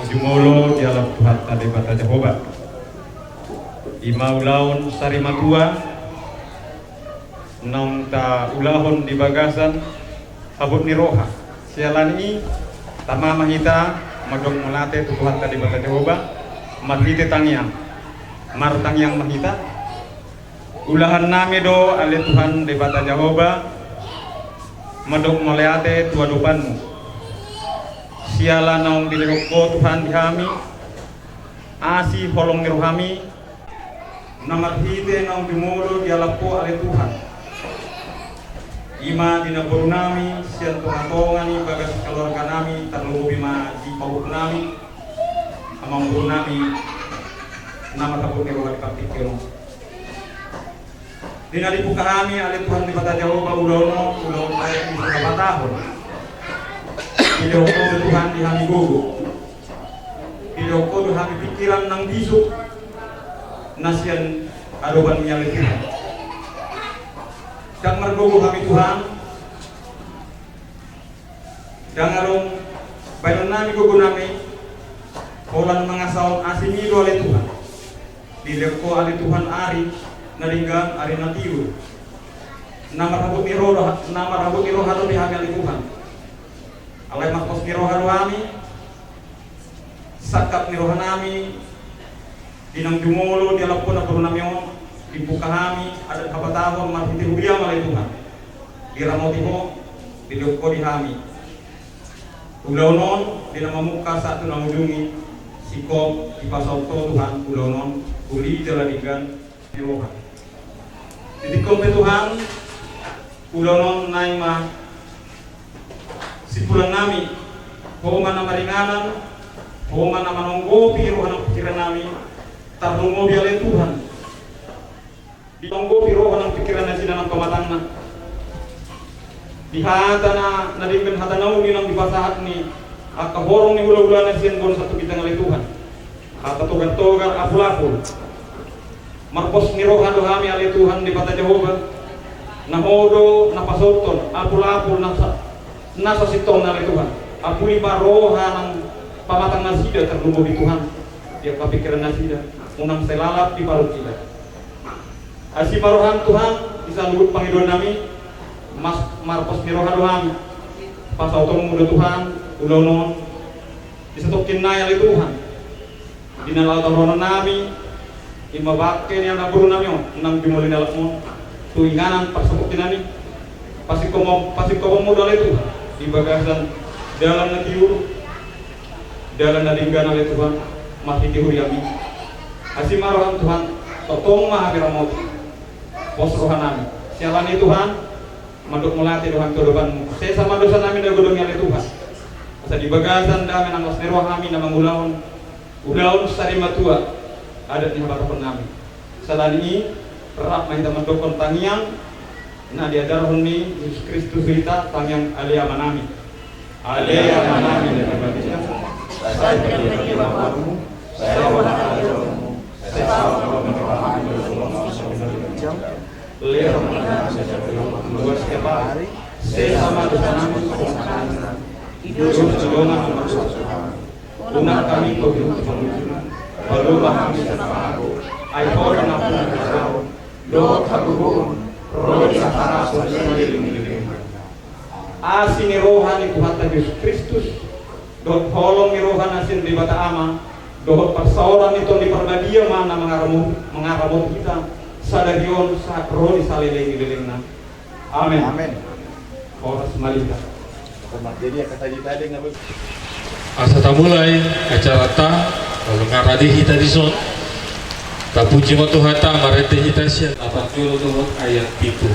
Jumolo dialap Tuhanta Debata Jahowa. Ima ulaon sari matua naung taulahon di bagasan habot ni roha. Siala ni i, tama ma hita mandok mauliate tu Tuhanta Debata Jahowa marhite tangiang. Martangiang ma hita. Ulahan nami do ale Tuhan Debata Jahowa mandok mauliate tu adopanmu. Siala naung dilehon Ho Tuhan di hami asi holong ni rohami, na marhite naung jumolo dialap Ho ale Tuhan. Ima di na boru nami sian tonga-tonga ni bagas keluarga nami, tarlumobi ma di pahompu nami, amangboru nami, na marhabot ni roha di partingkian on. Di na dibuka hami ale Tuhan Debata Jahowa ulaon on, ulaon baen di hapatahon. Dilehon Ho Tuhan di hami gogo. Dilehon Ho di hami pikiran nang bisuk na sian adopanmi ale Tuhan. Ndang margogo hami Tuhan. Ndang adong baenon nami gogo nami holan mangasahon asimi do ale Tuhan. Dilehon Ho ale Tuhan ari na denggan, ari na tiur. Na marhabot ni roha, na marhabot ni roha do di hami ale Tuhan. Alai marpos ni roha do hami. Sangkap ni roha nami di naung jumolo dialap Ho na boru nami on, dibuka hami adat hapatahon marhite huriam ale Tuhan. Diramoti Ho, dilehon Ho di hami. Ulaon on di na mamungka sahat tu na ujung i, singkop dipasaut Ho Tuhan ulaon on, uli jala denggan ni roha. Di tingki on pe Tuhan, ulaon on naeng ma simpulan nami, Ho ma na maringanan, Ho ma na manonggopi roha nang pikiran nami, tarlumobi ale Tuhan. Ditonggopi roha nang pikiran nasida nang pamatangna. Di hata na, na denggan hata na uli nang dipasahat ni angka horong ni hula-hulana sian boru Santo Ginjang ale Tuhan. Hata togar-togar, apul-apul. Marpos ni roha do hami ale Tuhan Debata Jahowa. Na Ho do na pasauthon apul-apul nasa, nasa sintongna ale Tuhan. Apuli ma roha nang pamatang nasida tarlumobi Tuhan. Di angka pikiran nasida. Unang sai lalap diparungkila. Asi ma roham Tuhan, di saluhut pangidoan nami, mas marpos ni roha do hami. Pasauthonmu do Tuhan, ulaon on. Di satongkin nai ale Tuhan. Di na laho taulahonon nami, ima bangke ni anak boru nami on, nang jumolo ni anak on. Tu inganan parsaput nami. Pasingkopon, pasingkoponmu do ale Tuhan. Di bagasan dalan na tiur. Dalan na denggan ale Tuhan, marhite huriam i. Asi ma roham Tuhan, tongtong ma hami ramoti. Pos roha nami. Siala ni i Tuhan, mandok mauliate do hami tu adopanmu. Sesa ma dosa nami na godang i ale Tuhan. Asa di bagasan dame nang las ni roha hami na mangulahon ulaon sari matua adat ni habatahon nami. Siala ni i, rap ma hita mandokkon tangiang na diajarhon ni Jesus Kristus tu hita, tangiang Ale Amanami. Ale Amanami na di banua, sai patupahi ma goarmu, sai ro ma harajaonmu, sai saut ma rohamu, lehon ma hami sian sadari on hangoluan setiap ari, sesa ma dosa nami songon na mandosa hami tu dongan na mardosa tu hami. Unang hami togihon tu pangunjunan, palua ma hami sian pangago, ai Ho do nampuna hasahaton, dohot hagogoon, ro di harajaon saleleng ni lelengna. Asi ni roha ni Tuhanta Jesus Kristus, dohot holong ni roha na sian Debata Ama, dohot parsaoran ni Tondi Parbadia ma na mangaramo-, mangaramoti hita, sadari on sahat ro di saleleng ni lelengna. Amen. Amen. Horas ma di hita. Jadi, angka tadi-tadi nggak boleh. Asa tamulai acaranta, lalu ngarade hita dison. Tapuji ma Tuhanta, marende hita sian lapan jolo dohot ayat pitu.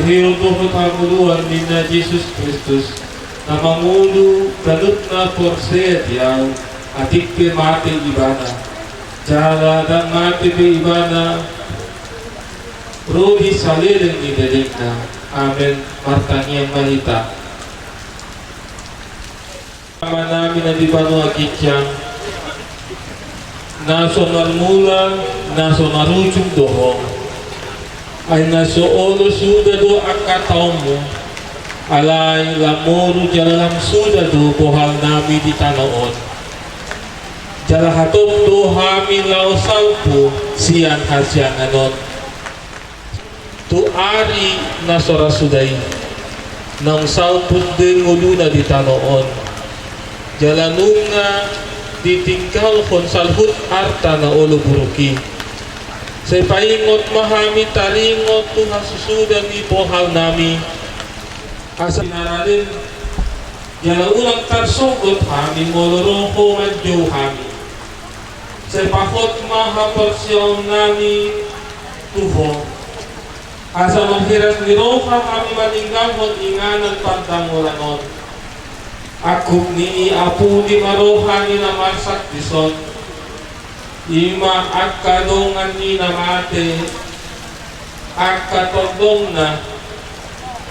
Heo dohot hangoluan ninna Jesus Kristus, na mangolu ganup na porsea di Ahu, atik pe mate ibana, jala ndang mate be ibana, ro di saleleng ni lelengna. Amen. Martangiang ma hita. Amanami na di banua ginjang, na so marmula, na so marujung do Ho. Ai na so olo suda do angka taonMu, alai lam moru jala lam suda do bohalnami di tano on. Jala hatop do hami laho salpu sian hasiangan on tu ari na so ra suda i, naung salpu do ngoluna di tano on. Jala nunga ditinggalhon saluhut arta na olo buruk i. Sai paingot ma hami taringot tu hasusuda ni bohalnami, asa na raden, jala unang tarsonggot hami molo ro Ho manjou hami. Sai pahot ma haporseaonnami tu Ho, asa marhiras ni roha hami maninggalhon inganan pardangolan on. Angkup ni i, apuli ma roha ni na marsak dison, i ma angka dongan ni na mate, angka tondongna,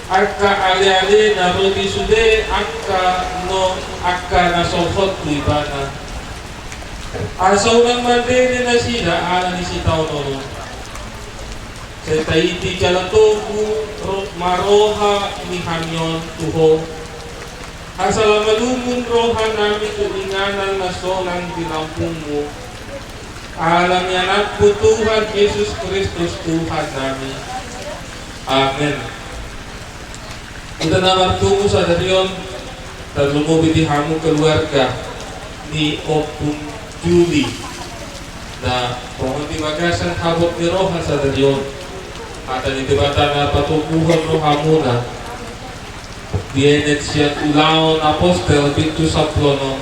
angka alealena, ro di sude angka na, angka na so hot tu ibana. Asa unang mandele nasida ala ni sitaonon on. Sai taiti jala togu ro-, ma roha ni hami on tu Ho, asa lam malungun rohanami tu inganan na sonang di lambungMu. Ala ni AnakMu Tuhan Jesus Kristus Tuhannami. Amen. Hita na martubu sadari on, tarlumobi di hamu keluarga ni Ompung Juli, na tongon di bagasan habot ni roha sadari on. Hata ni Debata na patoguhon rohamuna, dienet sian Ulaon Apostel bindu sampulu onom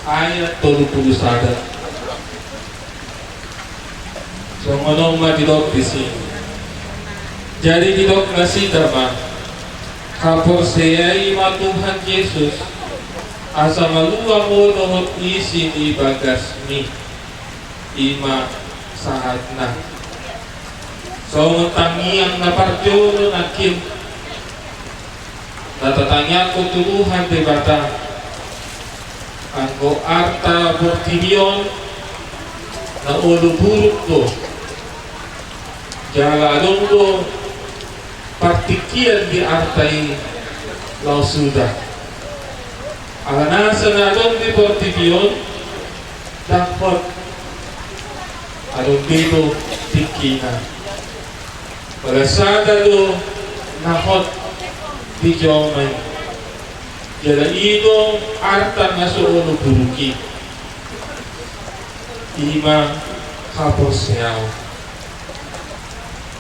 ayat tolu pulu sada. Songon on ma didok disi. Jadi didok nasida ma, haporseai ma Tuhan Jesus, asa malua ho dohot isi ni bagasmi. I ma sahatna. Songon tangiang na parjolo nangkin na tatangiangkon tu Tuhan Debata, anggo arta portibi on na olo buruk do, jala adong do partingkian di arta i laos suda. Ala nasa na adong di portibi on, ndang hot, adong be do tingkina. Pala sada do na hot di jolma i. Jala i do arta na so olo buruk i. I ma haporseaon.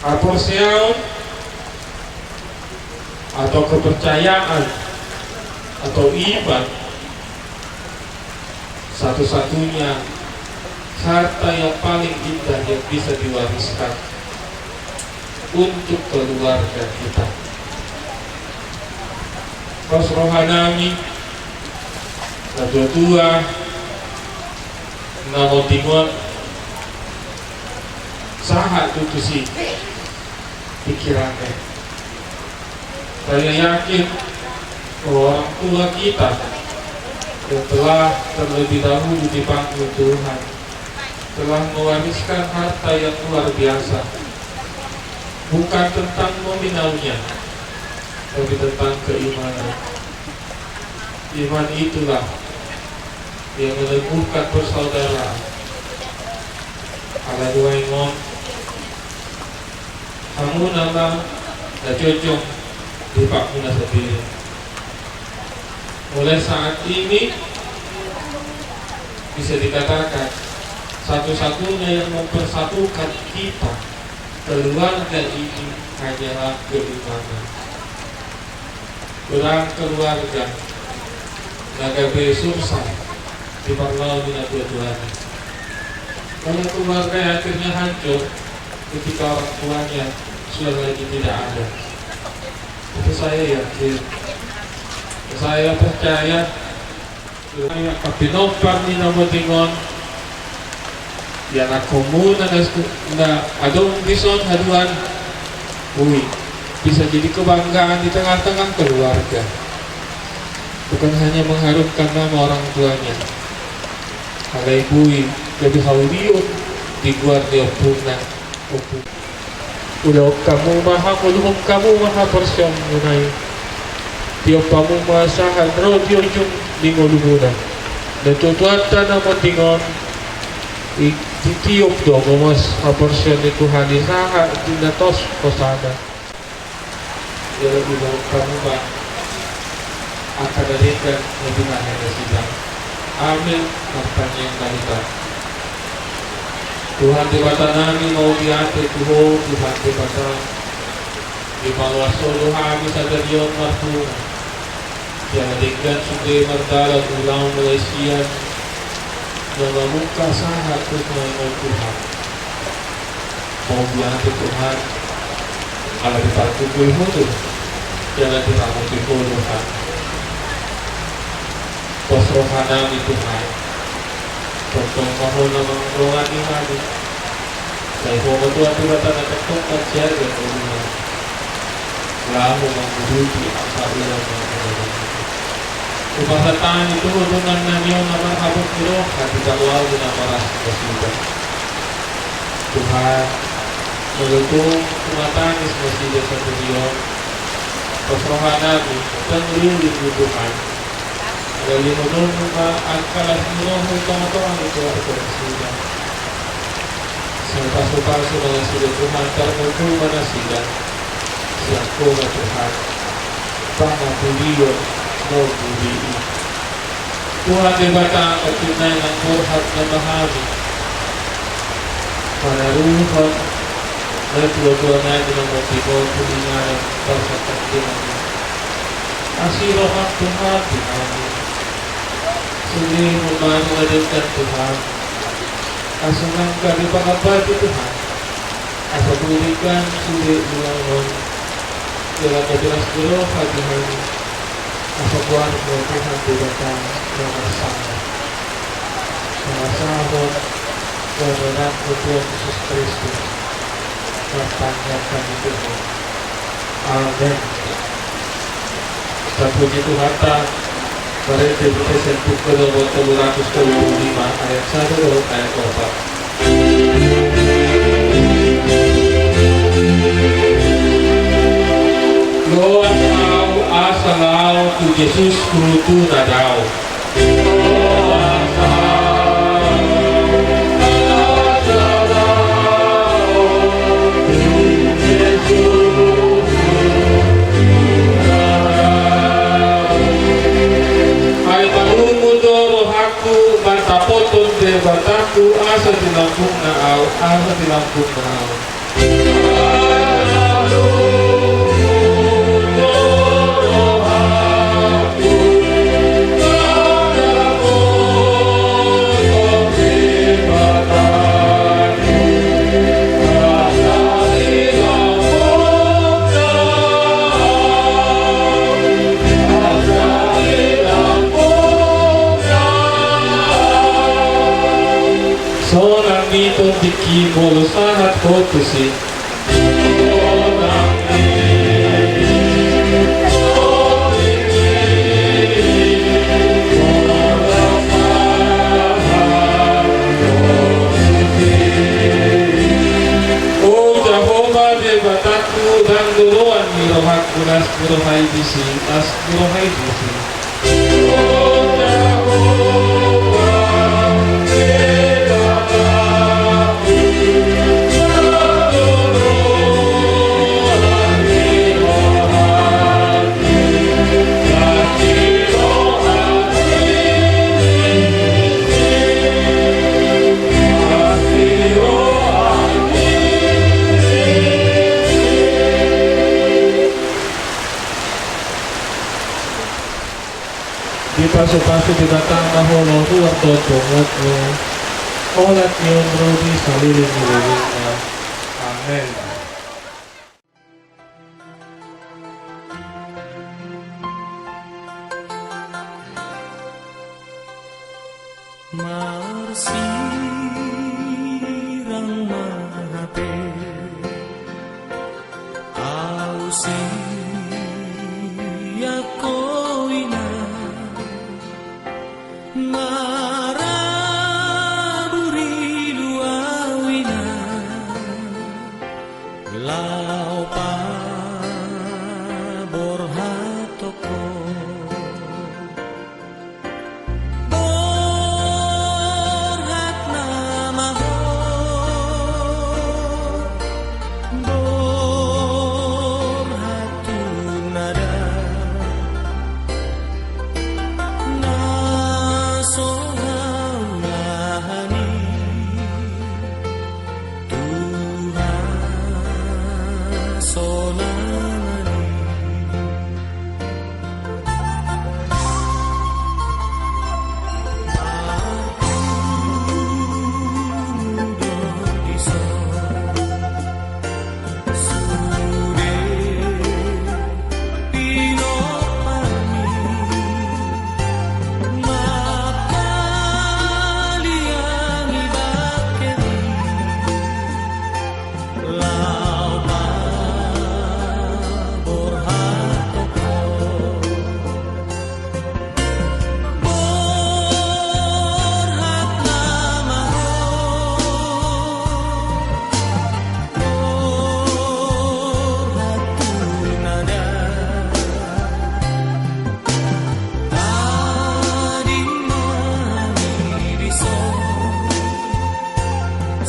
Haporseaon atau kepercayaan atau iman satu-satunya harta yang paling indah yang bisa diwariskan untuk keluarga kita. Pos rohanami, na tua-tua, na monding on, sahat do tusi pikiranna. Saya yakin bahwa orang tua kita yang telah terlebih dahulu dipanggil Tuhan telah mewariskan harta yang luar biasa. Bukan tentang nominalnya, tapi tentang keimanan. Iman itulah yang meneguhkan persaudaraan. Ala ni i ma, hamuna ma na jongjong di paksuna sandiri. Mulai saat ini bisa dikatakan satu-satunya yang mempersatukan kita keluarga ini hanyalah keimanan. Godang keluarga na gabe susah di parlaon ni na tua-tua i. Banyak keluarga yang akhirnya hancur ketika orang tuanya Sudah lagi tidak ada. Tapi saya yakin, saya percaya, angka pinompar ni na mending on, ya, na komun na, na adong dison haduan, ui, bisa jadi kebanggaan di tengah-tengah keluarga. Bukan hanya mengharumkan nama orang tuanya, alai boi gabe haulion di goar ni ompungna. Ompung. Ulaon hamu ma, hangoluhon hamu ma haporseaonmuna i. Tiop hamu ma sahat ro di ujung ni ngolumuna. Na tuatuanta na mending on, i, ditiop do gomos haporseaon ni Tuhan i sahat di na tos hosana. Jala ulaon hamu ma angka na denggan na binahen nasida. Amen. Martangiang ma hita. Tuhan Debata nami, mauliate tu Ho, Tuhan Debata, dipaloas Ho do hami sadari on marpungu. Jala denggan sude mardalan ulaon mulai sian na mamungka sahat tu nuaeng on, Tuhan. Mauliate Tuhan, ala dipargogoi Ho do, jala diramoti Ho do hami. Pos roha nami, Tuhan, tongtong ma Ho na mandongani hami. Sai Ho ma Tuhan Debata na tongtong manjaga ngoluna laho mangurupi angka ulaon na mangoloi. Hupasahat hami tu Ho dongan nami on na marhabot ni roha di parlaon i na marasi nasida. Tuhan, molo tung tumatangis nasida sadari on, pos roha nami, ndang leleng i, Tuhan. Alai lehononmu ma angka las ni roha i di tongatonga ni keluarga nasida. Sai pasupasu ma nasida, Tuhan, tarmulmul ma nasida. Sian Ho ma, Tuhan, pangapulon na umbudi i. Tuhan Debata, angka pinainang borhat na ma hami manaruhon natuatua nami na mandok tu inganan parsantabi nami. Asi roham, Tuhan, di hami. Sulihon ma na denggan, Tuhan, asa nunga gabe pangampati, Tuhan. Asa boi denggan sude ulaon on. Jala gabe las ni roha di hami. Asa goarmu, Tuhan Debata, na marsangap. Mangasahon goar ni Anakmu Tuhan Jesus Kristus. Martangiang hami tu Ho. Amen. Tapuji Tuhanta. Marende ma hita sian Buku Ende tolu ratus tolu pulu lima ayat sada dohot ayat opat. Loas ahu asa laho tu Jesus, tu na dao. Ai marungut do rohangku mandapothon Debatangku, asa di lambungna ahu, asa di lambungna ahu. Sonang i tondikkon molo sahat ho tusi. O Jahowa Debatangku, ndang do roan ni rohangku las ni roha i disi, las ni roha i disi. Dipasupasu Debata ma ho laho ruar dohot panguloan ni on, holan ni on ro di saleleng ni lelengna. Amen. Marsirang ma hape au sian ho, Inang, marabur ilu au, Inang, laho paborhathon ho. Borhat nama ho, borhat tu na dao, na so haulahan i, Tuhan sonang ma i. Laho paborhathon ho. Borhat nama ho, borhat tu na dao, adong ma i dison.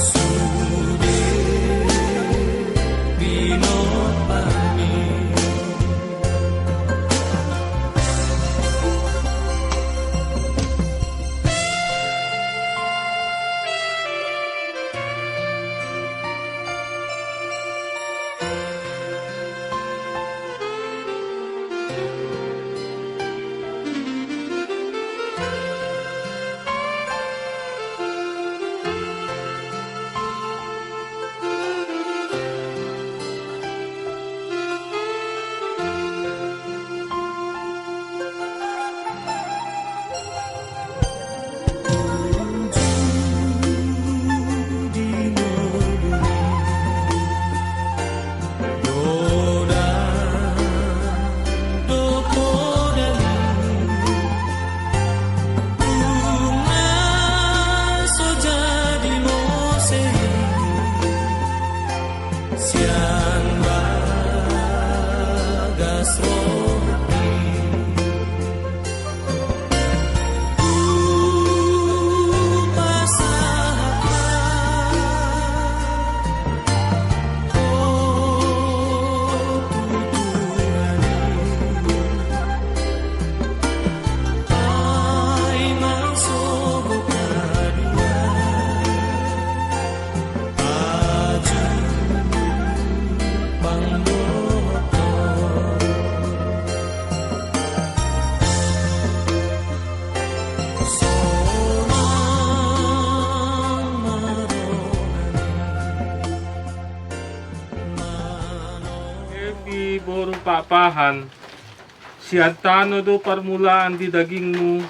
Sude binotomi. Sian bagas rohangki. Epi boru Pakpahan, sian tano do parmulaan ni dagingmu,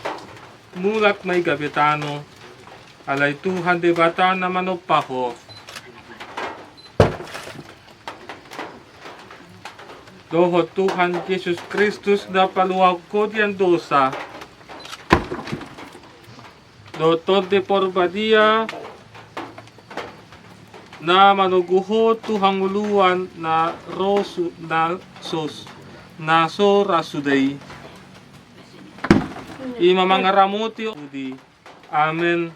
mulak ma i gabe tano, alai Tuhan Debata na manompa ho. Dohot Tuhan Jesus Kristus na paluahon ho sian dosa, dohot Tondi Parbadia na manogu ho tu hangoluan na ro su-, na so, na so ra sude i. I ma mangaramoti ho. Amen.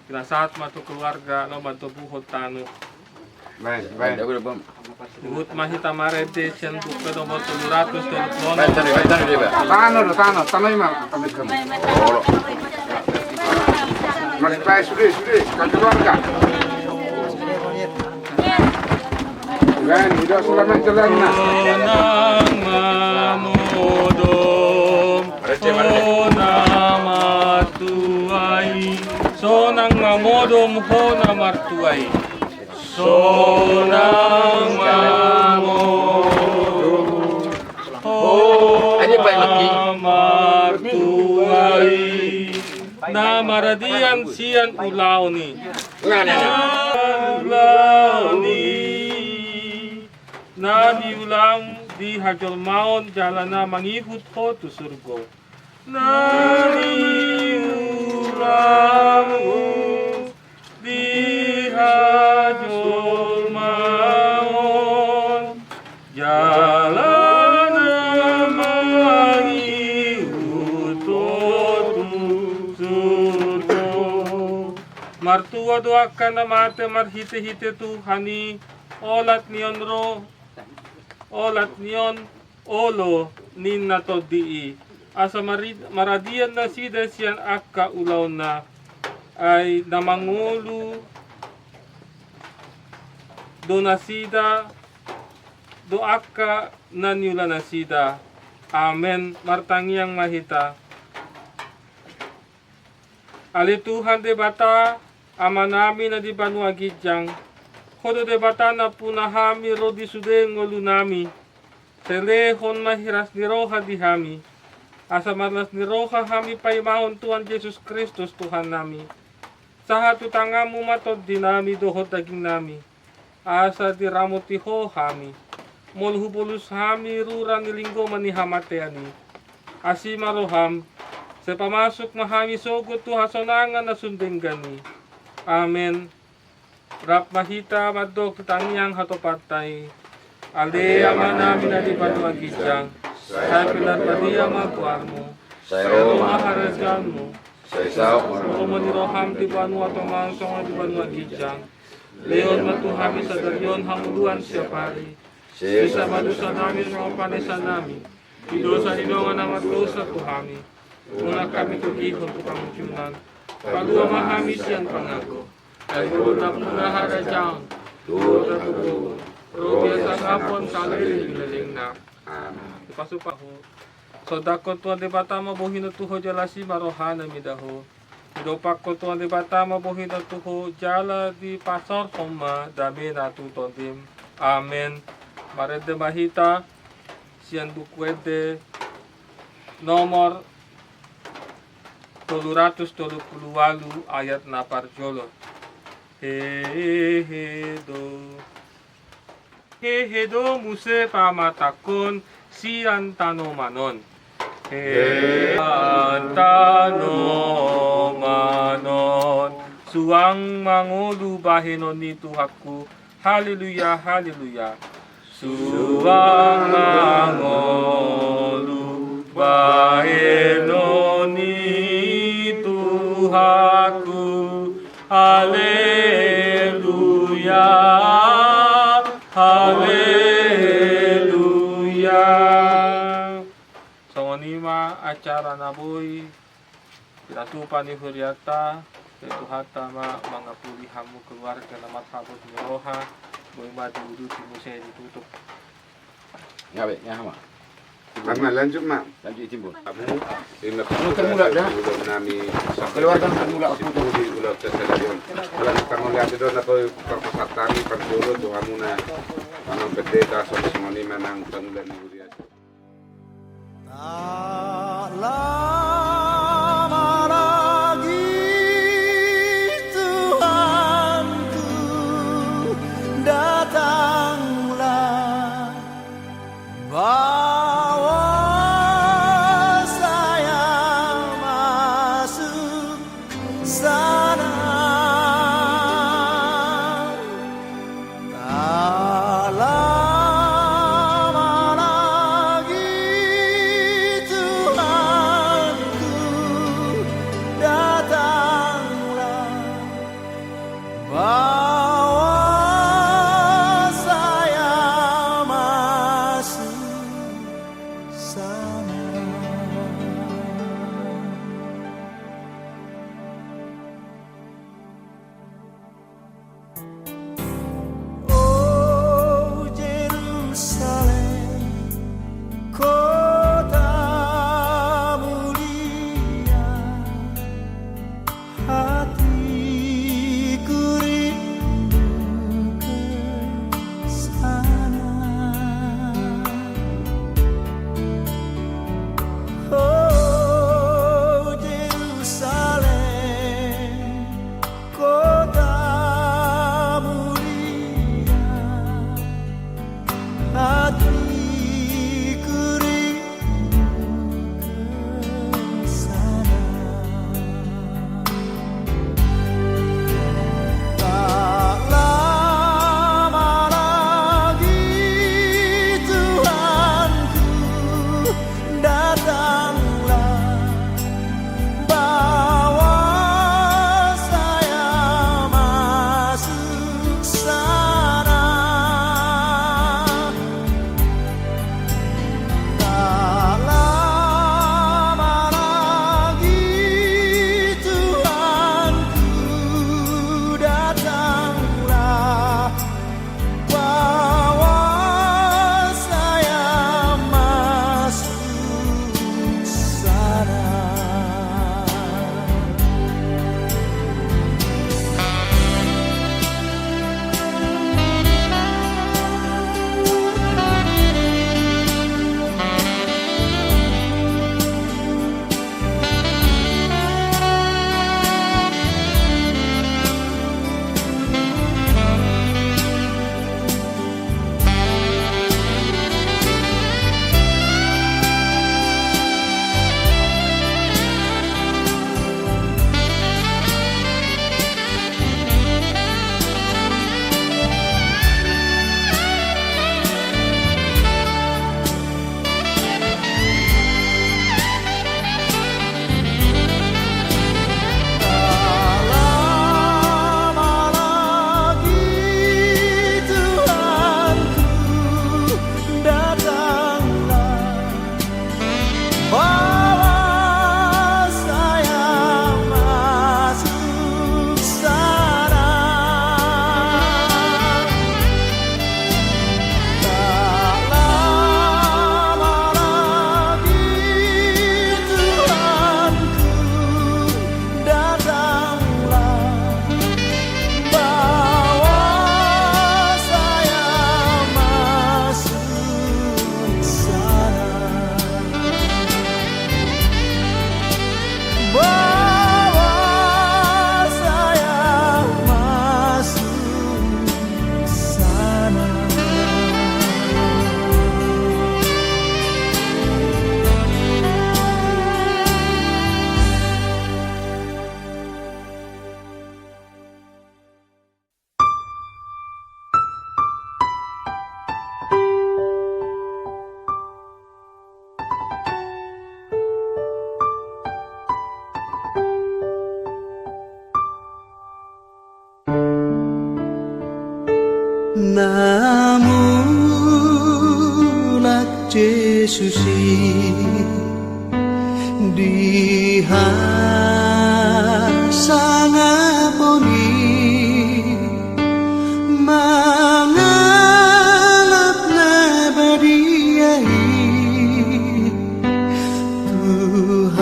Pinasahat ma tu keluarga, laho mantobuhon tano. Baen, baen. Huhut ma hita marende sian buku nomor tolu ratus tolu pulu onom. Baen tano, baen tano dia, baen. Tano do, tano, tano i ma. Olo. Mas, baen sude, sude, kan keluarga. Baen, sudah selamat jalan, nah. Sonang ma modom ho na martua i. Sonang ma modom ho na martua i. Sonang ma modom ho na martua i. Na maradian sian ulaon i. Ulaon i na niulam di hajolmaon jala na mangihut ho tu surgo. Na niulam di hajolmaon jala na mangihut ho tu surgo. Martua do angka na mate marhitehite Tuhan i, olat ni on ro, olat ni on olo ninna tondi i, asa mari-, maradian nasida sian angka ulaonna. Ai na mangolu do nasida do angka na niula nasida. Amen. Martangiang ma hita. Ale Tuhan Debata, Amanami na di banua ginjang, Ho do Debata nampuna hami ro di sude ngolunami. Sai lehon ma hiras ni roha di hami, asa marlas ni roha hami paimahon Tuhan Jesus Kristus Tuhannami. Sahat tu tanganmu ma tondinami dohot dagingnami, asa diramoti Ho hami, molo hubolus hami rura ni linggoman ni hamatean i. Asi ma roham, sai pamasuk ma hami sogot tu hasonangan na sun denggan i. Amen. Rap ma hita mandok tu tangiang hatopanta i. Ale Amanami na di banua ginjang, sai pinarbadia ma goarmu, sai ro ma harajaonmu, sai saut ma lomo ni roham di banua tonga on songon na di banua ginjang. Lehon ma tu hami sadari on hangoluan siapari. Sesa ma dosanami songon panesanami di dosa ni dongan na mardosa tu hami. Unang hami togihon tu pangunjunan, palua ma hami sian pangago. Ai Ho do nampuna harajaon dohot hatogohon, ro di hasangapon saleleng ni lelengna. Amen. Dipasupasu Ho. Sondanghon Tuhan Debata ma bohina tu ho jala asi ma rohana mida ho. Didompakhon Tuhan Debata ma bohina tu ho jala dipasaorhon ma damena tu tondim. Amen. Marende ma hita sian Buku Ende nomor tolu ratus tolu pulu ualu ayat na parjolo. Hehe do. Hehe do muse pamatangkon sian tanoman on. Hehe tanoman on. Suang mangolu bahenon ni Tuhanku. Haleluya, haleluya. Suang mangolu bahenon ni Tuhanku. Haleluya, haleluya. Songon i ma acara na boi pinatupa ni hurianta. Sai Tuhanta ma mangapuli hamu keluarga na marhabot ni roha. Boi ma diuduti muse ditutup. Nga be, nga hama. Hama, lanjut ma. Lanjut i Timbul. Hamu, inna. Keluar, keluar, dah. Ulaon nami. Keluar, dah, keluar. Di ulaon sadari on. Ala na pangula ate do na parpasahat nami parjolo tu hamuna. Amang pendeta, songon i ma nang pangula ni huria. Tak lama lagi Tuhanku datanglah. Bawa saya masuk sana. Tak lama lagi Bawa saya masuk sana. Tak lama lagi, Tuhanku, datanglah. Bawa saya masuk sana. Bawa saya masuk sana. Na mulak Jesus i di hasangapon i, mangalap na badia i tu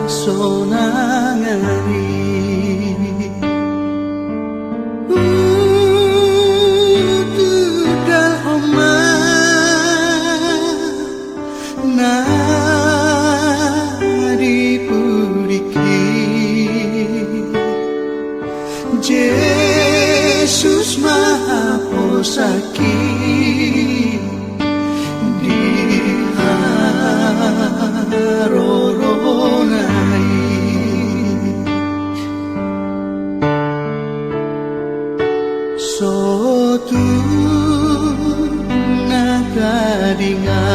hasonangan i. Hutundalhon ma na di pudingki, Jesus ma haposanki di harorona i. So tung na tadingan